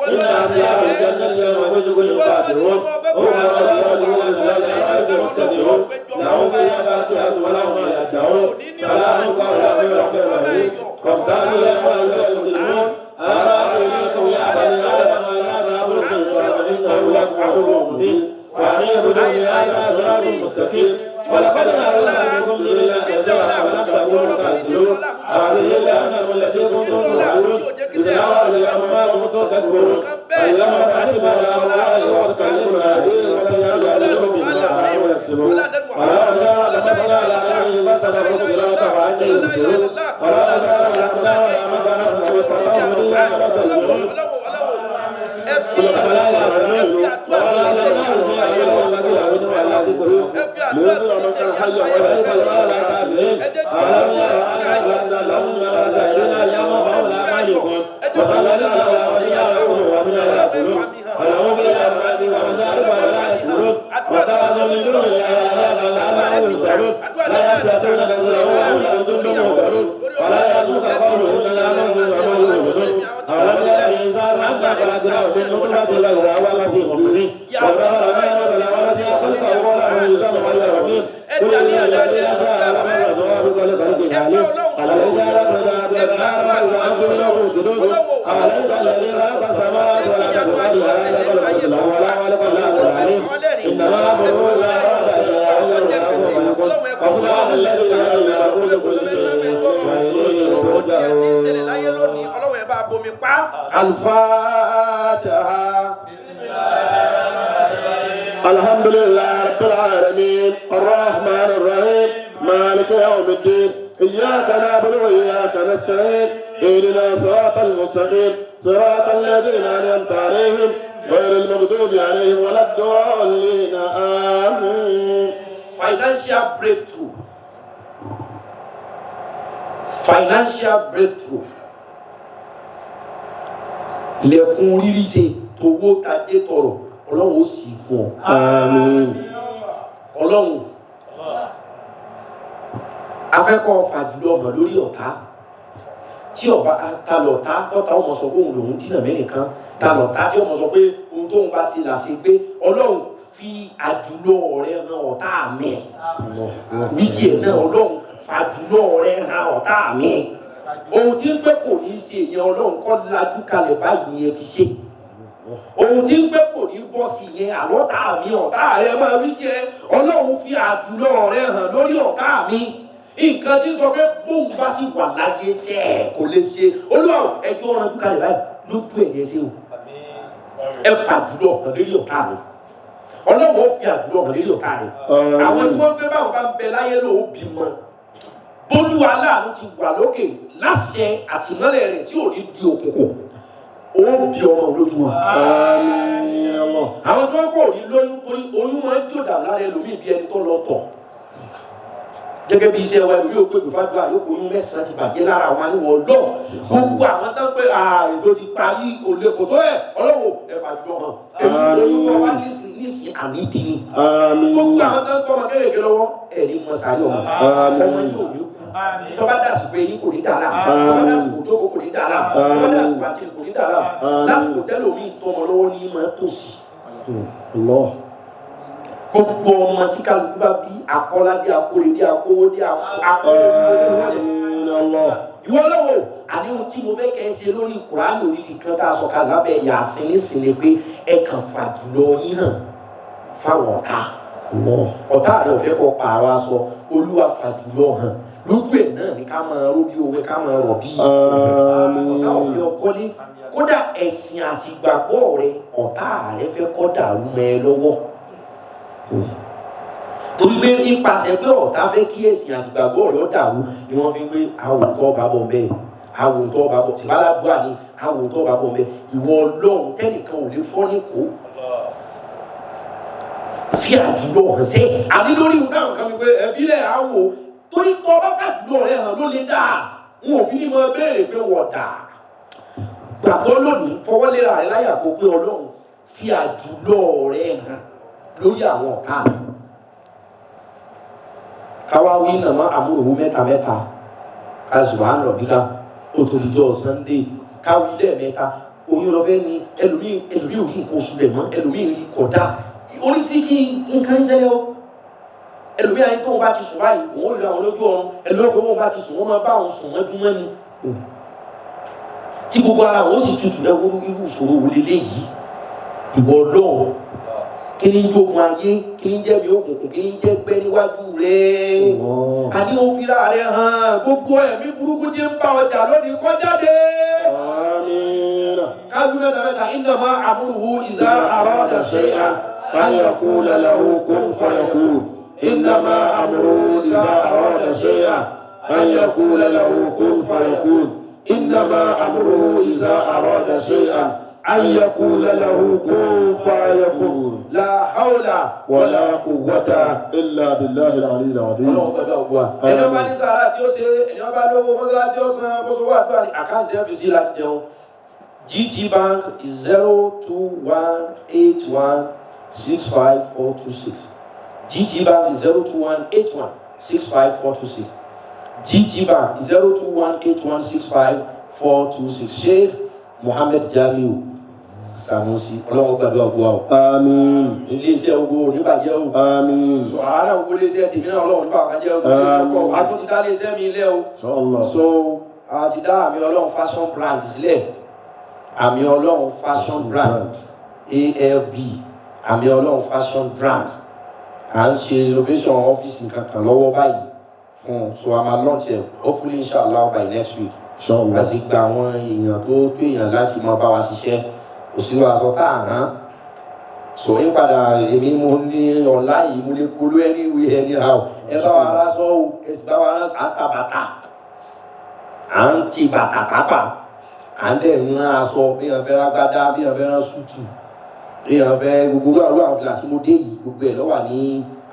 إن أصحاب الجنة يوم يجب فاكهون هم أزواجهم وأزواج مبتدئون لهم فيها فاكهة ولهم ما يدعون سلام قولا من رب رحيم وامتازوا اليوم أيها المجرمون ألا أريكم يا بني آدم ألا تعبدوا الشيطان إنه لكم عدو مبين وأن اعبدوني هذا صراط مستقيم ولقد أضل منكم جبلا كثيرا ولم تكونوا تعقلون هذه الأنعام التي كنتم توعدون إذ أوى اليوم ما كنتم تكفرون اليوم نختم على أفواههم وتكلمنا أيديهم وتشهد أرجلهم بما كانوا يكسبون ولو شاء لطمسنا على أعينهم فاستبقوا الصراط فأنى يبصرون ولا نجعل الأصنام أمامنا واصطفاهم إلا كما تنظرون لينذر من كان حيا ولا الفاتحة. الحمد لله رب العالمين الرحمن الرحيم مالك يوم الدين إياك نعبد وإياك نستعين اهدنا صراط المستقيم صراط الذين أنعمت عليهم غير المغضوب عليهم ولا الضالين آمين. Financial breakthrough. Financial breakthrough, lẹ̀kùn rírí ṣe towó tajé tọrọ, Ọlọ́run ó sì fún ọ. Àmín. Ọlọ́run afẹ́kọ̀ fàjùlọ ọmọ lórí ọ̀tá tí ọba ta lọ̀tá tọ́ta ọmọ sọ pé òun lòun dínà mẹ́nìkan, ta lọ̀tá tí ọmọ sọ pé ohun tóun bá ṣe là ṣe pé Ọlọ́run fi àjùlọ rẹ hàn ọ̀tá mi. Wí tiẹ̀ náà, Ọlọ́run fàjùlọ rẹ hàn ọ̀tá mi. Ohun tí ń pẹ́ kò ní í ṣe ìyẹn, Ọlọ́run kọ́ lajú kalẹ̀ báyìí yẹn fi ṣe. Ohun tí ń pẹ́ kò ní bọ́ sí yẹn, àlọ́tà mi ọ̀tá rẹ máa wí jẹ́, Ọlọ́run fi àjùlọ rẹ hàn lórí ọ̀tá mi. Nǹkan tí ń sọ pé bóun bá sì wà láyé sẹ́ ẹ̀ kò lè ṣe, Olúwa ẹjọ́ ọ̀ràn kalẹ̀ báyìí lójú ẹ̀yẹ sí o, ẹ fàjùlọ hàn lórí ọ̀tá mi. Ọlọ́run ó fi àjùlọ hàn lórí ọ̀tá rẹ. Àwọn tí wọ́n gbé báwọn bá ń bẹ láyé ló bímọ, bólúwa aláàánú ti wà lókè láṣẹ àtìmọ́lẹ̀ rẹ̀ tí ò ní di òkùnkùn, ó bí ọmọ lójú wọn. Àmín Allah. Àwọn tó ń kọ̀ ní lóyún torí oyún máa ń jòdà lára ẹlòmíì bí ẹni tó lọ tọ̀. Gẹ́gẹ́ bí iṣẹ́ wa, ẹlòmíì ò pé gbèfàdúrà yóò kó oyún 9 ti bàjẹ́ lára àwọn àníwọ̀ ọlọ́. Gbogbo àwọn tó ń pè ààrẹ tó ti parí kò lè kò tó ẹ̀, Ọlọ́run ẹ̀fà jọ hàn. Èmi oyún wọn wá nísìn àníbi ni. Àmín. Gbogbo àwọn tó ń tọ́ ọmọ kéèké lọ́wọ́ ẹ̀ ní mọ sáré ọmọ. Ọmọ yóò ní kú. Tọ́ba dàsìkò eyín kò ní dàrá. Tọ́ba dàsìkò jókòó kò ní dàrá. Tọ́ba dàsìkò àti kò ní dàrá. Lásìkò tẹ́lẹ̀ omi ìtọ́mọ lọ́wọ́ ní máa tòsí. Allah. Gbogbo ọmọ tí kálukú bá bí, akọ́ládé, akóredé, akówódé, akóredé. Àmín Allah. Ìwọ lọ́wọ́ àní ohun tí mo fẹ́ kẹ́ ẹ ṣe lórí Kùránì orílẹ̀ kan tá a sọ ká lábẹ́ Yàsín nísìnyí pé ẹ kàn fàjùlọ yín hàn fáwọn ọ̀tá. Allah. Ọ̀tá rẹ̀ ò fẹ́ kọ́ pààrọ̀ aṣọ, Olúwa fàjùlọ hàn lójú ẹ̀ náà ni ká máa ró bí owó, ká máa rọ̀ bí ọ̀tá òfin ọkọ́lé. Kódà ẹ̀sìn àti ìgbàgbọ́ rẹ, ọ̀tá rẹ fẹ́ kọ́ dàrú mọ́ ẹ lọ́wọ́, torí pé nípasẹ̀ pé ọ̀tá fẹ́ kí ẹ̀sìn àti ìgbàgbọ́ rẹ ó dàrú ni wọ́n fi ń pé àwòtọ́ bá bọ̀ bẹ́ẹ̀, àwòtọ́ bá bọ̀ tìbáládùá ni àwòtọ́ bá bọ̀ bẹ́ẹ̀. Ìwọ Ọlọ́run tẹ́nìkan ò lè fọ́ ní kó fi àjùlọ hàn sẹ́ àní lórí ìwé táwọn kan fi pé ẹ̀fílẹ̀ àwò, torí tọ́ bá fàjùlọ rẹ hàn ló lè dà n ò fi ní mọ béèrè pé wọ́n dà. Gbàgbọ́ lónìí, fọwọ́lera rẹ láyà kó pé Ọlọ́run fi àjùlọ rẹ hàn lórí àwọn ọ̀tá mi. Káwá wí nàmá àmúhòwò mẹ́ta mẹ́ta ká zùwà ń lọ bí ká ó tóbi jọ Sunday káwí lẹ́ẹ̀mẹ́ta. Oyún lọ fẹ́ ni, ẹlòmíì ẹlòmíì ò rí nǹkan oṣù rẹ̀ mọ́, ẹlòmíì rí kọ̀dá, oríṣiríṣi nǹkan ń ṣẹlẹ̀ o. Ẹlòmíì ayé tóun bá ti sùn báyìí òun ò lè àwọn lójú ọrùn, ẹlòmíì tóun bá ti sùn wọ́n máa bá òun sùn mọ́júmọ́ ni tí gbogbo ara òun sì tutù. Ẹ wo irú ìṣòro wo leléyìí? Ìwọ Ọlọ́run, kí ni jogun ayé, kí ni jẹ́ mi òkùnkùn, kí ni jẹ́ gbẹ́ níwájú rẹ̀? Àní òun fira rẹ̀ hàn, gbogbo ẹ̀mí burúkú tí ń bá ọjà lónìí kó jáde. Àmín. Kájú mẹ́ta mẹ́ta, innama amruhu iza arada shay'an أن يقول له كن فيكون. إنما أمره إذا أراد شيئا أن يقول له كن فيكون. إنما أمره إذا أراد شيئا أن يقول له كن فيكون. La hawla ولا قوة إلا بالله العلي العظيم. Ọlọ́run pẹ̀lú ọgbọ́n. Ẹni ọba ní sàrà tí ó ṣe, ẹni ọba lówó mọ́sálásí tí ó san kó tó wà tó àní àkáǹtì ẹ̀ fi sí láti jẹun. GT Bank 0218165426. GT Bank 0218165426. GT Bank 0218165426. Sheikh Muhammed Jamiu Sanusi, Ọlọ́run gbàdúrà ọgbọ́n o. آمين. Ilé iṣẹ́ ogun ò ní bàjẹ́ o. آمين. So àárẹ̀ ogun ilé iṣẹ́ tèmi náà, Ọlọ́run nípa àkànjẹ́ ogun ilé iṣẹ́ pọ̀. A tún ti dá ilé iṣẹ́ mi ilé o. إن شاء الله. So a ti dá Àmì Ọlọ́run Fashion Brand sílẹ̀. Àmì Ọlọ́run Fashion Brand, AFB, Àmì Ọlọ́run Fashion Brand. À ń ṣe innovation office nǹkan kan lọ́wọ́ báyìí fún un, so a máa launch ẹ̀ hopefully, inshallah, by next week. إن شاء A الله. sì gba àwọn èèyàn tó tó èèyàn láti máa bá wa ṣiṣẹ́. Kò sí aṣọ tá à rán so ń padà. Èmi mo ní ọ̀la yìí, mo lè polú anywhere, anyhow. Ẹ bá wa ránṣọ o, ẹ sì bá wa rán. À ń ta bàtà, à ń ti bàtà pápá, à ń dẹ̀ ń rán aṣọ. Bí wọ́n fẹ́ rán gbádá, bí wọ́n fẹ́ rán sútù, bí wọ́n fẹ́ gbogbo àwọn fìlà tí mo dé yìí, gbogbo ẹ̀ ló wà ní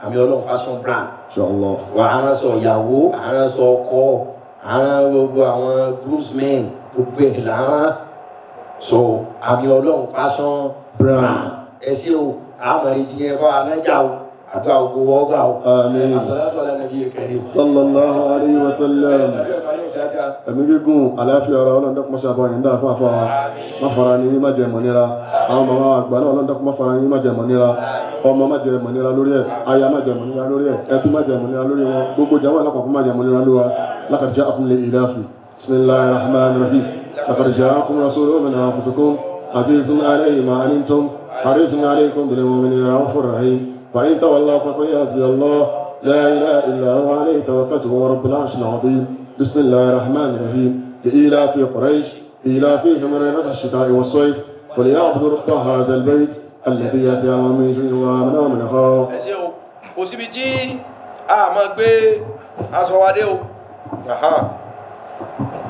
Àmì Ọlọ́run Fashion Brand. إن شاء الله. Wà á ránṣọ ìyàwó, à ń ránṣọ ọkọ, Àwọn gbogbo àwọn groomsmen, gbogbo ẹ̀ là ń rán. So Àmì Ọlọ́run Fashion Brand. Ẹ ṣé o, àmọ̀ retí yẹn kọ́ anájà o, àdúrà gbogbo wọ́n gbà o. Àmín. Àsàlátù ala nabiyil karim. Sallallahu alayhi wa sallam. Ẹ̀mí gígùn, àlàáfíà ara, Ọlọ́run dákun má ṣe àbọ̀ yẹn dáa fún àfọwà má fara ní má jẹ mọ̀nira. Àwọn màmá àgbà náà, Ọlọ́run dákun má fara ní má jẹ mọ̀nira. Ọmọ má jẹ mọ̀nira lórí ẹ̀, aya má jẹ mọ̀nira lórí ẹ̀, ẹbí má jẹ mọ̀nira lórí wọn, gbogbo jama alápapọ̀ má jẹ mọ̀nira lórí wa. Laqad ja'akum li ilafi. Bismillahir rahmanir rahim. Laqad ja'akum rasulun min anfusikum azizun alayhi ma anittum harisun alaykum bil mu'minina ra'ufur rahim. Fa in tawallaw faqul hasbiya Allah la ilaha illa huwa alayhi tawakkaltu wa huwa rabbul arshil azim. بسم الله الرحمن الرحيم. لإيلاف قريش إيلافهم رحلة الشتاء والصيف فليعبدوا رب هذا البيت الذي أطعمهم من جوع وآمنهم من خوف. Ẹ ṣé o, kò síbi tí a máa gbé aṣọ wa dé o.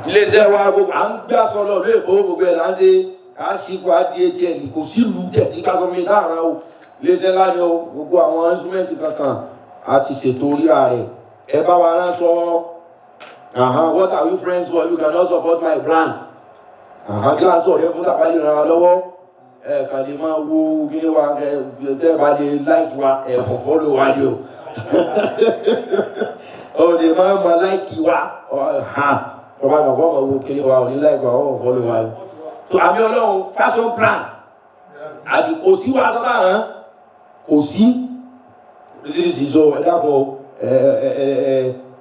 Iléeṣẹ́ wa gbogbo à ń gbé aṣọ lọ lóòbó, gbogbo ẹ̀ là ń ṣe à ń ṣí kó a di atm, kò sílùú tẹ̀tí ká sọ mi láàárọ̀ o. Iléeṣẹ́ ńlá ni o, gbogbo àwọn instrument kankan a ti ṣètò rírà rẹ̀. Ẹ bá wa ránṣọ. What are you friends for? You cannot support my brand. Kí láǹsọ̀ sọ̀rọ̀ fún tàbá lè ràn án lọ́wọ́? Ẹ kàn lè máa wo kíní wa, ẹ tẹ́ ẹ bá lè like wa, ẹ kàn follow wa ni o. O lè máa ma like wa, ọba àgbà kọ́ máa wo kíní wa, ò ní like wa, ọ̀ follow wa. Tó Àmì Ọlọ́run Fashion Brand àti kò sí wa sọ́dọ̀ hàn, kò sí oríṣiríṣi. So ẹ dákun o, ẹ ẹ ẹ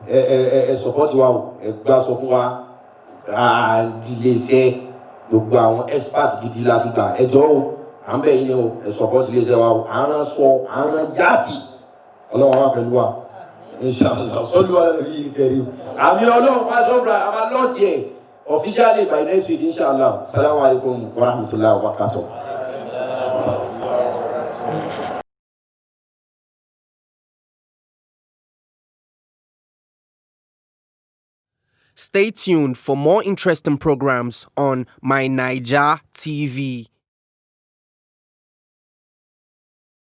ẹ ẹ ẹ ẹ support wa o, ẹ gbà sọ fún wa iléeṣẹ́, gbogbo àwọn expert gidi láti gbà. Ẹ jọ̀ọ́ o, à ń bẹ̀ yín o, ẹ support iléeṣẹ́ wa o. À ń rán sọ, à ń rán yáàtì. Ọlọ́run wà pẹ̀lú wa, inshallah. Sọ́lú wa lórí ìkẹrì Àmì Ọlọ́run Fashion Brand, àmà launch ẹ̀ officially by next week, inshallah. Salamu alaykum wa rahmatulahi wa barakatuh. Stay tuned for more interesting programs on My Naija TV.